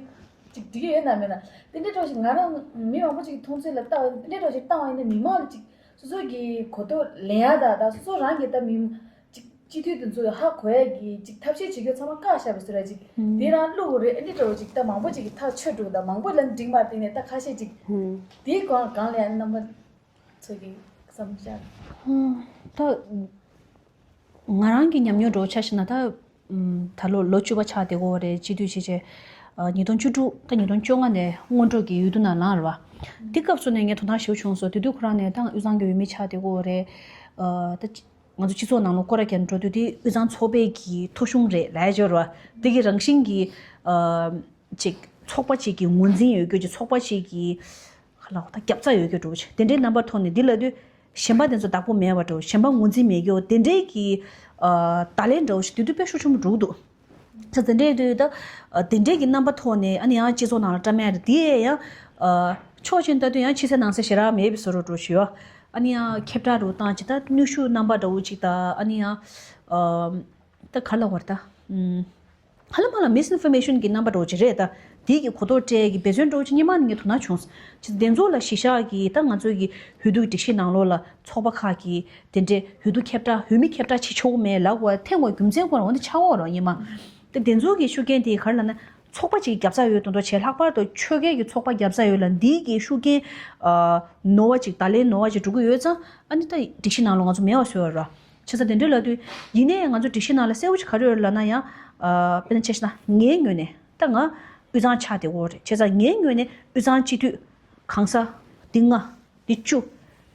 ཅིག་འགྲིག་ཡོད་ན་མེད་ན། དེ་འདྲའི་གྲོགས་ཤིག་ང་རང་མི་མང་པོ་ཅིག་གི་མཐོང་ཚུལ་ལ་ལྟ་བ་དེ་འདྲའི་གྲོགས་ཤིག་བཏང་བ་ཡིན་ན་མི་མང་ལ་ཅིག་སོ་སོ་གི་གོ་རྟོགས་ལེན་ཡ་ད་ད་སོ་སོ་རང་གི་ད་མི་ཅིག་སྤྱི་འཐུས་དེ་ཚོ་ཧ་གོ་ཡ་གི་ཅིག་ཐབས་ཤེས་བྱེད་རྒྱུ་ཚང་མ་བཀག་བཞག་པའི་བཟོ་འདྲ་ཅིག་དེ་རང་བླུག་དགོས་རེད། ཨ་འདྲའི་གྲོགས་ཅིག་ད་མང་པོ་ཅིག་གི་ཐག་ཆོད་འགྲོ་གི་ད་མང་པོ་ལ་འགྲིག་མ་འགྲིག་ནས་ད་ཁ་ཤས་ཅིག་དེའི་སྒང་སྒང་ལ་ཡ་རྣམ་པ། ཚོ་གི་བསམ་འཆར། ད་ང་རང་གི་ཉམས་མྱོང་འདྲ་བོ་ཆ་བཞག་ན་ད་ད་ལོ་ལོ་བཅུ་པ་ཆགས་བསྡད་ཀྱི་ཡོད་རེད། སྤྱི་འཐུས་བྱས་བྱས་ཉིས་སྟོང་བཅུ་དྲུག་ད་ཉིས་སྟོང་བཅོ་ལྔ་ནས་སྔོན་འགྲོ་གི་འོས་བསྡུ་ནང་ལངས་རེད་བ། དེ་སྐབས་སུ་ནས་ངས་དོ་སྣང་ཞེ་པོ་བྱུང་སོང་། དེ་དུས་ཁོ་རང་ནས་ད་དབུས་གཙང་གི་འོས་མི་ཆགས་བསྡད་ཀྱི་ཡོད་རེད། ད་ང་ཚོ་སྤྱི་ཚོགས་ནང་ལ་སྐོར་ར་རྒྱག་འགྲོ་དུས་དེ་དབུས་གཙང་ཚོགས་པའི་གི་ཐོ་གཞུང་རེད་ལབ་ཡ་ཅིག་ཡོད་རེད་བ། དེ་གི་རང་བཞིན་གྱི་ཅིག་ཚོགས་པ་ཅིག་གི་ངོས་འཛིན་ཡོད་རྒྱུ་ཅིག་ཚོགས་པ་ཅིག་གི་ག་ལ་ད་རྒྱབ་རྩ་ཡོད་རྒྱུ་འདྲ་བོ་ཅིག་དེ་འདྲའི་རྣམ་པ་ཐོག་ནས་འདི་ལབ་དུས་གཞན་པ་དེ་ཚོ་བདག་པོ་མེད་པ་འདྲ་བོ། གཞན་པ་ངོས་འཛིན་མེད་རྒྱུ་དེ་འདྲའི་གི་ བརྡ་ལན་འདྲ་བོ་ཞིག་དེ་དུས་དཔེ་ཤུགས་ཆེན་པོ་འགྲོ་གི་འདུག་ད་དེ་འདྲའི་དུས་ད་དེ་འདྲའི་གི་རྣམ་པ་ཐོག་ནས་ཨ་ནི་ཡང་སྤྱི་ཚོགས་ནང་ལ་བཀྲམ་ཡ་རེད། དེ་ཡང་ཕྱོགས་གཅིག་ནས་ལྟ་དུས་ཡང་ཕྱི་གསལ་ནང་གསལ་ཞེ་དྲག་མེད་པའི་བཟོ་འདྲ་འདྲ་བོ་ཞིག་ཡོད། ཨ་ནི་ཡང་ཁྱབ་བསྒྲགས་འདྲ་བོ་བཏང་ཅིག་ད་གནོན་ཤུགས་རྣམ་པ་འདྲ་བོ་ཅིག་ད་ཨ་ནི་ཡང་ད་ག་ལ་བར་ད། ཧ་ལམ་ཧ་ལམ་མིས་ཨིན་ཕོར་མེ་ཤན་གྱི་རྣམ་པ་འདྲ་བོ་ཅིག་རེད་ད། དེའི་གི་གོ་རྟོགས་སྤྲད་ཀྱི་འབད་བརྩོན་འདྲ་བོ་ཅིག་སྔོན་མ་ནས་ངས་དོ་སྣང་བྱུང་། ཅིག་དེ་ཚོ་ལ་གཞི་བཞག་གི་ད་ང་ཚོའི་གི་འོས་བསྡུ་སྒྲིག་གཞི་ནང་ལོགས་ལ་ཚོགས་པ་ཁག་གི་དེ་འདྲའི་འོས་བསྡུ་ཁྱབ་བསྒྲགས་འོས་མི་ཁྱབ་བསྒྲགས་བྱེད་ཆོག་མེད་ལབ་དགོས་ཐེངས་གོ་རྒྱུ་མཚན་ཁོ་རང་འོ་འདི་ཆགས་འོག་རོགས་ཉི་མ། ད་དེ་ཚོ་གི་ཤུགས་རྐྱེན་དེ་ག་རེ་ལབ་ན་ཚོགས་པ་ཅིག་རྒྱབ་ས་ཡོད་དོན་དུ་བྱས་ལྷག་པར་དུ་ཆོལ་ཁའི་གི་ཚོགས་པ་རྒྱབ་ས་ཡོད་ལ་འདིའི་གི་ཤུགས་རྐྱེན་ནོར་བ་ཅིག་བརྡ་ལན་ནོར་བ་ཅིག་འགྲོ་གི་ཡོད་ཙང་ཨ་ནི་ད་སྒྲིག་གཞི་ནང་ལ་ང་ཚོ་མེད་པ་བཟོས་པ་རེད། བྱས་ཙང་དེ་འདྲ་ལབ་དུས་ཡིན་ནའི་ང་ཚོ་སྒྲིག་གཞི་ནང་ལ་གསལ་བོ་ཞིག་ག་རེ་ཡོད་ལབ་ན་ཡང་དཔེར་ན་ཆ་བཞག་ན་ངའི་ངོས་ནས་ད་ང་དབུས་གཙང་ཆགས་བསྡད་ཡོད་རེད། བྱས་ཙང་ངའི་ངོས་ནས་དབུས་གཙང་སྤྱི་འཐུས་གང་ཟག་འདི་ལྔ་འདི་བཅུ་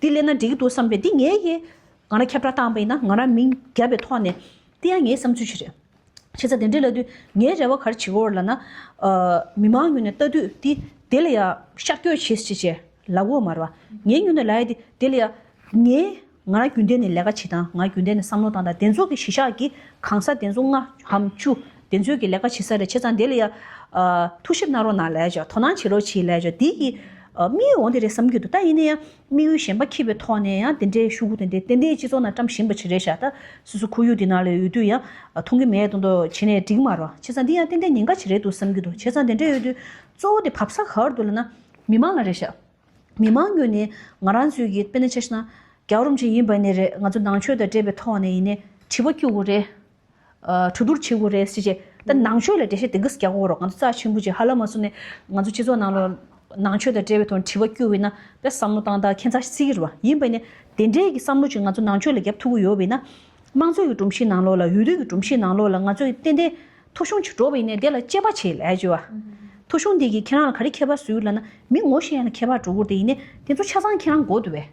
འདི་སླེབས་ན་འགྲིག་གི་འདུག་བསམ་པས་འདི་ངའི་གི་ང་རང་ཁྱབ་བསྒྲགས་བཏང་པ་ཡིན་ན་ང་རང་མིང་བརྒྱབ་པའི་ཐོག་ནས་འདི་ཡང་ངའི་བསམ་ཚུལ་ཞིག་རེད། བྱས་ཙང་དེ་འདྲ་ལབ་དུས་ངའི་རེ་བ་ག་རེ་བྱེད་ཀྱི་ཡོད་ལབ་ན། ཨ། མི་མང་ངོས་ནས་ལྟ་དུས་དེ་དེ་ལ་ཡ་ཤར་བསྐྱོད་བྱེད་ཅེས་ཅེས་ལབ་ཀྱི་ཡོད་མ་རེད་བ། ངའི་ངོས་ནས་ལབ་ཡ་དེ་དེ་ལ་ཡ་ངས་ང་རང་རྒྱུན་ལྡན་ནས་ལས་ཀ་བྱེད་སྟངས་ང་རྒྱུན་ལྡན་ནས་བསམ་བློ་བཏང་སྟངས་དེ་ཚོ་གི་གཞི་བཞག་གི་གང་ཟག་དེ་ཚོ་ལྔའམ་བཅུ་དེ་ཚོས་གི་ལས་ཀ་བྱེད་ས་རེད། བྱས་ཙང་དེ་ལ་ཡ་ཨ། ཐུགས་ཞིབ་གནང་རོགས་གནང་ལབ་ཡ་ཅིག་དོ་སྣང་བྱེད་རོགས་གྱིས་ལབ་ཡ་ཅིག་དེ་གི་ཨ། དམིགས་ཡུལ་འོ་དེ་རེད་བསམ་གྱི་འདུག་ད་ཡིན་ན་ཡང་། དམིགས་ཡུལ་གཞན་པ་འཁྱེར་བའི་ཐོག་ནས་ཡང་དེ་འདྲའི་ཤོག་གུ་དེ་འདྲའི་ཏན་ཏན་སྤྱི་ཚོགས་ནང་བཀྲམ་བཞིན་པ་ཅིག་རེད་ཤག་ད་སོ་སོ་ཁོར་ཡུག་དེ་ནང་ལ་ཡོད་དུས་ཡང་མཐོང་གི་མེད་དོན་དུ་བྱས་ནས་འགྲིག་མ་རེད། བྱས་ཙང་འདི་ཡང་ཏན་ཏན་ཉེན་ཁ་ཅིག་རེད་འདུག་བསམ་གྱི་འདུག་བྱས་ཙང་དེ་འདྲ་ཡོད་དུས་གཙོ་བོ་དེ་བབས་ས་ག་བར་འདུག་ལབ་ན་མི་མང་ལ་རེད་ཤག་མི་མང་ངོས་ནས་ང་རང་ཚོའི་གི་དཔེར་ན་ཆ་བཞག་ན་རྒྱལ་བ་རིན་པོ་ཆེ་ཡིན་པ་ནས་རེད། ང་ཚོ་ནང་ཆོས་དང་འབྲེལ་བའི་ཐོག་ནས་ཡིན་ནའི་དྲི་བ་བསྐྱུར་དགོས་རེད། གྲོས་བསྡུར་བྱེད་དགོས་རེད་ཟེར་བྱས། ད་ནང་ཆོས་ལ་འགྲེལ་བཤད་དེ་ག་ཟེ་རྒྱག་དགོས་རེད། ང་ཚོ་རྩ་ཆེན་པོ་ཅིག་ཧ་ལམ་མ་སོང་ནས་ང་ཚོ་སྤྱི་ཚོགས་ནང་ལ་ནང་ཆོས་དང་འབྲེལ་བའི་ཐོག་དྲི་བ་བསྐྱུར་བས་ན་དཔེ་བསམ་བློ་བཏང་སྟངས་ཁྱད་མཚར་ཞིག་རེད་བ། ཡིན་པ་ནས་དེ་འདྲའི་གི་བསམ་བློ་ཅིག་ང་ཚོ་ནང་ཆོས་ལ་རྒྱབ་ཐུབ་ཀྱི་ཡོད་པས་ན། དམངས་གཙོའི་གི་སྒྲོམ་གཞི་ནང་ལོགས་ལ་འོས་བསྡུ་གི་སྒྲོམ་གཞི་ནང་ལོགས་ལ་ང་ཚོས་ཏན་ཏན་ཐོ་གཞུང་ཅིག་འགྲོ་བ་ཡིན་ནའི་དེ་ལ་དཔྱད་པ་བྱེད་ལབ་ཡ་ཅིག་ཡོད་བ། ཐོ་གཞུང་འདི་གིས་ཁྱེད་རང་ལ་ག་རེ་ཁྱད་པར་བཟོས་ཡོད་ལབ་ན་མི་ངོ་ཤེས་ཡ་ལ་ཁྱད་པར་འགྲོ་གི་རེད། དེ་ཡིན་ནའི་དེ་ཚོ་ཆ་ཚང་ཁྱེད་རང་དགོས་འདུག་བས།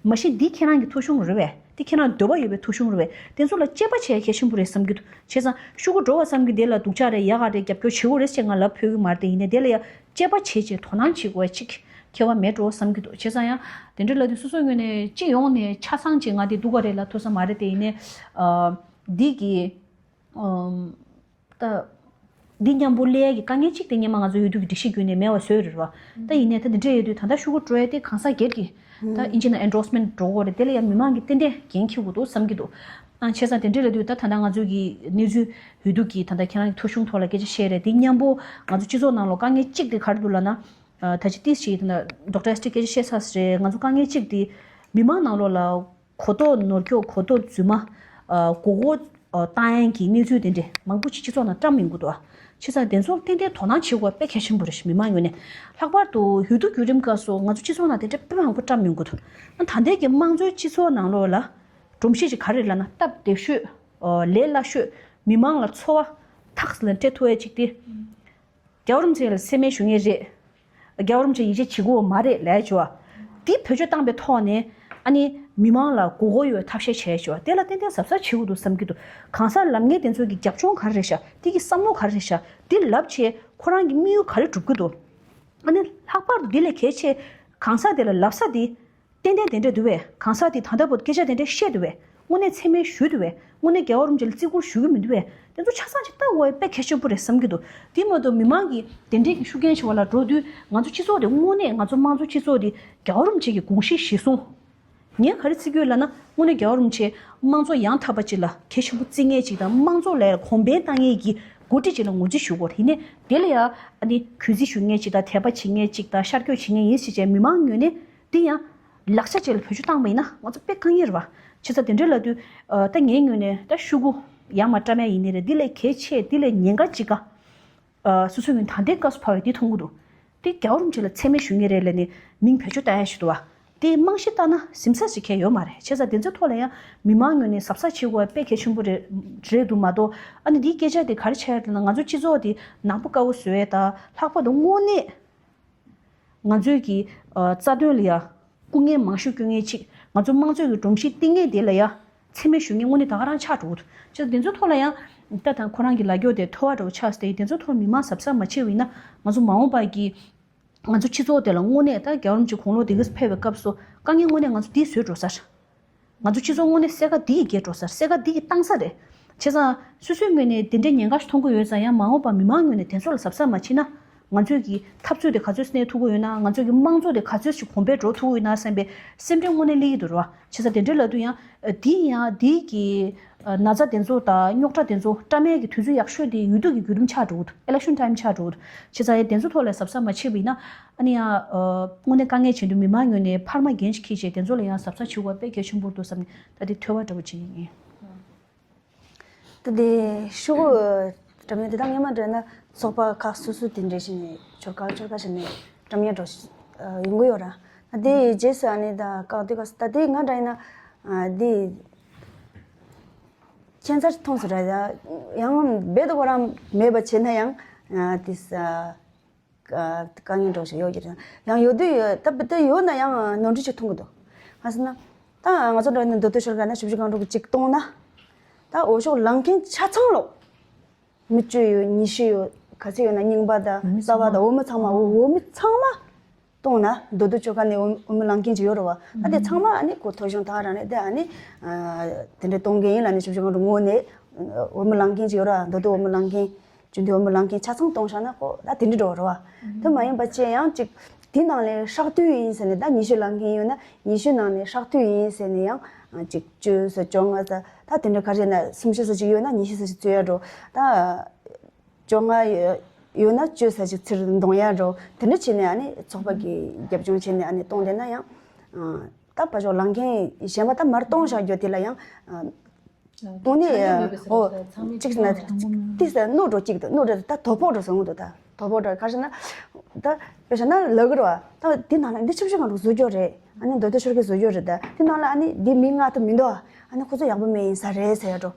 མ་གཞི་འདི་ཁྱེད་རང་གི་ཐོ་གཞུང་རེད་བས། འདི་ཁྱེད་རང་འདོད་པ་ཡོད་པའི་ཐོ་གཞུང་རེད་བས། དེ་ཚོ་ལ་དཔྱད་པ་བྱེད་ཡ་གལ་ཆེན་པོ་རེད་བསམ་གྱི་འདུག་བྱས་ཙང་ཤོག་གུ་འགྲོ་བ་ཙམ་གྱིས་དེ་ལ་སྡུག་ཅག་རེད་ཡག་ག་རེད་རྒྱབ་སྐྱོར་བྱེད་དགོས་རེད་ཅེས་ང་ལབ་ཕོད་ཀྱི་མ་རེད། དེ་ཡིན་ནའི་དེ་ལ་ཡ་དཔྱད་པ་བྱེད་ཅེས་དོ་སྣང་བྱེད་དགོས་ཡ་ཅིག་ཁྱད་པར་མེད་འགྲོ་བསམ་གྱི་འདུག་བྱས་ཙང་ཡང་དེ་འདྲ་ལབ་དུས་སོ་སོའི་ངོས་ནས་སྤྱི་ཡོངས་ནས་ཆ་ཚང་ཅིག་ང་དེ་སྡུག་ག་རེད་ལབ་ཐུབ་ས་མ་རེད། དེ་ཡིན་ནའི་ཨ། འདི་གི་ཨམ། ད། འདི་མཉམ་པོ་སླེབས་ཡ་གི་དཀའ་ངལ་གཅིག་དེ་སྔོན་མ་ང་ཚོ་འོས་བསྡུ་གི་སྒྲིག་གཞི་བརྒྱུད་ནས་མེད་པ་བཟོས་རེད་བ། ད་ཡིན་ནའི་ད་འདི་འདྲ་ཡོད་དུས་ད་ལྟ་ཤོག་གུ་འགྲོ་ཡ་དེ་གང་ཟག་སྒེར་གྱི་ད་ཨིན་ཇི་ནང་ཨེན་ཌོ་སི་མེན་ཊི་འགྲོ་གི་རེད། དེ་ལ་ཡང་མི་མང་གིས་ཏན་ཏན་འགན་འཁྱེར་དགོས་འདུག་བསམ་གྱི་འདུག་ཨ། བྱས་ཙང་དེ་འདྲ་ལབ་དུས་ད་ད་ལྟ་ང་ཚོ་གི་གནས་ཚུལ་འོས་བསྡུ་གི་ད་ལྟ་ཁྱེད་རང་གི་ཐོ་གཞུང་ཐོག་ལ་སྐད་ཆ་བཤད་རེད། དེ་མཉམ་པོ་ང་ཚོ་སྤྱི་ཚོགས་ནང་ལོགས་དཀའ་ངལ་གཅིག་དེ་ག་རེ་འདུག་ལབ་ན། ད་ཅི་ཏིས་ཅིག་ད་ལྟ་ཌོག་ཊར་ཨེས་ཊི་སྐད་ཆ་བཤད་ཚར་ཟེར་རེད། ང་ཚོ་དཀའ་ངལ་གཅིག་དེ་མི་མང་ནང་ལོགས་ལ། གོ་རྟོགས་ནོར་འཁྱོག་གོ་རྟོགས་རྫུན་མ། ཨ། མགོ་སྐོར་ཨ། བཏང་ཡས་ཀྱི་གནས་ཚུལ་དེ་འདྲས་མང་པོ་ཅིག་སྤྱི་ཚོགས་ནང་བཀྲམ་ཡོང་གི་འདུག་ཨ། བྱས་ཙང་དེ་ཚོར་ཏན་ཏན་དོ་སྣང་བྱེད་དགོས་པ་དཔེ་གལ་ཆེན་པོ་རེད་ཤག་མི་མང་ངོས་ནས། ལྷག་པར་དུ་འོས་བསྡུ་བརྒྱུད་རིམ་སྐབས་སུ་ང་ཚོ་སྤྱི་ཚོགས་ནང་དེ་འདྲས་དཔེ་མང་པོ་བཀྲམ་ཡོང་གི་འདུག་ཨ། ད་ལྟའི་གི་དམངས་གཙོའི་སྤྱི་ཚོགས་ནང་ལོགས་ལ་སྒྲོམ་གཞི་ཅིག་ག་རེ་རེད་ལབ་ན་སྟབས་བདེ་ཤོས། ཨ། ལས་སླ་ཤོས། མི་མང་ལ་ཚོར་བ་ཐག་ལ་སྤྲད་ཐུབ་ཡས་ཅིག་དེ། རྒྱལ་བ་རིན་པོ་ཆེ་ལ་མཚན་སྨད་ཞུ་མཁན་རེད། རྒྱལ་བ་རིན་པོ་ཆེ་ཡིད་ཆེས་བྱེད་དགོས་མ་རེད་ལབ་བྱས་པ། འདི་བེད་སྤྱོད་བཏང་པའི་ཐོག་ནས་ཨ་ནི་མི་མང་ལ་མགོ་སྐོར་ཡོད་པའི་ཐབས་ཤེས་བྱས་བྱས་པ་དེ་ལ་ཏན་ཏན་གཟབ་གཟབ་བྱེད་དགོས་འདུག་བསམ་གྱི་འདུག་གང་ཟག་ལབ་མཁན་དེ་ཚོ་གི་རྒྱབ་ལྗོངས་ག་རེ་རེད་ཤག་དེ་གི་བསམ་བློ་ག་རེ་རེད་ཤག་དེ་ལབ་བྱས་ཁོ་རང་གི་དམིགས་ཡུལ་ག་རེ་སྒྲུབ་ཀྱི་འདུག་ཨ་ནི་ལྷག་པར་དུ་དེ་ལས་གལ་ཆེ་གང་ཟག་དེ་ལ་ལབ་ས་དེ། ཏན་ཏན་དེ་འདྲ་འདུག་བས། གང་ཟག་དེས་ད་ལྟ་བར་སྐད་ཆ་དེ་འདྲ་བཤད་འདུག་བས། དངོས་གནས་མཚན་སྨད་ཞུས་འདུག་བས། དངོས་གནས་རྒྱལ་བ་རིན་པོ་ཆེ་ལ་བརྩི་བཀུར་ཞུ་གི་མི་འདུག་བས། དེ་ཚོ་ཆ་ཚང་ཅིག་ལྟ་དགོས་པ་དཔེ་གལ་ཆེན་པོ་རེད་བསམ་གྱི་འདུག་དེ་མ་གཏོགས་མི་མང་གིས་དེ་འདྲའི་གི་ཤུགས་རྐྱེན་ཆེ་བ་ལ་འགྲོ་དུས་ང་ཚོ་སྤྱི་ཚོགས་དེ་དངོས་གནས་ང་ཚོ་དམངས་གཙོ་སྤྱི་ཚོགས་དེ་རྒྱལ་བ་རིན་པོ་ཆེ་གི་དགོངས་གཞི་གཞིར་བཟུང་། ངས་ག་རེ་བརྩི་གི་ཡོད་ལབ་ན་དངོས་གནས་རྒྱལ་བ་རིན་པོ་ཆེ་དམངས་གཙོ་ཡང་དག་པ་ཅིག་ལ་གལ་ཆེན་པོ་བརྩི་མཁན་ཅིག་དང་དམངས་གཙོ་ལ་གོང་འཕེལ་བཏང་མཁན་གྱི་འགོ་ཁྲིད་ཅིག་ལ་ངོས་འཛིན་ཞུ་དགོས་རེད། ཡིན་ནའི་དེ་ལ་ཡང་ཨ་ནི་གུས་བརྩི་ཞུ་མཁན་ཅིག་དང་དད་པ་བྱེད་མཁན་ཅིག་དང་ཤར་བསྐྱོད་བྱེད་མཁན་ཡིན་ཟེར་བྱས་མི་མང་ངོས་ནས། དེ་ཡང་ལག་ཆ་ཅིག་ལ་བེད་སྤྱོད་བཏང་བ་ཡིན་ན་ང་ཚོ་དཔེ་དཀའ་ངལ་རེད་བ། བྱས་ཙང་དེ་འདྲ་ལབ་དུས་ཨ། ད་ངའི་ངོས་ནས་ད་ཤོག་གུ་ཡར་མར་བཀྲམ་ཡ་ཡིན་ནི་རེད། འདི་ལས་གལ་ཆེ་འདི་ལས་ཉེན་ཁ་ཅིག་ག་ཨ། སོ་སོའི་ངོས་ནས་ད་ལྟའི་སྐབས་སུ་བབས་པའི་འདི་མཐོང་གི་འདུག་དེ་རྒྱལ་བ་རིན་པོ་ཆེ་ལ་མཚན་སྨད་ཞུ་མཁན་རེད་ལབ་ནས་མིང་བེད་སྤྱོད་བཏང་ཡ་ཞིག་འདུག་བ། དེ་རྨང་གཞི་ལྟར་ན་ཟིན་ས་ཞིག་གང་ཡང་ཡོད་མ་རེད། བྱས་ཙང་དེ་ཚོའི་ཐོག་ལ་ཡང་མི་མང་ངོས་ནས་གཟབ་གཟབ་བྱེད་དགོས་པ་དཔེ་གལ་ཆེན་པོ་རེད་རེད་འདུག་མ་གཏོགས་ཨ་ནི་འདིའི་སྐད་ཆ་དེ་ག་རེ་ཆགས་ཡོད་ལབ་ན་ང་ཚོ་སྤྱི་ཚོགས་དེ་ནག་པོ་དཀར་པོ་བཟོ་ཡས་དང་ལྷག་པར་དུ་དངོས་གནས། ང་ཚོའི་གི་ཨ། རྩ་དོན་ལ་ཡ་སྐུ་ངལ་མང་ཤོས་སྐྱོན་མཁན་ཅིག་ང་ཚོ་དམངས་གཙོའི་གི་སྒྲོམ་གཞི་བཏིང་མཁན་དེ་ལ་ཡ་མཚན་སྨད་ཞུ་མཁན་དངོས་གནས་ད་ག་རང་ཆགས་འགྲོ་གི་འདུག་བྱས་ཙང་དེ་ཚོའི་ཐོག་ལ་ཡང་ད་ད་ཁོ་རང་གི་ལ་རྒྱོ་དེ་ཐོ་བ་འདྲ་བོ་ཆགས་སོང་སྟེ་དེ་ཚོའི་ཐོག་མི་མང་གཟབ་གཟབ་མ་བྱས་པ་ཡིན་ན་ང་ཚོ་མ་འོངས་པ་གི་ང་ཚོ་སྤྱི་ཚོགས་དེ་ལ་དངོས་གནས་ད་རྒྱལ་བ་རིན་པོ་ཆེ་དགུང་ལོ་དེ་ག་ཙམ་ཕེབས་པའི་སྐབས་སུ་དཀའ་ངལ་དངོས་གནས་ང་ཚོ་འདི་བཟོས་འགྲོ་ས་རེད། ང་ཚོ་སྤྱི་ཚོགས་དངོས་གནས་སེར་ཁ་འདི་ཡིས་བསྐྱལ་འགྲོ་ས་རེད། སེར་ཁ་འདི་ཡིས་བཏང་ས་རེད། བྱས་ཙང་སོ་སོའི་ངོས་ནས་དེ་འདྲའི་ཉེན་ཁ་ཞིག་མཐོང་གི་ཡོད་ཙང་། ཡང་མ་འོངས་པར་མི་མང་ངོས་ནས་དེ་ཚོ་ལ་གཟབ་གཟབ་མ་བྱས་ན། ང་ཚོས་ཀྱི་འཐབ་རྩོད་དེ་ག་ཚོད་གནས་ཐུབ་ཀྱི་ཡོད་ན། ང་ཚོས་ཀྱི་དམངས་གཙོ་དེ་ག་ཚོད་ཞིག་གོང་འཕེལ་འགྲོ་ཐུབ་ཀྱི་ཡོད་ན་བསམ་པའི་སེམས་ཁྲལ་དངོས་གནས་སླེབས་ཀྱི་འདུག་ར། བྱས་ཙང་དེ་འདྲའི་ལབ་དུས་ཡང་འདི་ཡང་འདི་གི་ན་ཚ་དེ་ཚོ་དང་རྙོག་དྲ་དེ་ཚོ་བཀྲམ་ཡས་ཀྱི་དུས་ཚོད་ཡག་ཤོས་དེ་ཡུལ་དུས་ཀྱི་བརྒྱུད་རིམ་ཆགས་འགྲོ་གི་འདུག election time ཆགས་འགྲོ་གི་འདུག་བྱས་ཙང་ཡང་དེ་ཚོ་ཐོག་ལ་གཟབ་གཟབ་མ་བྱས་པ་ཡིན་ན། ཨ་ནི་ཡང་དངོས་གནས་དཀའ་ངལ་ཆེ་འདུག་མི་མང་ངོས་ནས་འཕར་མ་འགན་ཞིག་འཁྱེར་བྱས་དེ་ཚོ་ལ་ཡང་གཟབ་གཟབ་བྱེད་དགོས་པ་དཔེ་གལ་ཆེན་པོ་འདུག་བསམ་ནས་ད་དེ་ཐོས་པ་འདྲ་པོ་བྱེད་ཀྱི་ཡིན། ད་དེ་ཤོག་གུ་འགྲེམས་ཡས་དེ་དག་སྔོན་མ་འདྲ་ན་ཚོགས་པ་ཁག་སོ་སོ་དེ་འདྲ་བྱས་ནས་ཆོལ་ཁ་ཆོལ་ཁ་བྱས་ནས་འགྲེམས་ཡས་འགྲོ་ཡོང་གི་ཡོད་ར། ད་དེ་རྗེས་སུ་ཨ་ནི་ད་བཀག་དུས་སྐབས་སུ་ད་དེ་ང་འདྲ་ཡིན་ན་དེ་ཁྱད་མཚར་མཐོང་སོང་ར། ཡང་རྦད་དེ་ཁོ་རང་མེད་པ་བྱས་ན་ཡང་དེ་དཀའ་ངལ་འདྲ་ཞིག་ཡོད་ཀྱི་རེད། ཡང་ཡོད་དུས་ཡོད་ད་དཔེ་དེ་ཡོད་ན་ཡང་ནོར་འཁྲུལ་ཞིག་མཐོང་གི་འདུག་ང་ཟེར་ན་ད་ང་ཚོ་འདྲ་ཡིན་ན་མདོ་སྟོད་ཆོལ་ཁ་ན་ཞིབ་འཇུག་ཁང་དྲུག་གི་གཅིག་གཏོང་ན། ད་འོས་ཤོག་ལེན་མཁན་ཆ་ཚང་ལོ། མི་བཅུ་ཡོད། ཉི་ཤུ་ཡོད། ག་ཚོད་ཡོད་ན་རྙིང་པ་དང་གསར་པ་དང་འོས་མི་ཚང་མ། འོས་མི་ཚང་མ་གཏོང་ན་མདོ་སྟོད་ཆོལ་ཁ་ནས་འོས་འོས་མི་ལེན་མཁན་ཅིག་ཡོད་རེད་བ། ད་དེ་ཚང་མ་ཨ་ནི་ཁོ་ཐོ་གཞུང་དང་རང་ནས་དེ་ཨ་ནི་དེ་འདྲ་གཏོང་མཁན་ཡིན་ལབ་ནས་ཞིབ་འཇུག་ཁང་དྲུག་ངོས་ནས་འོས་མི་ལེན་མཁན་ཅིག་ཡོད་རེད་བ། མདོ་སྟོད་འོས་མི་ལེན་མཁན། རྒྱུན་དུ་འོས་མི་ལེན་མཁན་ཆ་ཚང་གཏོང་བཞག་ན་ཁོ་ད་དེ་འདྲ་འགྲོ་བ་རེད་བ། དེ་མ་ཡིན་པ་བྱས་ཡང་ཅིག་དེ་ནང་ནས་ཧྲག་བསྡུས་ཡིན་ཟེར་ནས། ད་ཉི་ཤུ་ལེན་མཁན་ཡོད་ན་ཉི་ཤུ་ནང་ནས་ཧྲག་བསྡུས་ཡིན་ཟེར་ནས་ཡང་ཅིག་བཅུ་ཟེར་བཅོ་ལྔ་ཟེར། ད་དེ་འདྲ་ག་རེ་ན་སུམ་ཅུ་ཟེར་ཅིག་ཡོད་ན་ཉི་ཤུ་ཟེར་ཅིག་བཙུགས་ཡ་འགྲོ། ད་བཅོ་ལྔ་ཡོད་ན་བཅུ་ཟེར་ཅིག་ཚུར་འདོན་ཡ་འགྲོ། དེ་འདྲ་བྱས་ནས་ཨ་ནི་ཚོགས་པ་གི་རྒྱབ་ལྗོངས་བྱས་ནས་ཨ་ནི་གཏོང་བསྡད་ན་ཡང་། ད་ཕར་ཕྱོགས་ལེན་མཁན་གཞན་པ་ད་མར་གཏོང་བཞག་རྒྱུ་དེ་ལ་ཡང་། དངོས་གནས་ཨོ་གཅིག་ན་ཏིས་རྣོ་འགྲོ་གཅིག་ཏུ་རྣོ་འགྲོ་ད་དོ་ཕོག་འགྲོ་ཟེར་འོང་འདུག་ད་དོ་ཕོག་འགྲོ་ག་རེ་ཟེར་ན། ད་དཔེ་བཞག་ན་ལབ་གི་རེད་བ། ད་འདི་ནང་ལ་འདི་ཆབ་སྲིད་ཁང་དུ་བཟོ་རྒྱུ་རེད། ཨ་ནི་མདོ་སྟོད་ཆོལ་ཁའི་བཟོ་རྒྱུ་རེད། ད་འདི་ནང་ལ་ཨ་ནི་འདི་མི་མངགས་ཐུབ་མི་འདུག་ཨ་ནི་ཁོ་ཚོ་ཡག་པོ་མེད་ཡིན་ས་རེད་ཟེར་ཡ་འགྲོ།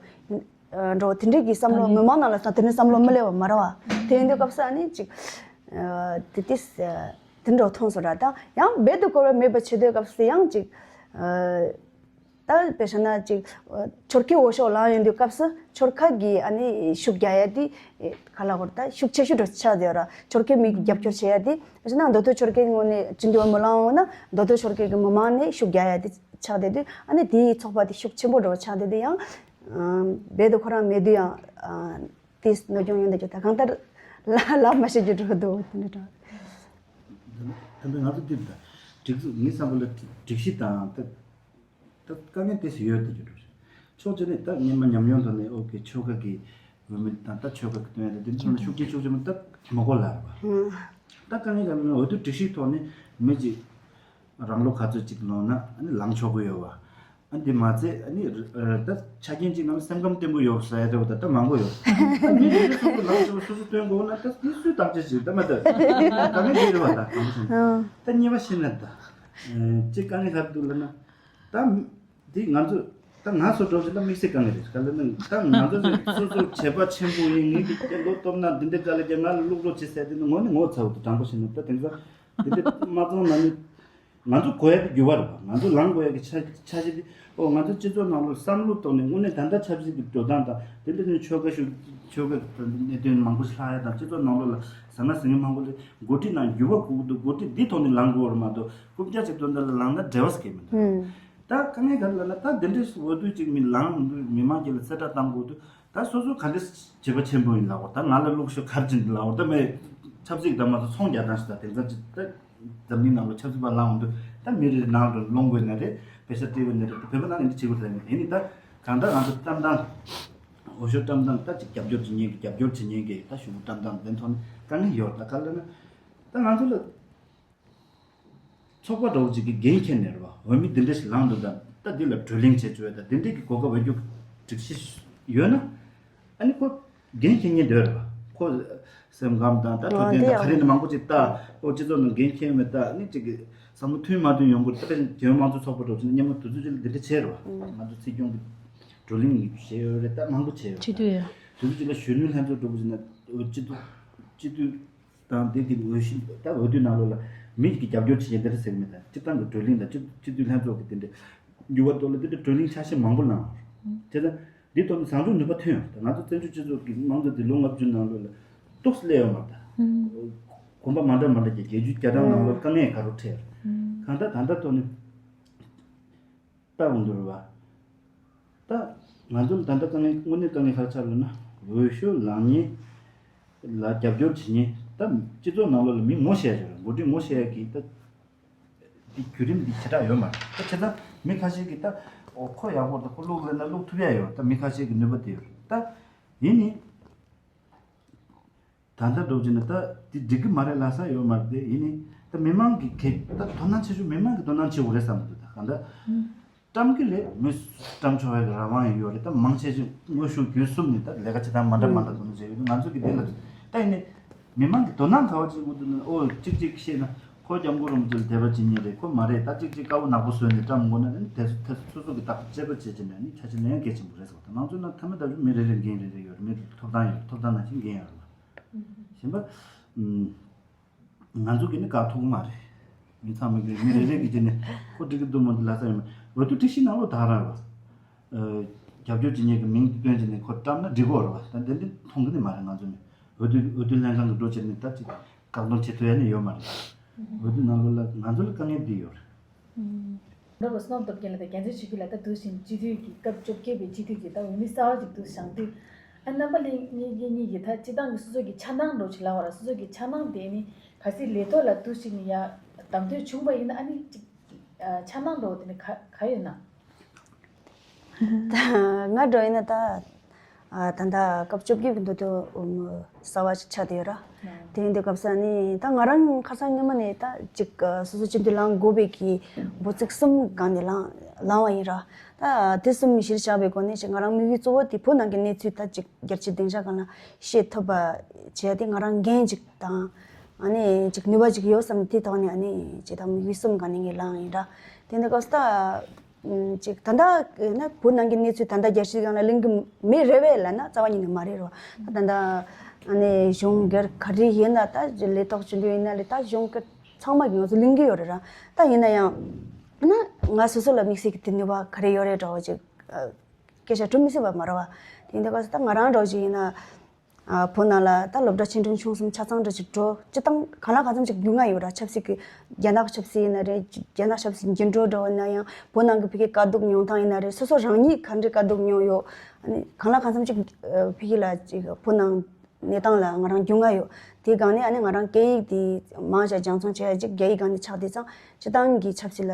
འགྲོ་དེ་འདྲས་ཀྱི་བསམ་བློ་མི་མང་ནང་ལ་ས་དེ་འདྲས་བསམ་བློ་མི་སླེབས་པ་མ་རེད་བ། དེ་ཡིན་དུས་སྐབས་སུ་ཨ་ནི་ཅིག་དེ་ཏིས་དེ་འདྲ་མཐོང་སོང་ར། ད་ཡང་རྦད་དེ་གོ་བ་མེད་པ་བྱེད་དུས་སྐབས་སུ་ཡང་ཅིག་ད་དཔེ་བཞག་ན་ཅིག་ཆོལ་ཁའི་འོས་ཤོག་ལེན་ཡོང་དུས་སྐབས་སུ་ཆོལ་ཁ་གི་ཨ་ནི་ཤུགས་རྒྱག་ཡ་དེ་ག་ལ་གོ་ད་ཤུགས་ཆེ་ཤོས་འདྲ་ཆགས་བསྡད་ཡོད་ར། ཆོལ་ཁའི་མི་གི་རྒྱབ་སྐྱོར་བྱེད་ཡ་དེ་དཔེ་བཞག་ན་མདོ་སྟོད་ཆོལ་ཁའི་ངོས་ནས་སྤྱི་འཐུས་འོས་མི་ལེན་འོང་ན་མདོ་སྟོད་ཆོལ་ཁའི་གི་མི་མང་ནས་ཤུགས་རྒྱག་ཡ་དེ་ཆགས་བསྡད་དུས། ཨ་ནི་དེའི་ཚོགས་པ་དེ་ཤུགས་ཆེན་པོ་འདྲ་ཆགས་བསྡད་དུས་ཡང་རྦད་དེ་ཁོ་རང་མེད་དུས་ཡང་དེ་གནོད་སྐྱོན་ཡོང་བསྡད་རྒྱུ་ད་གང་ལྟར་ལ་ལབ་མ་ཤེས་རྒྱུ་འགྲོ་འདུག་དེ་འདྲ་འདྲ། ད་ལྟ་ང་ཚོ་འདིར་ད་སྒྲིག་འཛུགས་ངའི་བསམ་པ་ལ་སྒྲིག་གཞི་དང་ད་ད་དཀའ་ངལ་དེ་སུ་ཡོད་དེ་ཅིག་འགྲོ་ཞིག་ཕྱོགས་གཅིག་ནས་ད་སྔོན་མ་ཉམས་མྱོང་ཐོག་ནས་ཨོ་ཁེ་ཆོལ་ཁ་གི་འོས་མི་དང་ད་ཆོལ་ཁ་གི་དོན་དེ་འདི་ཚོ་ནི་ཤུགས་རྐྱེན་ཤུགས་ཆེན་པོ་ད་མ་གོ་ལ་རེད་བ། ད་དཀའ་ངལ་ག་ནི་འོས་བསྡུ་སྒྲིག་གཞིའི་ཐོག་ནས་མི་གཅིག་རང་ལོ་ག་ཚོད་ཅིག་ལོན་ན་ཨ་ནི་ལངས་ཆོག་གི་ཡོད་བ། ཨ་འདི་མ་ཚད་ཨ་ནི་ད་ཆ་རྐྱེན་གཅིག་ནང་སེམས་ཁམས་བརྟན་པོ་ཡོད་ཟེར་ཡ་དེ་བ་ད་ད་མང་པོ་ཡོད། ད་མི་རེ་རེ་སོ་སོ་ལངས་ཆོག་སོ་སོ་སྟོན་དགོས་ན་ད་འདི་སུས་བརྟག་དཔྱད་བྱེད་ད་མ་ད་ད་མི་འདི་རེད་བ། ད་གང་བྱུང་ད་གཉིས་པ་ཤེས་ན་ད་ཅིག་དཀའ་ངལ་ག་རེ་འདུག་ལབ་ན། ད་འདི་ང་ཚོ་ད་ང་ཚོ་འགྲོ་བཞིན་ད་དམིགས་བསལ་དཀའ་ངལ་རེད། ག་ལ་ནི་ད་ང་ཚོ་སོ་སོ་བྱས་པ་ཆེན་པོ་ཡིན། ངས་འདི་སྐད་ལོ་སྟོབས་ན་འདི་འདྲ་དཀའ་ལས་ཀྱང་ང་ལ་བླུག་རོགས་བྱེད་ཟེར་དེ་ནི་ངོ་ནས་ངོ་ཚ་བོ་དང་དྲང་པོ་བཤད་ན་ད་དེང་སང་འདི་འདྲ་མ་བཙོང་ན་ནི་ང་ཚོ་དགོས་ཡ་གི་འགྱུར་བ་རེད་པ། ང་ཚོ་ལངས་དགོས་ཡ་གི་ཆ་ཆ་ཤས་དེ་ཨོ་ང་ཚོ་སྤྱི་ཚོགས་ནང་ལོགས་བསམ་བློ་གཏོང་ནས་དངོས་གནས་ད་ལྟ་ཆབ་སྲིད་ཀྱི་འགྲོ་སྟངས་དང་དེ་འདྲ་ནི་ཆོལ་ཁ་ཤུགས་ཆོལ་ཁ་གནད་དོན་མང་པོ་ཞིག་ལྷག་ཡ་དང་སྤྱི་ཚོགས་ནང་ལོགས་ལ་ཟ་ན་ཟིང་ངེ་མང་པོ་ལས་འགོ་ཁྲིད་ནང་འགྱུར་བ་དགོས་ཀྱི་འདུག་འགོ་ཁྲིད་འདི་ཐོག་ནས་ལངས་དགོས་རེད་མ་གཏོགས་རྐུབ་བཀྱག་ཅིག་སྟོན་ད་ལ་ལངས་ན་འབྲེལ་བ་ཟེར་གྱི་མི་འདུག་ད་དཀའ་ངལ་ག་རེ་ལབ་ན་ད་འདི་འདྲའི་འོས་བསྡུ་ཅིག་མི་ལངས་འདུག་མི་མང་གི་ལ་གསལ་བསྒྲགས་བཏང་དགོས་འདུག་ད་སོ་སོ་ག་འདྲ་བྱེད་པ་ཆེན་པོ་ཡིན་ལབ་དགོས། ད་ང་ལ་བླུག་ཤོག་ག་རེ་བྱེད་འདི་ལབ་དགོས། ད་མི་ཆབ་སྲིད་དང་མ་ཚོ་ཚོང་རྒྱག་སྟངས་ཤིག་ད་དེང་སང་ཅིག་ད་འཛམ་གླིང་ནང་ལ་ཆབ་སྲིད་པ་ལངས་འདུག་ད་མི་རེ་ནང་དུ་སློང་དགོས་ན་རེད། པེ་ཤ་སྤྲད་དགོས་ན་རེད། བོད་པ་ནང་ནས་འདི་བྱེད་དགོས་ད་མི་དེ་ནི་ད་གང་ལྟར་ང་ཚོ་བཀྲམ་སྟངས་འོས་ཤོག་བཀྲམ་སྟངས་ད་ཅིག་རྒྱབ་སྐྱོར་བྱེད་མཁན་གྱི་རྒྱབ་སྐྱོར་བྱེད་མཁན་གྱི་ད་ཞུ་བཀྲམ་སྟངས་དེ་ཐོག་ནས་དཀའ་ངལ་ཡོད། ད་ག་ལ་ན་ད་ང་ཚོ་ལ། ཚོགས་པ་འདྲ་བོ་ཅིག་གིས་འགན་འཁྱེར་ནས་རེད་བ། འོས་མི་འདི་འདྲ་ཞིག་ལངས་འདུག་ད་ད་འདི་ལ་བགྲོ་གླེང་བྱེད་ཆོག་ད་འདི་འདྲའི་གི་གོ་སྐབས་འོས་བསྡུ་སྒྲིག་གཞི་ཡོད་ན། ཨ་ནི་ཁོ་འགན་འཁྱེར་མཁན་འདི་རེད་བ། ཁོ་སེམས་ཁམས་དང་ད་འཕྲོད་བསྟེན་དང་ག་རེ་ནི་མང་པོ་ཅིག་ལྟ། ཨོ་སྤྱི་ཚོགས་ནང་འགན་འཁྱེར་མེད་ད་ཨ་ནི་ཅིག་གི་བསམ་བློ་མཐུན་མ་མཐུན་ཡོང་གི་རེད། ད་དཔེར་ན་རྒྱལ་ཡོངས་མང་གཙོ་ཚོགས་པ་འདྲ་བོ་ཅིག་ན་སྔོན་མ་དུས་ཚོད་ཅིག་ལ་འདི་འདྲ་བྱས་རེད་བ། ང་ཚོ་སྲིད་སྐྱོང་གི་བགྲོ་གླེང་བྱས་ཡོད་རེད། ད་མང་པོ་བྱས་ཡོད་རེད། བྱེད་དུས་ཡོད། དུས་ཚོད་ཅིག་ལ་གཞོན་ནུ་ལྷན་ཚོགས་འདྲ་བོ་ཅིག་ན་ཨོ་སྤྱི་འཐུས་སྤྱི་འཐུས། དང་དེ་གི་འོས་གཞི་ད་འོས་བསྡུ་ནང་ལོགས་ལ་མི་གི་རྒྱབ་སྐྱོར་བྱེད་མཁན་དེ་འདྲ་ཟེར་གི་མེད། ད་སྤྱིར་བཏང་གི་བགྲོ་གླེང་དང་སྤྱི་སྤྱི་འཐུས་ལྷན་ཚོགས་ཀྱི་དེ་འདྲ་འགྱུར་བ་ཐོག་ལ་དེ་འདྲ་བགྲོ་གླེང་ཆ་ཤས་མང་པོ་གནང་བ་རེད། དེ་ལྟར་འདི་ཐོག་ནས་བཟང་ཕྱོགས་ནུས་པ་ཐོན་ཡོང་། ད་ང་ཚོ་བཙན་བྱོལ་སྤྱི་ཚོགས་ཀྱི་དམངས་གཙོ་འདི་ལོ་ལྔ་བཅུ་ནང་ལོགས་ལ་ཏོག་ཙམ་སླེབས་ཡོད་མ་རེད། ད་གོམ་པ་མ་འདྲ་མ་འདྲ་གྱི་བརྒྱད་ཅུ་གྱ་གྲངས་ནང་ལོགས་དཀའ་ངལ་ག་རེ་འཕྲད་ཡོད་རེད། གང་ལྟར་ད་ལྟ་ཐོག་ནས། ལྟ་འོང་དུ་རུ་བ། ད་ང་ཚོ་ལ་ད་ལྟ་དཀའ་ངལ་དངོས་གནས་དཀའ་ངལ་ག་རེ་ཆགས་ཡོད་ན། འོས་ཤོག་ལེན་མཁན་ལ་རྒྱབ་སྐྱོར་བྱེད་མཁན། ད་སྤྱི་ཚོགས་ནང་ལོགས་ལ་མི་ངོ་ཤེས་ཡ་ཅིག་ཡོད་རེད། འགོ་ཁྲིད་ངོ་ཤེས་ཡ་གི་ད་འདི་བརྒྱུད་རིམ་འདི་ཞེ་དྲག་ཡོད་མ་རེད། ད་བྱས་ཙང་མི་ཁ་ཤས་ཀྱིས་ད་ཨོ་ཁོ་ཡག་པོ་རེད། ད་ཁོ་བླུག་ལེན་ན་བླུག་ཐུབ་ཡ་ཡོད་རེད། ད་མི་ཁ་ཤས་ཀྱི་ནུས་པ་དེ་ཡོད་རེད། ད་ཡིན་ནི། ད་ལྟ་འགྲོ་བྱས་ན་ད་དེ་འགྲིག་གི་མ་རེད་ལབ་ས་ཡོད་མ་རེད། དེ་ཡིན་ནི་ད་མི་མང་གི་གེ་ད་དོ་སྣང་ཆེ་ཤོས་མི་མང་གི་དོ་སྣང་ཆེ་བོ་རེད་བསམ་འདུག་ད་གང་ལྟར་བཀྲམ་གི་རེད། མི་བཀྲམ་ཆོག་པའི་རང་དབང་ཡོད་རེད། ད་མང་ཆེ་ཤོས་དངོས་ཤུགས་བརྒྱུད་གསུམ་ནས་ད་ལས་ཀ་བྱེད་སྟངས་མ་འདྲ་མ་འདྲ་དོ་སྣང་བྱེད་ཡོད། ང་ཚོ་གི་དེ་ལ་ད་ཡིན་ནི་མི་མང་གི་དོ་སྣང་ག་བ་བྱེད་དགོས་འདུག་ན། ཨོ་གཅིག་གཅིག་བཤད་ན་ཁོ་སྐྱབས་མགོན་རིན་པོ་ཆེ་ལ་དད་པ་བྱེད་མཁན་རེད། ཁོ་མ་རེད། ད་གཅིག་གཅིག་དཀར་པོ་ནག་པོ་བཟོས་ནས་བཀྲམ་དགོས་ན་ནི་དེ་ཚོ་དེ་ཚོ་སོ་སོ་གི་ད་དཔྱད་པ་བྱེད་བྱེད་ནས་ནི་ཆ་ཆེ་ལེན་ཡ་གལ་ཆེན་པོ་རེད་ཟེར་བ་དང་། ང་ཚོ་ན་མཐའ་མ་ད་གཟོད་མི་རེ་རེ་འགན་རེ་རེ་ཡོད་རེད། མི་ཐོབ་ཐང་ཡོད་རེད། ཐོབ་ཐང་ནང་བཞིན་འགན་ཡོད་རེད་བ། གཞན་པ། ང་ཚོ་གིས་ནི་བཀག་ཐུབ་ཀྱི་མ་རེད། མི་ཚང་མ་གིས་མི་རེ་རེ་གིས་ཀྱི་ནི་ཁོ་འགྲིག་གི་འདུག་མི་འདུག་ལབ་ས་ཡོད་མ་རེད། འོས་བསྡུ་སྒྲིག་གཞི་ནང་ལོགས་ད་རང་རེད་བ། རྒྱབ་སྐྱོར་བྱེད་མཁན་གྱི་མིང་བཏོན་བྱས་ནས་ཁོ་བཀྲམ་ན་འགྲིག་གི་རེད་བ། ད་འདི་འདི་མཐོང་གི་ནི་མ་རེད། ང་ཚོ་ནི་འོས་བསྡུ་འོས་བསྡུ་ལྷན་ཁང་གི་འགྲོ་བྱས་ནས་ད་ཅིག་བཀག་སྡོམ་བྱེད་ཐུབ་ཡ་ནི་ཡོད་མ་རེད། འོས་བསྡུ་ནང་ལོགས་ལ་ང་ཚོ་ལ་དཀའ་ངལ་འདི་ཡོད་རེད། ཨུམ། ནོར་བུ་བསོད་ནམས་སྟོབས་རྒྱལ་ལགས་དང་རྒྱལ་མཚན་ཆོས་སྐྱིད་ལགས། ད་འདུག་བཞིན་སྤྱི་འཐུས་ཀྱི་སྐབས་བཅོ་བརྒྱད་པའི་སྤྱི་འཐུས་ཀྱི་ད་འོས་མི་གསར་པ་ཅིག་འདུག་བཞེངས་དུས། ཨ། རྣམ་པ་ལྷན་གཉིས་ཀྱིས་ད་སྤྱི་བཏང་གི་སོ་སོ་གི་འཆར་སྣང་འདྲ་ཅིག་ལབ་པ་ར། སོ་སོ་གི་འཆར་སྣང་དེ་ནི་གལ་སྲིད་ལས་ཐོག་ལ་འདུག་བཞིན་ཡ་གདམ་འཐུས་བྱུང་བ་ཡིན་ན། ཨ་ནི་ཅིག་ཨ། འཆར་སྣང་འདྲ་དེ་ནི་ག་ག་ཡོད་ན། ད་ང་འདྲ་ཡིན་ན་ད། ཨ། ད་ལྟ་སྐབས་བཅོ་བརྒྱད་པའི་འོས་བསྡུ་གསར་པ་ཞིག་ཆགས་བསྡད་ཡོད་ར། དེ་ཡིན་དུས་སྐབས་སུ་ནི་ད་ང་རང་ཁ་སང་སྔོན་མ་ནས་ད་ཅིག་སོ་སོ་སྤྱི་འཐུས་ལངས་དགོས་པའི་གི་འབོད་ཚིག་གསུམ་སྒང་ནས་ལངས་ལངས་པ་ཡིན་ར། ད་དེ་གསུམ་གཞིར་བཞག་པའི་སྒོ་ནས་ཅིག་ང་རང་དམིགས་ཡུལ་གཙོ་བོ་དེ་བོད་ནང་གི་གནས་ཚུལ་ད་ཅིག་རྒྱལ་སྤྱིའི་སྡིངས་ཆ་སྒང་ལ་བཤད་ཐུབ་པ་བྱས་ཏེ་ང་རང་འགན་ཅིག་དང་། ཨ་ནི་ཅིག་ནུས་པ་ཅིག་ཡོད་བསམ་ནས་དེ་ཐོག་ནས་ཨ་ནི་ཅིག་ད་དམིགས་ཡུལ་གསུམ་སྒང་ནས་ངས་ལངས་ཡིན་ར། དེ་འདྲ་སྐབས་སུ་ད། ཅིག་ད་ལྟ་ན་བོད་ནང་གི་གནས་ཚུལ་ད་ལྟ་རྒྱལ་སྤྱིའི་སྒང་ལ་གླེང་གི་མེད་རེད་པས་ལབ་ན་རྩ་བ་ཉིད་ནས་མ་རེད་རོ། ད་ལྟ་ཨ་ནི་གཞུང་སྒེར་ག་རེ་ཡིན་ན། ད་ལས་ཐོག་སྤྱི་འཐུས་ཡིན་ན་རེད། ད་གཞུང་སྒེར་ཚང་མ་གི་ང་ཚོ་གླེང་གི་ཡོད་རེད་ར། ད་ཡིན་ན་ཡང་ན་ང་སོ་སོ་ལ་དམིགས་བསལ་གྱི་དེ་ནུས་པ་ག་རེ་ཡོད་རེད་འདྲ་བོ་ཅིག་སྐད་ཆ་དྲི་མི་སྲིད་པ་མ་རེད་བ། དེ་འདྲ་སྐབས་སུ་ད་ང་རང་འདྲ་བོ་ཅིག་ཡིན་ན། ཨ། བོད་ནང་ལ་ད་སློབ་གྲྭ་ཆེ་འབྲིང་ཆུང་གསུམ་ཆ་ཚང་འདྲ་ཅིག་འགྲོ་སྤྱི་བཏང་གང་ལ་གང་འཚམ་ཅིག་རྒྱུས་མངའ་ཡོད་ར། ཆབ་སྲིད་ཀྱི་རྒྱ་ནག་ཆབ་སྲིད་ཡིན་ན་རེད། རྒྱ་ནག་ཆབ་སྲིད་འགྱུར་འགྲོས་འདྲ་བོ་ཡིན་ན་ཡང་། བོད་ནང་གི་ཕ་གིའི་དཀའ་སྡུག་མྱོང་སྟངས་ཡིན་ན་རེད། སོ་སོ་རང་ཉིད་ག་འདྲའི་དཀའ་སྡུག་མྱོང་ཡོད། ཨ་ནི་གང་ལ་གང་འཚམ་ཅིག་ཨ། ཕ་གི་ལ་ཅིག་བོད་ནང་གནས་སྟངས་ལ་ང་རང་རྒྱུས་མངའ་ཡོད། དེའི་སྒང་ནས་ཨ་ནི་ང་རང་སྐད་ཡིག་དེ་མང་ཆེ་སྦྱང་བརྩོན་བྱེད་ཡ་ཅིག་རྒྱ་ཡིག་སྒང་ནས་ཆགས་དུས་ཙང་། སྤྱི་བཏང་གི་ཆབ་སྲིད་ལ་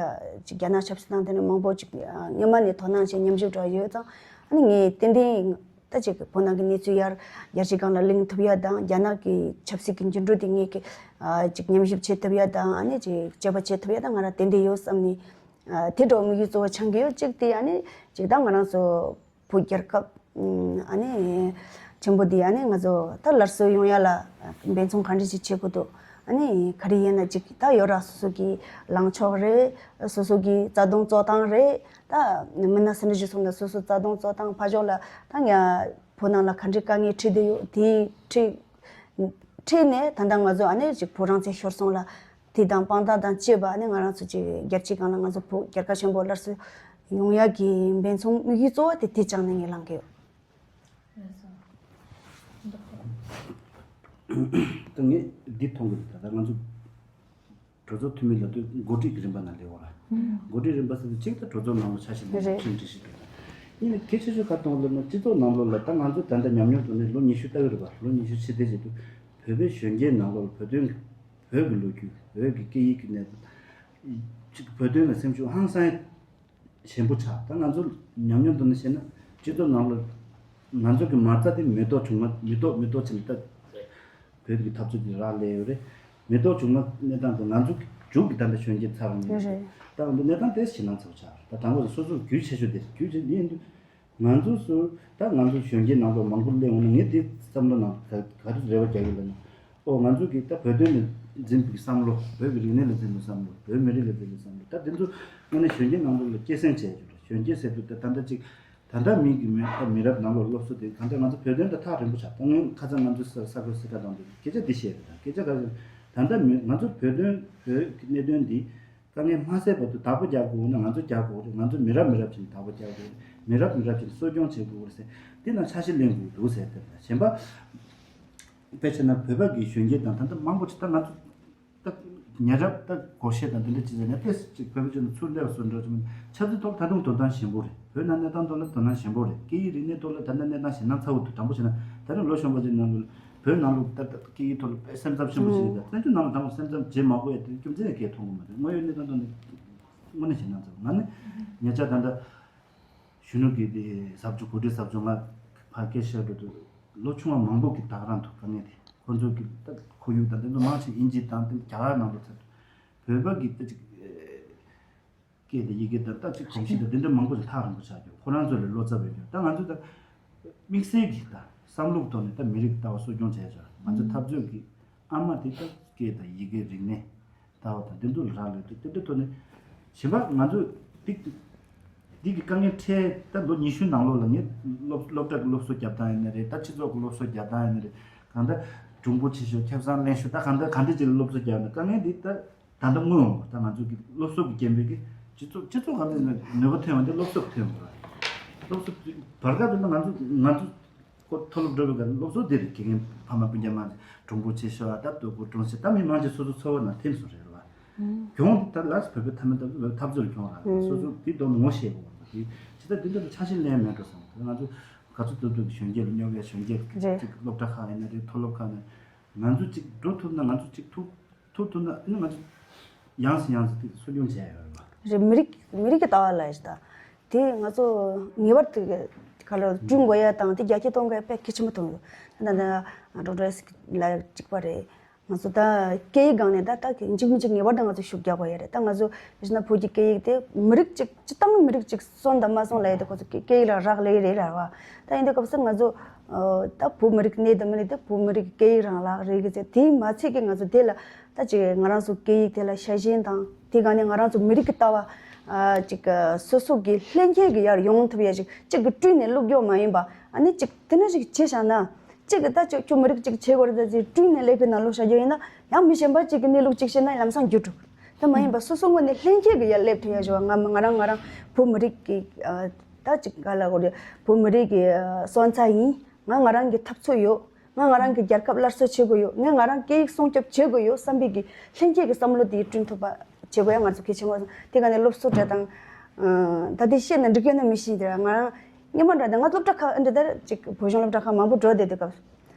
ཅིག་རྒྱ་ནག་ཆབ་སྲིད་དང་དེ་ནས་མང་པོ་ཅིག་ཨ། སྔོན་མ་ནས་དོ་སྣང་བྱས་ཉམས་ཞིབ་འདྲ་བོ་ཡོད་ཙང་། ཨ་ནི་ངས་ཏན་ཏན་ད་ཅིག་བོད་ནང་གི་གནས་ཚུལ་ཡར་རྒྱལ་སྤྱིའི་སྒང་ལ་གླེང་ཐུབ་ཡ་དང་། རྒྱ་ནག་གི་ཆབ་སྲིད་ཀྱི་འགྱུར་འགྲོས་དེ་ངས་ཀྱི་ཨ། ཅིག་ཉམས་ཞིབ་བྱེད་ཐུབ་ཡ་དང་། ཨ་ནི་ཅིག་དཔྱད་པ་བྱེད་ཐུབ་ཡ་ད་ང་རང་ཏན་ཏན་ཡོད་བསམ་ནས། ཨ། དེ་འདྲ་དམིགས་ཡུལ་གཙོ་བོ་འཆང་གི་ཡོད། གཅིག་དེ་ཨ་ནི་ཅིག་ད་ང་རང་ཚོ་བོད་རྒྱལ་ཁབ་ཨ་ནི་ཆེན་པོ་འདི་ཨ་ནི་ང་ཚོ་ད་སླར་གསོ་ཡོང་ཡ་ལ་འབད་བརྩོན་ག་འདྲ་ཞིག་བྱེད་དགོས་འདུག་ཨ་ནི་ག་རེ་ཡིན་ན་ཅིག་ད་ཡོད་ར། སོ་སོ་གི་ལངས་ཕྱོགས་རེད། སོ་སོ་གི་རྩ་དོན་རྩོད་སྟངས་རེད། ད་མི་སྣ་སུ་འདྲ་ཞིག་སོང་ན་སོ་སོ་རྩ་དོན་རྩོད་སྟངས། ཕར་ཕྱོགས་ལ་ད་ང་བོད་ནང་ལ་ག་འདྲའི་དཀའ་ངལ་འཕྲད་བསྡད་ཡོད། དེ་འཕྲད་འཕྲད་ནས་ད་ལྟ་ང་ཚོ་ཨ་ནི་ཅིག་བོད་རང་བཙན་ཤོར་སོང་ལ། དེ་དང་དཔང་རྟགས་དང་བཅས་པ་ཨ་ནི་ང་རང་ཚོ་ཅིག་རྒྱལ་སྤྱིའི་སྒང་ལ་ང་ཚོ་བོད་རྒྱལ་ཁབ་ཆེན་པོ་སླར་གསོ་ཡོང་ཡ་གི་འབད་བརྩོན་དམིགས་ཡུལ་གཙོ་བོ་དེ་དེ་བཅངས་ནས་ངས་ལངས་ཀྱི་ཡོད། ད་ངས་འདི་མཐོང་གི་འདུག་ད་ལྟ་ང་ཚོ་གྲོས་ཚོགས་འཐུས་མི་ལབ་དུས་འགོ་ཁྲིད་ཀྱི་རིམ་པ་ནང་སླེབས་པ་རེད། འགོ་ཁྲིད་རིམ་པ་ཟེར་དུས་གཅིག་ད་གྲོས་ཚོགས་ནང་ལ་ཆ་ཤས་ལ་རེད། ཁྲིམས་སྒྲིག་ཞིག་འགྲོ་དང་། གཉིས་ནས་གལ་ཆེ་ཤོས་ག་མཐོང་ལབ་ན། སྤྱི་ཚོགས་ནང་ལོགས་ལ་ད་ང་ཚོ་ད་ལྟ་ཉམས་མྱོང་ཐོག་ནས་ལོ་ཉི་ཤུ་ལྟ་གི་རེད་པ། ལོ་ཉི་ཤུ་ཕྱི་བལྟས་བྱེད་དུས་བོད་པའི་གཞོན་སྐྱེས་ནང་ལོགས་ལ་བོད་དོན། བོད་ཀྱི་ལོ་རྒྱུས། བོད་ཀྱི་སྐད་ཡིག་གི་གནས་སྟངས། ཅིག་བོད་དོན་ལ་སེམས་ཤུགས་ཧང་སང་ཞན་པོ་ཆགས། ད་ང་ཚོ་ཉམས་མྱོང་ཐོག་ནས་བཤད་ན། སྤྱི་ཚོགས་ནང་ལ་ང་ཚོ་གི་མ་རྩ་དེ་མེ་ཏོག་བྱུང་མ། མེ་ཏོག་མེ་ཏོག་བྱས་ནས་ད་བོད་ཀྱི་འཐབ་རྩོད་དེ་རག་ལས་ཡོད་རེད། མེ་ཏོག་བྱུང་མ་གནས་སྟངས་དེ་ང་ཚོ་མཇུག་གི་ད་ལྟ་གཞོན་སྐྱེས་ཚར་ཡོང་གི་རེད། ད་འདི་གནས་སྟངས་དེ་ཞེད་སྣང་ཚ་པོ་ཆགས་རེད། ད་དང་པོ་སོ་སོར་རྒྱུས་ཆེ་ཤོས་དེ་རྒྱུས་ཆེ་ཡིན་དུས། ང་ཚོ་ཚོ་ད་ང་ཚོ་གཞོན་སྐྱེས་ནང་ལོགས་མང་པོ་སླེབས་འོང་ན། ངས་འདི་བསམ་བློ་ནང་ག་ག་རེ་རེ་བ་རྒྱག་གི་ལབ་ན། ཨོ་ང་ཚོ་གིས་ད་བོད་དོན་ལ་འཛིན་པའི་བསམ་བློ། བོད་ཀྱི་རིག་གནས་ལ་འཛིན་པའི་བསམ་བློ། བོད་མི་རིགས་ལ་འཛིན་པའི་བསམ་བློ། ད་འདི་ཚོ་དངོས་གནས་གཞོན་སྐྱེས་ནང་ལོགས་ལ་སྐྱེད་སྲིང་བྱས་ཡོད་རེད། གཞོན་སྐྱེས་ཟེར་དུས་ད་ད་ལྟ་ཅིག་ད་ལྟ་མིང་གི་མི་ད་མི་རབས་ནང་ལོགས་སློབ་གསོ་དེ་གང་ལྟར་ང་ཚོ་བོད་དོན་ད་ཐག་རིང་པོ་ཆགས། ད་སྔོན་ཁ་སང་ང་ཚོ་ས་ས་གོ་སི་ཁ་དང་དུ་སྐད་ཆ་འདི་བཤད་རེད། ད་སྐད་ཆ་ག་རེ་ད་ལྟ་མི་ང་ཚོ་བོད་དོན་བོད་ཀྱི་གནད་དོན་འདི་དཀའ་ངལ་མ་སེལ་བར་དུ་བདག་པོ་རྒྱག་དགོས་ན་ང་ཚོ་རྒྱག་དགོས་རེད། ང་ཚོ་མི་རབས་མི་རབས་བྱས་ནས་བདག་པོ་རྒྱག་དགོས་རེད། མི་རབས་མི་རབས་བྱས་ནས་གསོ་སྐྱོང་བྱེད་དགོས་རེད་ཟེར། འདི་ནང་ཆ་ཤས་ལེན་དགོས་འདུག་ཟེར། དེ་ལ་གཞན་པ་དཔེ་བྱས་ན་བོད་པ་གི་གཞོན་སྐྱེས་དང་ད་ལྟ་མང་པོ་ཅིག་ད་ང་ཚོ་ད་ཉེ་རབས་ད་སྒོར་གཞས་དང་དེ་འདྲ་ཅིག་ཟེར་ནས་ཏོག་ཙམ་ཅིག་བོད་པ་ཅིག་ནས་ཚུར་སླེབས་སོང་འདྲ་ཅིག་མིན། ཆབ་སྲིད་ཐོག་ད་དུང་དོ་སྣང་ཞན་པོ་རེད། བོད་ནང་གནས་སྟངས་ཐོག་ལ་དོ་སྣང་ཞན་པོ་རེད། སྐད་ཡིག་རིག་གནས་ཐོག་ལ་ད་ལྟ་གནས་སྟངས་ཞེད་སྣང་ཚ་བོ་འདུག་དྲང་པོ་བྱས་ན་ད་རེས་ལོ་གཞོན་པ་ཅིག་ནང་ལ་བོད་ནང་ལོགས་ད་ལྟ་སྐད་ཡིག་ཐོག་ལ་དཔེ་སེམས་འཚབ་ཆེན་པོ་ཞིག་རེད། ད་བཙན་བྱོལ་ནང་ལ་དྲང་པོ་སེམས་འཚབ་བྱེད་མ་དགོས་ཡ་དེ་རྒྱུ་མཚན་གང་ཡང་མཐོང་གི་མ་རེད། དངོས་ཡོད་གནས་སྟངས་ཐོག་ནས་དངོས་གནས་ཞེད་སྣང་ཚ་བོ། ང་ནི་ཉེ་ཆར་ད་ལྟ་གཞོན་ནུ་གི་དེ་ཟབ་སྦྱོང་གོ་སྒྲིག་ཟབ་སྦྱོང་ང་ཕར་སྐད་བཤད་འགྲོ་དུས་ལོ་ཆུང་བ་མང་པོ་གི་ད་ག་རང་འདུག་དཀའ་ངལ་དེ་ཁོ་ཚོ་གི་ད་ཁོར་ཡུག་དང་དེ་ཚོ་མང་ཆེ་དབྱིན་ཇི་དང་དེ་རྒྱ་གར་ནང་ལ་ཚར་བོད་པ་གི་ད་ཅིག་སྐད་དང་ཡི་གེ་དང་ད་ཅིག་གོམས་གཤིས་དང་དེ་འདྲ་མང་པོ་ཞིག་ཐག་རིང་པོ་ཆགས་ཀྱང་ཁོ་རང་ཚོ་ལས་ལོ་ཙཱ་བས་ཀྱང་ད་ང་ཚོ་ད་དམིགས་བསལ་གྱི་ད་བསམ་བློ་གི་ཐོག་ནས་ད་མི་རིགས་ལྟ་བ་གསོ་སྐྱོང་བྱས་ཀྱང་ང་ཚོ་འཐབ་རྩོད་ཀྱི་ཨ་མ་དེ་ད་སྐད་དང་ཡི་གེ་རིག་གནས་ལྟ་བ་དང་དེ་ཚོ་ལ་རག་ལས་འདུག་དེ་འདྲ་ཐོག་ནས་གཞན་པ་ང་ཚོ་ཏིག་ཏིག་འདི་གི་དཀའ་ངལ་འཕྲད་ད་ལོ་ཉི་ཤུ་ནང་ལོགས་ལ་ངས་སློབ་སློབ་གྲྭ་གི་སློབ་གསོ་རྒྱབ་སྟངས་ཡིན་ན་རེད། ད་སྤྱི་ཚོགས་ཀྱི་སློབ་གསོ་རྒྱབ་སྟངས་ཡིན་ན་རེད། གང་ལྟར་གྲུང་པོ་ཆེ་ཤོས་ཁེ་བཟང་ལེན་ཤོས་ད་གང་ལྟར་གང་འདྲ་ཅིག་ལ་སློབ་གསོ་རྒྱབ་ན་དཀའ་ངལ་འདི་ད་ད་ལྟ་མངོན་འོང་། ད་ང་ཚོ་གི་སློབ་གསོ་གི་རྐྱེན་པས་ཀྱི་སྤྱི་ཚོགས་སྤྱི་ཚོགས་གང་འདྲ་ནུས་པ་ཐོན་འོང་དེ་སློབ་གསོ་གི་ཐོན་འོང་ར། སློབ་གསོ་བར་སྐབས་དེ་ན་ང་ཚོ་ང་ཚོ་ཁོ་མཐོ་སློབ་འགྲོ་བའི་སྐབས་སློབ་གསོ་དེ་རེད། དགེ་རྒན་ཕ་མ་སྤུན་ཀྱག་མང་ཆེ་གྲུང་པོ་ཆེ་ཤོས་ཨ་ད་སྡུག་པོ་གྲུང་ཆེ་ད་མི་མང་ཆེ་སོ་སོ་འཚོ་བ་ནང་ཐིམ་སོང་རེད་བ། གྱོང་དེ་ད་ལ་བོད་པའི་ཐ་མའི་འཐབ་རྩོད་འཐབ་རྩོད་ལ་གྱོང་རག་རེད། སོ་སོ་དེ་དོན་ངོ་ཤེས་དགོས་པ་དེ་ཇི་ལྟར་དེ་འདྲ་ལ་ཆ་ཤས་ལེན་མེད་འགྲོ་སོང་། ང་ཚོ་ག་ཚོད་ཐུབ་ཐུབ་གཞོན་སྐྱེས་ལ་སྨྱོ་བའི་གཞོན་སྐྱེས་ཅིག་སློབ་གྲྭ་ཁག་ཡིན་ན་རེད། མཐོ་སློབ་ཁག་ནས་ང་ཚོ་ཅིག་འགྲོ་ཐུབ་ན་ང་ཚོ་ཅིག་ཐུབ་ཐུབ་ཐུབ་ན་ཨ་ནི་ང་ཚོ་ཡང་སེ་ཡང་སེ་དེ་གསོ་སྐྱོང་བྱས་ཡོད་རེད་བ། རེད། མི་རིགས་མི་རིགས་ཀྱི་ལྟ་བ་ལ་ཡིན་ད། དེ་ང་ཚོ་ངེས་པར་དུ་ག་ལ་བསྐྲུན་དགོས་ཡ་དང་དེ་རྒྱ་སྐྱེད་གཏོང་དགོས་ཡ་དཔེ་གལ་ཆེན་པོ་མཐོང་ཡོད། ད་ད་ཌོག་ཊར་ལ་གཅིག་པ་རེད། ང་ཚོ་ད་སྐད་ཡིག་སྒང་ནས་ད་ད་གཅིག་མིན་གཅིག་ངེས་པར་དུ་ང་ཚོ་ཤུགས་རྒྱག་དགོས་ཡ་རེད། ད་ང་ཚོ་ཡིན་ན་བོད་ཀྱི་སྐད་ཡིག་དེ་མི་རིགས་གཅིག་སྤྱི་བཏང་མི་རིགས་གཅིག་གསོན་དང་མ་གསོན་ལ་ཡ་དེ་ཁོ་ཚོ་སྐད་ཡིག་ལ་རག་ལས་རེད་ར་བ། ད་ཡིན་དུས་སྐབས་སུ་ང་ཚོ་ད་བོད་མི་རིགས་གནས་དང་མི་གནས་དེ་བོད་མི་རིགས་སྐད་ཡིག་རང་ལག་རེད་གི་ཚེ་དེ་མ་ཚད་ཀྱི་ང་ཚོ་དེ་ལ་ད་ཅིག་ང་རང་ཚོ་སྐད་ཡིག་དེ་ལ་ཤ་ཞེན་དང་དེ་ག་ནས་ང་རང་ཚོ་མི་རིགས་ཀྱི་ལྟ་བ་ཨ་ཅིག་སོ་སོ་གི་ལྷན་སྐྱེས་ཀྱི་ཡར་ཡོང་ཐུབ་ཡ་ཞིག་གཅིག་གི་བསྐྲུན་ནས་བླུག་རྒྱུ་མ་ཡིན་པ་ཨ་ནི་ཅིག་དེ་འདྲ་ཞིག་བྱས་བཞག་ན་གཅིག་གི་ད་ཅིག་ཁྱོད་མི་རིགས་གཅིག་བྱེད་དགོས་རེད། ད་ཅིག་བསྐྲུན་ནས་སླེབས་པའི་ནང་ལོགས་བཞག་རྒྱུ་ཡིན་ན་ཡང་མི་གཞན་པ་གཅིག་གི་གནས་ལུགས་གཅིག་བཤད་ན་ལམ་སང་འགྱུར་འགྲོ། དེ་མ་ཡིན་པ་སོ་སོ་ངོས་ནས་ལྷན་སྐྱེས་ཀྱི་ཡར་སླེབས་ཐུབ་ཡ་ཞིག་ང་ང་རང་ང་རང་བོད་མི་རིགས་ཀྱི་ཨ་ད་ཅིག་ག་ལ་གོ་རེད། བོད་མི་རིགས་ཀྱི་ཨ་སོན་རྩ་ཡིན། ང་ང་རང་གི་འཐབ་རྩོད་ཡོད། ང་ང་རང་གི་རྒྱལ་ཁབ་སླར་གསོ་བྱེད་དགོས་ཡོད། ང་ང་རང་སྐད་ཡིག་སྲུང་སྐྱོབ་བྱེད་དགོས་ཡོད་བསམ་པའི་གི་ལྷན་སྐྱེས་ཀྱི་བསམ་བློ་དེ་བསྐྲུན་ཐུབ་པ་བྱེད་དགོས་ཡ་ང་ཚོ་གལ་ཆེན་པོ། དེ་ག་ནས་སློབ་གསོ་གྲྭ་དང་། ཨ་ད་དེ་བཤད་ན་འགྲིག་གི་ཡོད་ན་མི་ཤེས་དེ་ང་རང་སྔོན་མ་འདྲ་དེ་ང་སློབ་གྲྭ་ཁག་འདི་ལྟར་ཅིག་བོད་གཞུང་སློབ་གྲྭ་ཁག་མང་པོ་འགྲོ་བསྡད་དུས་སྐབས་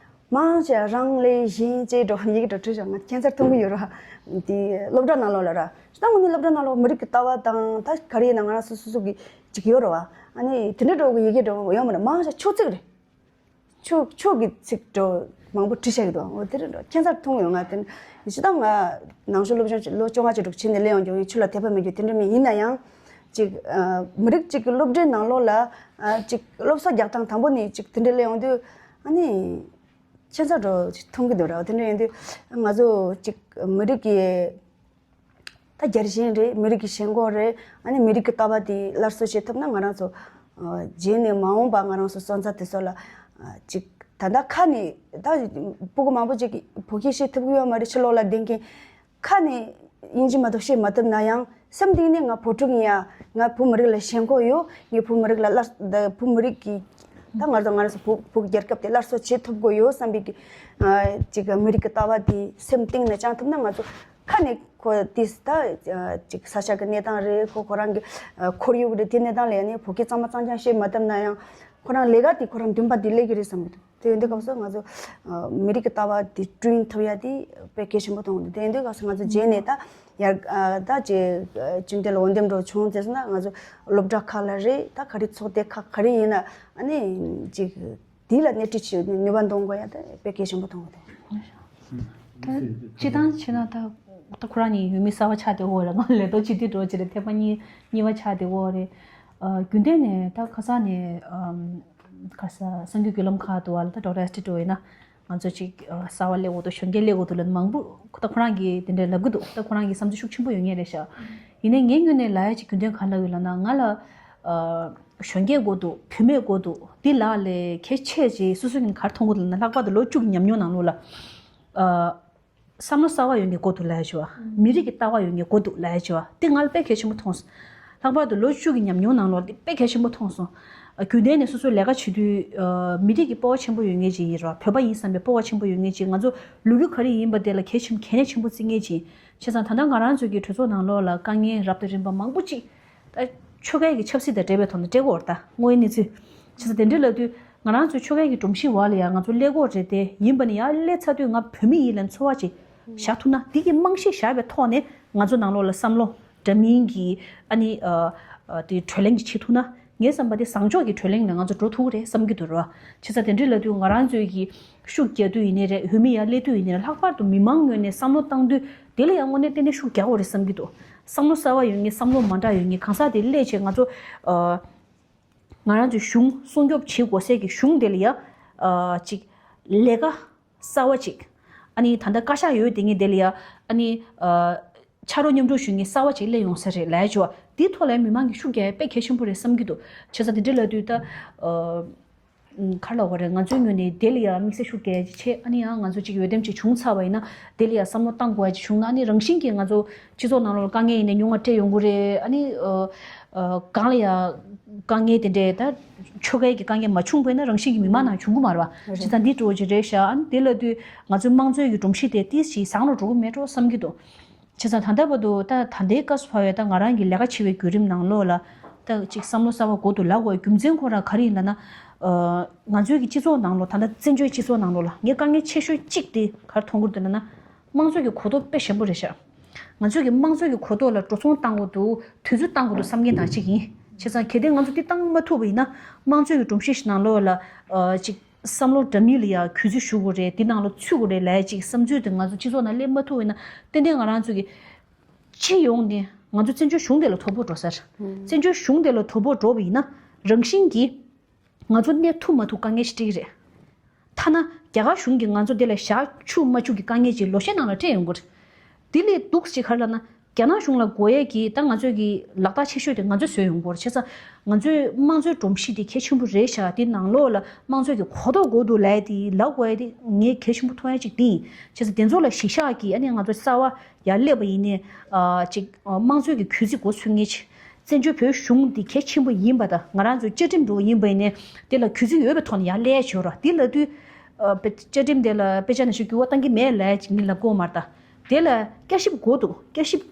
མང་ཆེ་རང་ལས་གཞན་གཅེས་འགྲོ་ཡི་གེ་འགྲོ་ཁྲིད་བྱ་ང་ཁྱད་མཚར་མཐོང་གི་ཡོད་ར། དེ་སློབ་གྲྭ་ནང་ལོགས་ལ་ར་ད་དངོས་གནས་སློབ་གྲྭ་ནང་ལོགས་མི་རིགས་ཀྱི་ལྟ་བ་དང་ད་ག་རེ་ཡིན་ན་ང་རང་སོ་སོ་སོ་གི་ཅིག་ཡོད་ར་བ། ཨ་ནི་དེ་འདྲ་འགྲོ་གི་ཡི་གེ་འགྲོ་ཡོད་མ་རེད། མང་ཆེ་ཆོས་ཚིག་རེད། ཆོས་ཆོས་ཀྱི་ཚིག་འགྲོ་མང་པོ་བྲིས་བཞག་གི་འདུག་འོ་དེ་རེད་འགྲོ་ཁྱད་མཚར་མཐོང་ཡོང་ང་དེ་ནི་ཇི་ལྟར་ང་ནང་ཆོས་སློབ་སྦྱོང་ལོ་བཅོ་ལྔ་ཅིག་འགྲོ་ཕྱིན་ནས་སླེབས་ཡོང་རྒྱུ་ཡིན། ཆོས་ལ་དད་པ་མེད་རྒྱུ་དེ་འདྲ་མིན། ཡིན་ན་ཡང་ཅིག་མི་རིགས་གཅིག་གི་སློབ་གྲྭའི་ནང་ལོགས་ལ་ཅིག་སློབ་གསོ་རྒྱག་སྟངས་དང་པོ་ནས་ཅིག་དེ་འདྲ་སླེབས་ཡོང་དུས་ཨ་ནི་ཁྱད་མཚར་འགྲོ་ཅིག་མཐོང་གི་འདུག་ར། དེ་འདྲ་ཡིན་དུས་ང་ཚོ་ཅིག་མི་རིགས་ཀྱི་ད་རྒྱལ་ཞེན་རེད། མི་རིགས་ཀྱི་ཞེན་ཁོག་རེད། ཨ་ནི་མི་རིགས་ཀྱི་ལྟ་བ་དེ་སླར་གསོ་བྱེད་ཐུབ་ན་ང་རང་ཚོ་ཨ་རྗེས་ནས་མ་འོངས་པ་ང་རང་ཚོ་སོན་རྩ་དེ་ཚོ་ལ་ཨ་ཅིག་ད་ལྟ་ཁ་ནས་ད་སྤུ་གུ་མང་པོ་ཅིག་གིས་བོད་སྐད་བཤད་ཐུབ་ཀྱི་ཡོད་མ་རེད། ཕྱི་ལོགས་ལ་བསྡད་མཁན་ཁ་ནས་དབྱིན་ཇི་མ་གཏོགས་བཤད་མ་ཐུབ་ན་ཡང་སེམས་གཏིང་ནས་ང་བོད་ཕྲུག་ཡིན་ཡ། ང་བོད་མི་རིགས་ལ་ཞེན་ཁོག་ཡོད། ངས་བོད་མི་རིགས་ལ་སླར་ད་བོད་མི་རིགས་ཀྱི་ད་ང་ཚོ་ང་རང་ཚོ་བོད་བོད་ཀྱི་རྒྱལ་ཁབ་དེ་སླར་གསོ་བྱེད་ཐུབ་དགོས་ཡོད་བསམ་པའི་གི་ཨ་ཅིག་མི་རིགས་ཀྱི་ལྟ་བ་དེ་སེམས་གཏིང་ནས་བཅངས་ཐུབ་ན་ང་ཚོ་ཁ་ནས་ཁོ་དེ་ད་ཅིག་ས་ཆ་གི་གནས་སྟངས་རེད། ཁོ་ཁོ་རང་གི་ཁོར་ཡུག་རེད། དེ་གནས་སྟངས་ལ་ཡ་ནས་བོད་སྐད་གཙང་མ་གཙང་རྐྱང་བཤད་མ་ཐུབ་ན་ཡང་ཁོ་རང་ལས་ཀ་དེ་ཁོ་རང་འདུན་པ་དེ་སླེབས་ཀྱི་རེད་བསམ་གི་འདུག་དེ་ཡིན་དུས་སྐབས་སུ་ང་ཚོ་མི་རིགས་ཀྱི་ལྟ་བ་དེ་བསྐྲུན་ཐུབ་ཡ་དེ་དཔེ་གལ་ཆེན་པོ་མཐོང་གི་འདུག་དེ་ཡིན་དུས་སྐབས་སུ་ང་ཚོ་རྗེས་ནས་ད་ཡར་ད་ཅིག་སྤྱི་མཐུན་ལ་འོས་འདེམས་འགྲོ་བྱུང་ཚེ་ན་ང་ཚོ་སློབ་གྲྭ་ཁག་ལ་རེད། ད་ག་རེ་ཚོགས་སྡེ་ཁག་ག་རེ་ཡིན་ན་ཨ་ནི་ཅིག་དེ་ལ་སྣེ་ཁྲིད་བྱེད་ནུས་པ་འདོན་དགོས་ཡ་དེ་དཔེ་གལ་ཆེན་པོ་མཐོང་གི་འདུག་ད་སྤྱི་བཏང་བྱས་ན་ད་ད་ཁོ་རང་ཉིད་ཡུལ་མི་གསར་པ་ཆགས་བསྡད་ཡོད་རེད། ང་ལས་ཐོག་སྤྱི་འཐུས་འགྲོ་བྱས་རེད། ཐེངས་མ་གཉིས་གཉིས་པ་ཆགས་བསྡད་ཡོད་རེད། ཨ་རྒྱུན་ལྡན་ནས་ད་ཁ་སང་ནས་ཨམ་ཁ་ས་གསར་འགྱུར་བརྒྱུད་ལམ་ཁག་ཏུ་བ་ལ་ད་ཌོག་ཊར་ཨེ་སི་ཊི་འགྲོ་ཡིན་ན་ང་ཚོ་ཅིག་ཨ་གསར་པ་སླེབས་འོག་ཏུ་གཞོན་སྐྱེས་སླེབས་འོག་ཏུ་ལ་མང་པོ་ད་ཁོ་རང་གིས་དེ་འདྲའི་ལབ་གི་འདུག་ད་ཁོ་རང་གི་བསམ་ཚུལ་ཤུགས་ཆེན་པོ་ཡོད་ངེས་རེད་ཤག་ཡིན་ནའི་ངའི་ངོས་ནས་ལབ་ཡ་ཅིག་རྒྱུན་ལྡན་ག་ལབ་ཡོད་ལབ་ན་ང་ལ་ཨ་གཞོན་སྐྱེས་དགོས་འདུག་བུད་མེད་དགོས་འདུག་འདི་ལ་ལས་གལ་ཆེ་ཆེ་སོ་སོ་ནས་ག་རེ་མཐོང་གི་འདུག་ལབ་ན་ལྷག་པར་དུ་ལོ་བཅུ་གི་ཉམས་མྱོང་ནང་ལོགས་ལ་ཨ་བསམ་བློ་གསར་པ་ཡོད་མཁན་དགོས་འདུག་ལབ་ཡ་ཞུ་བ། མི་རིགས་ཀྱི་ལྟ་བ་ཡོད་མཁན་དགོས་འདུག་ལབ་ཡ་ཞུ་བ་འདི་ང་ལ་དཔེ་གལ་ཆེན་པོ་མཐོང་སོང་། ལྷག་པར་དུ་ལོ་བཅུ་གི་ཉམས་མྱོང་ནང་ལོགས་འདི་དཔེ་གལ་ཆེན་པོ་མཐོང་སོང་། ཨ་རྒྱུན་ལྡན་ནས་སོ་སོའི་ལས་ཀ་བྱེད་དུས་ཨ་མི་རིགས་ཀྱི་སྤོབས་པ་ཆེན་པོ་ཡོད་མཁན་ཅིག་ཡིན་ར། བོད་པ་ཡིན་བསམ་པའི་སྤོབས་པ་ཆེན་པོ་ཡོད་མཁན་ཅིག་ང་ཚོ་ལོ་རྒྱུས་ག་རེ་ཡིན་པ་དེ་ལ་གལ་ཆེན་གལ་གནད་ཆེན་པོ་བརྩི་མཁན་ཅིག་བྱས་ཙང་ད་ལྟ་ང་རང་ཚོ་གི་གྲོས་ཚོགས་ནང་ལོགས་ལ་དཀའ་ངལ་རབ་དང་རིམ་པ་མང་པོ་ཅིག་ད་ ཆོལ་ཁའི་གི་ཆབ་སྲིད་དང་འབྲེལ་བའི་ཐོག་ནས་སྤྲད་དགོས་རེད་ད། དངོས་ཡོད་གནས་ཚུལ། བྱས་ཙང་དེ་འདྲ་ལབ་དུས་ང་རང་ཚོའི་ཆོལ་ཁའི་གི་སྒྲོམ་གཞི་བར་ལ་ཡང་ང་ཚོ་སླེབས་དགོས་རེད་དེ། ཡིན་པ་ནི་ཡང་སླེབས་ཚར་དུས་ང་བོད་མི་ཡིན་ལབ་ཚོར་བ་ཅིག་བཞག་ཐུབ་ན། འདི་གི་རྨང་གཞི་བཞག་པའི་ཐོག་ནས་ང་ཚོ་ནང་ལོགས་ལ་བསམ་བློ་འདྲ་མིན་གྱི་ཨ་ནི་ཨ་ཨ་དེ་གྲོས་གླེང་ཅིག་བྱེད་ཐུབ་ན། ངའི་བསམ་པ་དེ་བཟང་ཕྱོགས་ཀྱི་གྲོས་གླེང་ལ་ང་ཚོ་འགྲོ་ཐུབ་ཀྱི་རེད་བསམ་གྱི་འདུག་ར། བྱས་ཙང་དེ་འདྲ་ལབ་དུས་ང་རང་ཚོའི་གི་ཤུགས་རྒྱག་དུས་ཡིན་ནའི་རེད། བོད་མི་ཡར་སླེབས་དུས་ཡིན་ནའི་རེད། ལྷག་པར་དུ་མི་མང་ངོས་ནས་བསམ་བློ་བཏང་དུས་དེ་ལ་ཡང་དངོས་གནས་ཏན་ཏན་ཤུགས་རྒྱག་དགོས་རེད་བསམ་གྱི་འདུག་བསམ་བློ་གསར་བ་ཡོད་མཁན། བསམ་བློ་མ་འདྲ་ཡོད་མཁན། གང་ཟག་དེ་སླེབས་བྱས་ང་ཚོ་ཨ་ང་རང་ཚོའི་གཞུང་སྲུང་སྐྱོབ་བྱེད་དགོས་སའི་གི་གཞུང་དེ་ལ་ཡ་ཨ་ཅིག་ལས་ཀ་གསར་བ་ཅིག་ཨ་ནི་ད་ལྟ་བཀའ་ཤག་ཡོད་དེ་ངས་དེ་ལ་ཡ་ཨ་ནི་ཨ་ཕྱག་རོགས་མཉམ་དུ་ཞུ་མཁན་གསར་བ་ཅིག་སླེབས་ཡོང་ས་རེད་ལབ་ཡ་བྱས་པ། དེའི་ཐོག་ལ་ཡ་མི་མང་གི་ཤུགས་རྒྱག་ཡ་དཔེ་གལ་ཆེན་པོ་རེད་བསམ་གྱི་འདུག་བྱས་ཙང་དེ་འདྲ་ལབ་དུས་ད་ཨ་ག་རེ་ལབ་དགོས་རེད། ང་ཚོའི་ངོས་ནས་དེ་ལ་ཡ་དམིགས་བསལ་ཤུགས་རྒྱག་ཡ་ཅིག་བྱས། ཨ་ནི་ཡང་ང་ཚོ་ཅིག་འོས་འདེམས་ཅིག་བྱུང་ཚར་བ་ཡིན་ན་དེ་ལ་ཡ་བསམ་བློ་བཏང་དགོས་ཡ་ཅིག་བྱུང་ན། ཨ་ནི་རང་བཞིན་གྱིས་ང་ཚོ་སྤྱི་ཚོགས་ནང་ལོགས་ལ་དཀའ་ངལ་ཡིན་ནའི་ཉུང་བ་སྤྲད་ཡོང་གི་རེད། ཨ་ནི་ཨ་ཨ་གང་ལ་ཡ་དཀའ་ངལ་དེ་འདྲའི་ད་ཆོལ་ཁའི་གི་དཀའ་ངལ་མ་བྱུང་བས་ན་རང་བཞིན་གྱིས་མི་མང་ནང་བྱུང་གི་མ་རེད་བ། རེད། བྱས་ཙང་འདི་འདྲ་བོ་ཅིག་རེད་ཤག་ཨ་ནི་དེ་ལབ་དུས་ང་ཚོའི་དམངས་གཙོའི་གི་སྒྲོམ་གཞི་དེ་ཏོག་ཙམ་བཟང་རུ་འགྲོ་གི་མེད་འགྲོ་བསམ་གྱི་འདུག་བྱས་ཙང་ད་ལྟ་བར་དུ་ད་ད་ལྟའི་སྐབས་སུ་བབས་པའི་ད་ང་རང་གི་ལས་ཀ་བྱེད་པའི་བརྒྱུད་རིམ་ནང་ལོགས་ལ་ད་ཅིག་བསམ་བློ་གསར་བ་འགོ་ཏུ་ལབ་དགོས་རྒྱུ་མཚན་ཁོ་རང་ག་རེ་ཡིན་ལབ་ན། ཨ་ང་ཚོའི་གི་སྤྱི་ཚོགས་ནང་ལོགས། ད་ལྟ་བཙན་བྱོལ་སྤྱི་ཚོགས་ནང་ལོགས་ལ་ངས་དཀའ་ངལ་ཆེ་ཤོས་གཅིག་དེ་ག་རེ་མཐོང་གི་འདུག་ལབ་ན། དམངས་གཙོ་གི་གོ་རྟོགས་དཔེ་ཞན་པོ་རེད་ཤག་ང་ཚོས་ཀྱི་དམངས་གཙོ་གི་གོ་རྟོགས་ལ་འགྲོ་སོང་བཏང་དགོས་འདུག་དུས་ཚོད་བཏང་དགོས་འདུག་བསམ་མཁན་དང་གཅིག་ཡིན། བྱས་ཙང་གལ་ཏེ་ང་ཚོ་འདི་བཏང་མ་ཐུབ་པ་ཡིན་ན། དམངས་གཙོ་གི་སྒྲོམ་གཞི་ཞིག་ནང་ལོགས་ལ་ཨ་ཅིག་བསམ་བློ་འདྲ་མིན་ལ་ཡ་གུས་བརྩི་ཞུ་དགོས་རེད། འདི་ནང་ལ་ཚུད་དགོས་རེད་ལབ་ཡ་ཅིག་བསམ་ཚུལ་དེ་ང་ཚོ་སྤྱི་ཚོགས་ནང་སླེབས་མ་ཐུབ་པ་ཡིན་ན། ཏན་ཏན་ང་རང་ཚོ་གི་སྤྱི་ཡོངས་ནས་ང་ཚོ་བཙན་བྱོལ་གཞུང་དེ་ལ་དོ་ཕོག་འགྲོ་ས་རེད། བཙན་བྱོལ་གཞུང་དེ་ལ་དོ་ཕོག་འགྲོ་བ་ཡིན་ན། རང་བཞིན་གྱིས་ང་ཚོ་གནས་ཐུབ་མ་ཐུབ་དཀའ་ངལ་ཞིག་འཕྲད་ཀྱི་རེད། ཐ་ན་རྒྱ་གར་གཞུང་གིས་ང་ཚོ་འདི་ལ་བཞག་བཅུག་མ་བཅུག་གི་དཀའ་ངལ་ཅིག་ལོ་ཤས་ནང་ལ་འཕྲད་ཡོང་གི་རེད། འདི་ལས་སྡུག་ཅིག་ག་རེ་ལབ་ན། རྒྱ་ནག་གཞུང་ལ་དགོས་ཡས་ཀྱི་ད་ང་ཚོས་ཀྱི་ལག་རྟགས་ཆེ་ཤོས་དེ་ང་ཚོས་བཟོས་ཡོང་གི་རེད། བྱས་ཙང་ང་ཚོའི་དམངས་གཙོའི་སྒྲོམ་གཞི་དེ་གལ་ཆེན་པོ་རེད་ཤག་དེ་ནང་ལོགས་ལ་དམངས་གཙོའི་གི་གོ་རྟོགས་དགོས་འདུག་ལབ་ཡས་དེ་ལབ་དགོས་ཡས་དེ་ངས་གལ་ཆེན་པོ་མཐོང་ཡས་ཅིག་དེ་ཡིན། བྱས་ཙང་དེ་ཚོ་ལ་གཞི་བཞག་གི་ཨ་ནི་ང་ཚོ་གསར་བ་ཡར་སླེབས་པ་ཡིན་ནའི་ཨ་ཅིག་དམངས་གཙོའི་གི་གུས་བརྩི་འགོ་ཚུགས་མཁན་ཅིག་བཙན་བྱོལ་བོད་གཞུང་འདི་གལ་ཆེན་པོ་ཡིན་པ་དང་། ང་རང་ཚོའི་བཅའ་ཁྲིམས་འགྲོ་བ་ཡིན་པ་ཡིན་ནའི་དེ་ལ་གུས་བརྩི་ཡོད་པའི་ཐོག་ནས་ཡར་སླེབས་ཡོད་ར། དེ་ལབ་དུས་ཨ་བཅའ་ཁྲིམས་དེ་ལ་དཔེ་ཆ་ནང་བཞིན་འགྱུར་བ་གཏང་གི་མེད་ལབ་ཡ་ཅིག་མི་ལབ་དགོས་མ་རེད་ད། དེ་ལ་བསྐྱར་ཞིབ་དགོས་འདུག་བསྐྱར་ཞིབ་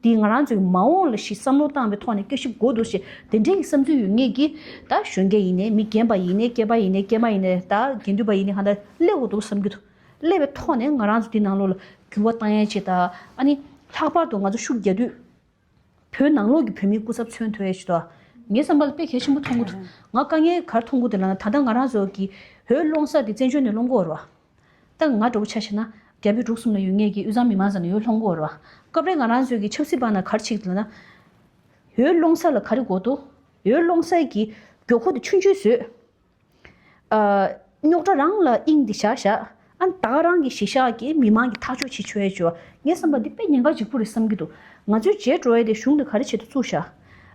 འདི་ང་རང་ཚོའི་མ་འོངས་ལ་ཞིག་བསམ་བློ་བཏང་བའི་ཐོག་ནས་བསྐྱར་ཞིབ་དགོས་འདུག་ཞེས་དེ་འདྲའི་གི་བསམ་ཚུལ་ཡོད་མཁན་གྱི་ད་གཞོན་སྐྱེས་ཡིན་ནའི་མི་རྒན་པ་ཡིན་ནའི་སྐྱེས་པ་ཡིན་ནའི་སྐྱེས་མ་ཡིན་ནའི་ད་དགེ་འདུན་པ་ཡིན་ནའི་གང་ལྟར་སླེབས་དགོས་འདུག་བསམ་གྱི་འདུག་སླེབས་པའི་ཐོག་ནས་ང་རང་ཚོ་འདི་ནང་ལོགས་ལ་འགྱུར་བ་བཏང་ཡ་ཅིག་དང་། ཨ་ནི་ལྷག་པར་དུ་ང་ཚོ་ཤུགས་རྒྱག་དུས། བོད་ནང་ལོགས་ཀྱི་བོད་མིའི་སྐུ་ཚབ་མཚོན་ཐུབ་ཡ་ཞིག་འདུག་ངའི་བསམ་པ་ལ་དཔེ་གལ་ཆེན་པོ་མཐོང་གི་འདུག་ང་དཀའ་ངལ་ག་རེ་མཐོང་གི་འདུག་ལབ་ན། ད་ལྟ་ང་རང་ཚོ་གི་འོས་སློང་ས་དེ་བཙན་བྱོལ་ནས་སློང་གི་ཡོད་རེད་བ། ད་ང་འདྲ་བོ་ཆ་བཞག་ན་རྒྱ་བལ་འབྲུག་གསུམ་ལ་ཡོད་མཁན་གྱི་དབུས་གཙང་མི་མང་ཚོ་ནས་འོས་སློང་གི་ཡོད་རེད་བ། སྐབས་རེ་ང་རང་ཚོའི་གི་ཆབ་སྲིད་པ་ན་ག་རེ་བྱེད་ཀྱི་འདུག་ལབ་ན། འོས་སློང་ས་ལ་ག་རེ་དགོས་འདུག་འོས་སློང་ས་གི་མགྱོགས་ཁོ་དེ་ཆུང་ཆུང་བཟོས། ཨ། རྙོག་དྲ་རང་ལ་དབྱིངས་འདི་བཞག་བཞག་ཨ་ད་ག་རང་གི་གཞི་བཞག་གི་མི་མང་གི་ཐག་གཅོད་བྱེད་ཆོག་ཡ་ཅིག་ཡོད། ངའི་བསམ་པ་འདི་དཔེ་ཉེན་ཁ་ལྗིད་པོ་རེད་བསམ་གྱི་འདུག་ང་ཚོའི་རྗེས་འགྲོ་ཡ་དེ་གཞུང་དེ་ག་རེ་བྱེད་དུ་བཙུགས་བཞག་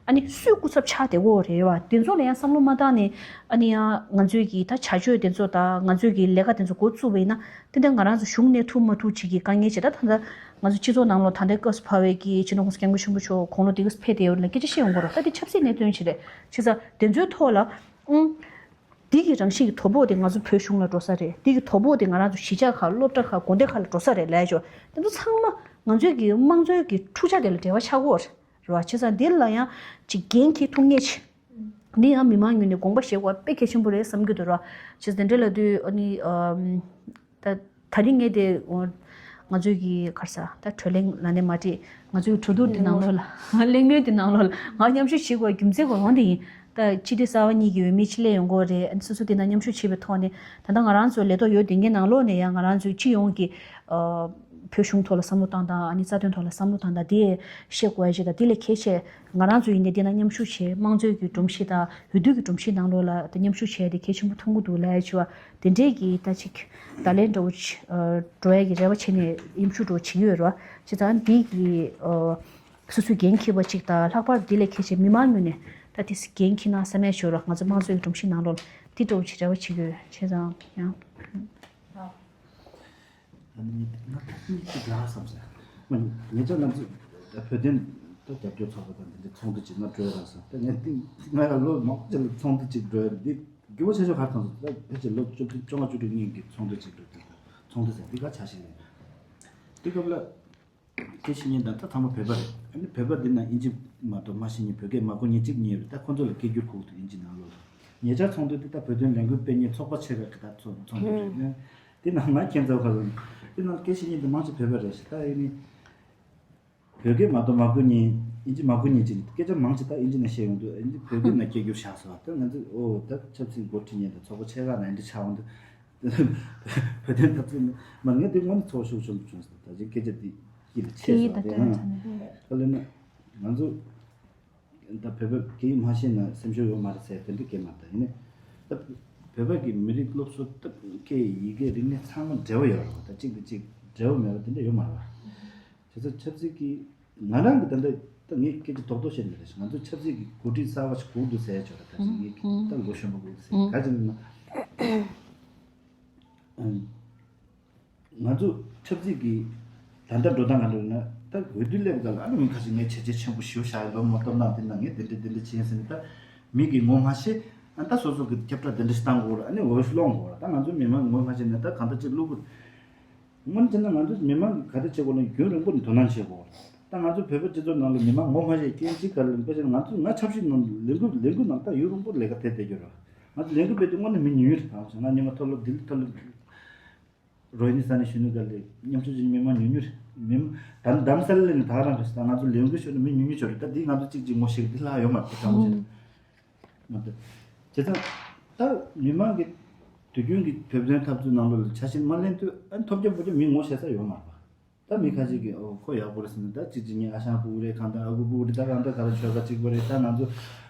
ཨ་ནི་སུས་སྐུ་ཚབ་ཆགས་བསྡད་ཀྱི་ཡོད་རེད་བ། དེ་ཚོ་ལ་ཡང་བསམ་བློ་མ་བཏང་ནས། ཨ་ནི་ཡང་ང་ཚོའི་གི་ད་བྱ་སྤྱོད་དེ་ཚོ་དང་ང་ཚོའི་གི་ལས་ཀ་དེ་ཚོ་འགོ་བཙུགས་པ་ཡིན་ན། ཏན་ཏན་ང་རང་ཚོ་གཞུང་གནས་ཐུབ་མ་ཐུབ་ཅིག་གི་དཀའ་ངལ་ཅིག་ད་ད་ལྟ་ང་ཚོ་སྤྱི་ཚོགས་ནང་ལོགས་ད་ལྟའི་སྐབས་སུ་བབས་པའི་གི་སྤྱི་ནོར་༸གོང་ས་༸སྐྱབས་མགོན་ཆེན་པོ་མཆོག་དགུང་ལོ་དེ་ག་ཙམ་ཕེབས་བསྡད་ཡོད་ལ་སྐད་ཆ་བཤད་ཡོང་གི་རེད། ད་དེ་ཆབ་སྲིད་གནད་དོན་ཅིག་རེད། བྱས་ཙང་དེ་ཚོའི་ཐོག་ལ། ཨང་། འདི་གི་རང་བཞིན་གྱི་དོ་ཕོག་དེ་ང་ཚོ་བོད་གཞུང་ལ་འགྲོ་ས་རེད། འདི་གི་དོ་ཕོག་དེ་ང་རང་ཚོ་གཞིས་ཆགས་ཁག་སློབ་གྲྭ་ཁག་དགོན་སྡེ་ཁག་ལ་འགྲོ་ས་རེད་ལབ་ཡ་ཅིག་དེ་ཚོ་ཚང་མ་ང་ཚོའི་གི་དམངས་གཙོའི་གི་འཁྲུག་ཆ་དེ་ལ་འབྲེལ་བ་ཆགས་ཀྱི་ཡོད་རེད་བ། བྱས་ཙང་འདི་ལ་ཡང་ཅིག་འགན་འཁྱེར་ཐུབ་མཁན་ཅིག་འདི་ཡང་མི་མང་ངོས་ནས་དགོངས་པ་བཞེས་དགོས་པ་དཔེ་གལ་ཆེན་པོ་རེད་བསམ་གྱི་འདུག་ར། བྱས་ཙང་དེ་འདྲ་ལབ་དུས་ཨ་ནི་ཨམ། ད་ད་རིང་ངས་དེ་ང་ཚོའི་གི་ག་རེ་ཟེར་ད་གྲོས་གླེང་ལབ་ནས་མ་བྲིས། ང་ཚོའི་གྲོས་བསྡུར་དེ་ནང་ལོགས་ལ། གླེང་མོལ་དེ་ནང་ལོགས་ལ་ང་མཉམ་ཞུགས་བྱེད་དགོས་རྒྱུ་མཚན་གང་རུང་དེ་ཡིན། ད་སྤྱི་འཐུས་གསར་པ་གཉིས་ཀྱི་འོས་མི་གཅིག་སླེབས་ཡོང་གི་རེད། ཨ་ནི་སོ་སོ་དེ་ནང་མཉམ་ཞུགས་བྱེད་པའི་ཐོག་ནས་ད་ལྟ་ང་རང་ཚོ་ལས་ཐོག་ཡོད་དེ་འགའི་ནང་ལོགས་ནས་ཡང་ང་རང་ཚོའི་སྤྱི་ཡོངས་ཀྱི་ཨ་བོད་གཞུང་ཐོག་ལ་བསམ་བློ་བཏང་སྟངས། ཨ་ནི་རྩ་དོན་ཐོག་ལ་བསམ་བློ་བཏང་སྟངས་དེ་བཤད་དགོས་ཡ་ཞིག་དང་། དེ་ལས་གལ་ཆེ་ང་རང་ཚོ་ཡིན་ནའི་དེ་ནང་མཉམ་ཞུགས་བྱས། དམངས་གཙོའི་གི་སྒྲོམ་གཞི་དང་འོས་བསྡུ་གི་སྒྲོམ་གཞི་ནང་ལོགས་ལ་དེ་མཉམ་ཞུགས་བྱས་དེ་གལ་ཆེན་པོ་མཐོང་གི་འདུག་ལབ་ཡ་ཞུ་བ། དེ་འདྲས་ཀྱི་ད་ཅིག་བརྡ་ལན་འདྲ་བོ་ཅིག་ཨ་འགྲོ་ཡ་གི་རེ་བ་བྱས་ནས་མཉམ་ཞུགས་འདྲ་བོ་བྱེད་ཀྱི་ཡོད་རེད་བ། བྱས་ཙང་འདི་གི་ཨ་སོ་སོའི་འགན་འཁྱེར་བ་ཅིག་དང་། ལྷག་པར་དུ་དེ་ལས་གལ་ཆེ་མི་མང་ངོས་ནས་ད་དེ་འགན་འཁྱེར་ན་བསམ་ཡ་ཞིག་ཡོད་རེད། ང་ཚོ་དམངས་གཙོའི་སྒྲོམ་གཞི་ནང་ལོགས་ལ་དེ་འདྲ་བོ་ཅིག་རེ་བ་བྱེད་ཀྱི་ཡོད། བྱས་ཙང་ཡང་། ཨ་ནི་ང་ད་ལྟ་གཉིས་ཅིག་ལབ་བསམ་སོང་། ང་ཚོ་ང་ཚོ་ད་བོད་དོན་ད་རྒྱབ་སྐྱོར་ཚོགས་པ་དང་དེ་འདྲ་ཚོགས་འདུ་ཅིག་ང་འགྲོ་ཡ་རག་སོང་། ད་ངས་ཏིང་ང་ལ་ལོ་མང་པོ་ཅིག་ལ་ཚོགས་འདུ་ཅིག་འགྲོ་ཡ་རེད། འདི་འགྱུར་བ་ཆེ་ཤོས་ག་རེ་བཏང་སོང་། ད་ཕལ་ཆེར་ལོ་བཅུ་བཅོ་ལྔ་བཅུ་དྲུག་སྔོན་གྱི་ཚོགས་འདུ་ཅིག་འགྲོ་དུས། ཚོགས་འདུ་ཟེར་འདི་ག་ཆ་ཞིག་རེད། དེ་སྐབས་ལ་ སྐད་ཤེས་མཁན་དང་ད་ཚང་མ་བོད་པ་རེད། ཨ་ནི་བོད་པ་འདི་ན་དབྱིན་ཇི་མ་གཏོགས་མ་ཤེས་མཁན། བོད་སྐད་མ་གོ་མཁན་གཅིག་གཉིས་རེད། ད་ཁོ་ཚོ་ལ་སྐད་སྒྱུར་དགོས་འདུག་དབྱིན་ཇི་ནང་ལོགས་ལ། ཉེ་ཆར་ཚོགས་འདུ་དེ་ད་བོད་དོན་ལས་འགུལ་སྤེལ་མཁན་ཚོགས་པ་ཆེ་ཁག་གི་ད་ཚོགས་ཚོགས་འདུ་རེད། དེ་ནང་ང་ཁྱེད་ཚོ་ག་ལ་དེ་ནང་སྐད་ཤེས་མཁན་དེ་མང་ཆེ་བོད་པ་རེད་ཤག་ད་ཨ་ནི། བོད་སྐད་མ་གཏོགས་མ་གོ་མཁན། དབྱིན་ཇི་མ་གོ་མཁན་ཅིག་སྐད་ཆ་མང་ཆེ་ད་དབྱིན་ཇི་ནས་བཤད་ཡོང་དུས་དབྱིན་ཇི་བོད་སྐད་ནང་སྐད་སྒྱུར་བཞག་སོང་། ད་ང་ཚོས་ཨོ་ད་ཆབ་སྲིད་འགོ་ཁྲིད་མཁན་དང་ཚོགས་པ་ཆེ་ཁག་ནང་འདི་ཆགས་འོང་དུས་བོད་དོན་འཐབ་རྩོད་མ་ངས་དེ་དངོས་གནས་ཚོར་བ་ཤུགས་ཆེན་པོ་བྱུང་སོང་། ད་ཅིག་སྐད་ཆ་འདི་སྐྱིད་ལ་ཆེ་སྐད་ཡིག་སོང་། དང་དེ་ཡང་ཚང་མ། ད་ལས་ན་ང་ཚོ་ད་བོད་པ་སྐད་ཡིག་མ་ཤེས་ན་སེམས་ཤུགས་ཡོད་མ་རེད་ཟེར་དེ་འདྲ་སྐད་མ་ད་ཡིན་ནས་ད་བོད་པ་གི་མི་རིགས་སློབ་གསོ་ད་སྐད་ཡི་གེ་རིག་གནས་ཚང་མ་འབྲེལ་བ་ཡོད་རེད་བ། ད་གཅིག་དང་གཅིག་འབྲེལ་བ་མེད་པ་དེ་འདྲ་ཡོད་མ་རེད་བ། བྱས་ཙང་ཆབ་སྲིད་ཀྱི་ང་རང་གི་ད་ལྟ་ད་ངས་སྐད་ཆ་རྡོག་རྡོག་བཤད་ནི་རེད། ང་ཚོ་ཆབ་སྲིད་ཀྱི་འགོ་ཁྲིད་གསར་བ་ཞིག་དགོས་འདུག་ཟེར་ཡ་ཅིག་ཡོད་རེད། ད་ཅིག་ངས་ད་ལོ་གཞོན་པ་དགོས་འདུག་ཟེར་ག་ཅིག་ཡིན་ན། ང་ཚོ་ཆབ་སྲིད་ཀྱི་ད་ལྟ་འགྲོ་སྟངས་ག་འདྲ་ཡིན་ན། ད་འོས་བསྡུ་སླེབས་ག་ལ་ཨ་ནི་མི་ཁ་ཤས་ངས་བྱས་རྗེས་ཆེན་པོ་ཞེ་པོ་བཞག་ཡོད། ལོ་མ་གཏོགས་ནང་དེ་ན་ངས་དེ་འདྲ་དེ་འདྲ་བྱས་ཟེར་ནས་ད་མི་གིས་ངོ་མ་ཤེས། ཨ་ད་སོ་སོ་གི་ཁྱབ་བསྒྲགས་དེ་འདྲ་ཞིག་བཏང་དགོས་རེད། ཨ་ནི་འོས་ཤོག་སློང་དགོས་རེད། ད་ང་ཚོ་མི་མང་ངོ་མ་ཤེས་ན་ད་གང་ལྟར་ཅིག་བླུག་དགོས། སྔོན་བྱས་ན་ང་ཚོ་མི་མང་གིས་ག་འདྲ་བྱེད་དགོས་ན་རྒྱུན་རིང་པོ་ནས་དོ་སྣང་བྱེད་དགོས་རེད། ད་ང་ཚོ་བོད་པ་སྤྱི་ཚོགས་ནང་ལ་མི་མང་ངོ་མ་ཤེས་རྐྱེན་གཅིག་ག་རེ་ལབ་ན། ང་ཚོ་ང་ཆབ་སྲིད་ནང་ལས་འགུལ་ལས་འགུལ་ནང་ད་ཡུན་རིང་པོ་ལས་ཀ་དེ་བསྡད་རྒྱུ་རེད། ང་ཚོ་ལས་འགུལ་སྤེལ་དུས་དངོས་གནས་མི་ཉུང་ཉུང་རེད། ད་ང་ཉི་མ་མཐོ་སློབ་ལྡི་ལི་མཐོ་སློབ་རོ་ཧི་ནི་ས་གནས་གཞོན་ནུ་སྒར་ལ་མཉམ་ཞུགས་བྱེད་མཁན་མི་མང་ཉུང་ཉུང་རེད། མི་མང་ད་རྡ་རམ་ས་ལ་ལ་ནི་ད་ག་རང་རེད། ད་ང་ཚོ་ལས་འགུལ་ཤོར་ནས་མི་ཉུང་ཉུང་ཤོར་རེད། ད་འདི་ང་ཚོ་གཅིག་གཅིག་ངོ་ཤེས་ཀྱི་འདི་ལྷག་ཡོད་མ་རེད། དྲང་པོ་བྱས་ན། མ་གཏོགས། བྱས་ཙང་ད་མི་མང་གི་དུས་རྒྱུན་གྱི་བོད་དོན་འཐབ་རྩོད་ནང་ལོགས་ལ་ཆ་ཤས་མ་ལེན་དུས་ཨ་ནི་ཐོབ་རྒྱ་པོ་རྒྱ་མི་ངོ་ཤེས་ས་ཡོད་མ་རེད་པ། ད་མི་ཁ་ཤས་ཀྱིས་ཨོ་ཁོ་ཡག་པོ་རེད་ཟེར་ནས། ད་གཅིག་གཅིག་ངའི་ཨ་ཞང་ཕྲུ་གུ་རེད། གང་ལྟར་ཨ་ཁུ་ཕྲུ་གུ་རེད། ད་གང་ལྟར་ག་ལ་ཆོལ་ཁ་གཅིག་པ་རེད། ད་ང་ཚོ་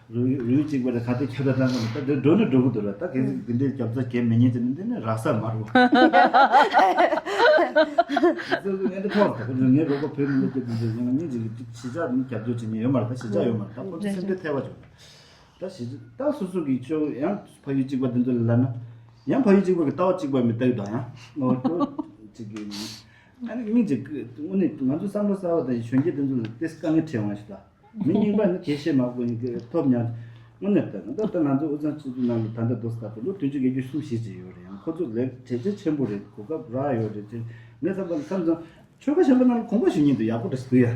རུས་རུས་གཅིག་པ་རེད། ག་དེ་ཁྱབ་བསྒྲགས་བཏང་གི་མེད། ད་འདི་འགྲོ་ནི་འགྲོ་གི་འདུག་ར། ད་གལ་སྲིད་འདི་འདྲའི་རྒྱབ་རྩ་གལ་མེད་ཉེན་ཅིག་ནི་འདི་ནི་རག་ས་མ་རེད། ང་འདི་ཐོག་ད་ངའི་རོགས་པ་བོད་མི་སླེབས་རྒྱུ་འདི་འདྲ་ཡིན་ན་ངེད་ཅིག་གཅིག་གཞིས་ཆགས་ནི་རྒྱབ་སྐྱོར་བྱེད་མཁན་ཡོད་མ་རེད། ད་གཞིས་ཆགས་ཡོད་མ་རེད། ད་ཁོ་ཚོ་སེམས་ཁྲལ་ཐེབས་པ་བྱུང་། ད་གཞིས་ད་སོ་སོ་གི་ཆོས་ཡང་ཕ་ཡུལ་གཅིག་པ་དེ་ཚོ་ལ་ལབ་ན། ཡང་ཕ་ཡུལ་གཅིག་པ་གི་ལྟ་བ་གཅིག་པ་མི་ལྟ་གི་འདུག་ཡང་ངོ་སྤྲོད་ཅིག་གི། ཨ་ནི་མི་ཅིག་དངོས་གནས་ང་ཚོ་བསམ་བློ་གསར་བ་དང་གཞོན་སྐྱེས་དེ་ཚོ་ལ་ཏེ་དཀའ་ངལ་འཕྲད་འོང་ཞིག་ད། མི་རྙིང་པ་ནི་དེ་བཤད་མ་དགོས་ཡིན་གི་ཐོབ་ཉག་དངོས་གནས་ད་ད་ལྟ་ང་ཚོ་དབུས་གཙང་སྤྱི་འཐུས་ནང་ལ་ད་ལྟ་རྡོ་སྟར་པོ་ལོ་བདུན་ཅུ་བརྒྱད་ཅུ་གསུམ་བཞི་ཅིག་ཡོད་རེད། ཡང་ཁོ་ཚོ་ལས་བྱས་རྗེས་ཆེན་པོ་རེད། གོ་སྐབས་རག་ཡོད་རེད་དེ། ངས་བསམ་པ་ལ་མཚམས་མཚམས་ཆོལ་ཁ་གཞན་པ་ནང་ལ་གོམ་པ་ཞུ་མཁན་འདུག་ཡག་པོ་རེད་ཟེར་འདུག་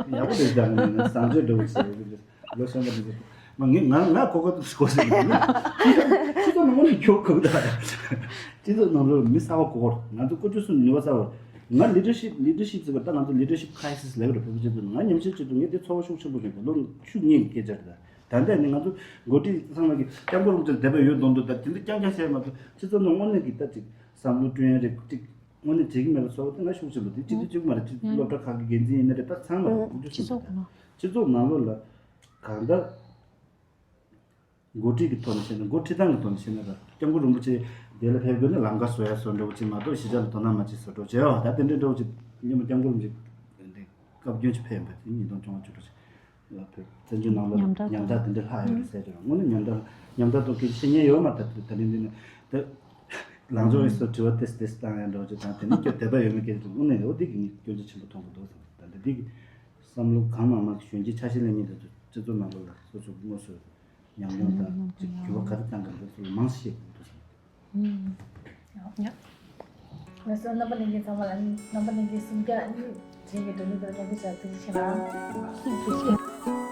ཡ། ཡག་པོ་རེད་ཟེར་ནས་བཟང་སྤྱོད་འདྲ་བོ་ཞིག་རེད། ལོ་གཞོན་པ་འདི་ཚོ་མ་ངས་ང་ང་གོ་སྐབས་དགོས་ཟེར་གི་འདུག་སྤྱི་ཚོགས་ནང་ངོ་ནས་ཁྱོད་གོ་གི་ད། སྤྱི་ཚོགས་ནང་ལོགས་མི་གསར་པ་དགོས། ང་ཚོ་ཀུ་ཅོ་གསུམ་ནུས་པ་གསར་པ། ང་leadership leadership ཟེར་བ་ད་ང་ཚོ་leadership crisis ལབ་ཀྱི་རེད། བོད་པ་སྤྱི་ཚོགས་ནང་ང་ཉམས་ཞིབ་བྱེད་དུས་ངས་དེ་ཚོར་བ་ཤུགས་ཆེན་པོ་བྱུང་། ད་ལོ་བཅུ་གཉིས་ཀྱི་སྐད་ཆ་རེད། ད་ད་ལྟ་ནི་ང་ཚོ་འགོ་ཁྲིད་ཚང་མ་གི་སྐྱབས་མགོན་རིན་པོ་ཆེ་ལ་དད་པ་ཡོད་མདོག་མདོག་ད་དེ་འདྲ་རྐྱང་རྐྱང་བཤད་མ་གཏོགས་སྤྱི་ཚོགས་ནང་དངོས་གནས་ཀྱི་ད་ཅིག་བསམ་བློ་བསྐྲུན་ཡ་རེད་ཅིག་དངོས་གནས་བྱེད་ཀྱི་མེད་པ་ཚོར་བ་དེ་ང་ཤུགས་ཆེན་པོ་འདུག་སྤྱི་འཐུས་གཅིག་པུ་མ་རེད། སྤྱི་ལོ་གྲྭ་ཁག་གི་འགན་འཛིན་ཡིན་ན་རེད། ད་ཚང་མ་རེད། འགོ་ཁྲིད་སྤྱི་ཚོགས་ནང་། སྤྱི་ཚོགས་ནང་ལོགས་ལ་གང་ལྟར་འགོ་ཁྲིད་ཀྱི་ཐོག་ནས་བཤད་ན། འགོ་ཁྲིད་སྟངས་ཀྱི་ཐོག་ནས་བཤད་ན། ད་སྐྱབས་མགོན་རིན་པོ་ཆེ་འདི་ལ་ཕེབས་དགོས་ན་ལམ་ཁ་བཟོ་ཡ་བཟོ་འདྲ་བོ་ཅིག་མ་གཏོགས་གཞིས་ཆགས་ལ་དོ་སྣང་མ་བྱེད་བཟོ་འདྲ་བོ་བྱས་ཡོད། ད་དེ་འདྲའི་འདྲ་བོ་ཅིག་སྔོན་མ་སྐྱབས་མགོན་རིན་པོ་ཆེ་འདི་སྐབས་བསྐྱོན་ཅིག་ཕེབས་ཡིན་པ་དེ་ཉིས་སྟོང་བཅོ་ལྔ་བཅུ་དྲུག་ཅིག་ལ་བོད་བཙན་བྱོལ་ནང་ལ་ཉམ་ཉམ་ཐག་དེ་འདྲ་ལྷག་ཡོད་རེད་ཟེར་གྱི་རེད། དངོས་གནས་ཉམ་ཐག་ཉམ་ཐག་ཐོག་སྐད་ཆ་བཤད་མཁན་ཡོད་མ་རེད། ད་ད་རིང་འདི་ནས་ད་ལངས་ཕྱོགས་ཡིན་སོགས་དྲི་བ་ཏེས་ཏེས་བཏང་ཡ་འདྲ་བོ་ཅིག་དང་། དེ་ནས་ཁྱོད་དད་པ་ཡོད་མེད་སྐད་ཆ་དེ་དངོས་གནས་འོ་དེ་གི་ངས་སྐྱོན་ཆ་ཆེན་པོ་མཐོང་གི་འདུག་བསམ། ད་ལྟ་འདི་གི་བསམ་བློ་གང་མང་མང་གཞོན་སྐྱེས་ཆ་ཤས་ལེན་མཁན་དེ་ཚོ་སྤྱི་ཚོགས་ནང་ལོགས་ལ་སོ་སོ་དངོས་སུ་ཉམས་མྱོང་དང་ཅིག་འགྱུར་བ་ག་རེ་བཏང་གི་འདུག་སོགས་ལ་མང་ཞིག་བཤད་དགོས་འདུག་བསམ། ཡང་། ཡང་། ང་ཚོ་རྣམ་པ་ལྷན་རྒྱས་ཚང་མ་ལ་ནི་རྣམ་པ་ལྷན་རྒྱས་སུམ་བརྒྱ་ནི་རྗེས་ཀྱི་འགྲོ་ལུགས་དང་མཉམ་དུ་བྱ་ཐུགས་རྗེ་ཆེ་གནང་། ཐུགས་རྗེ་ཆེ།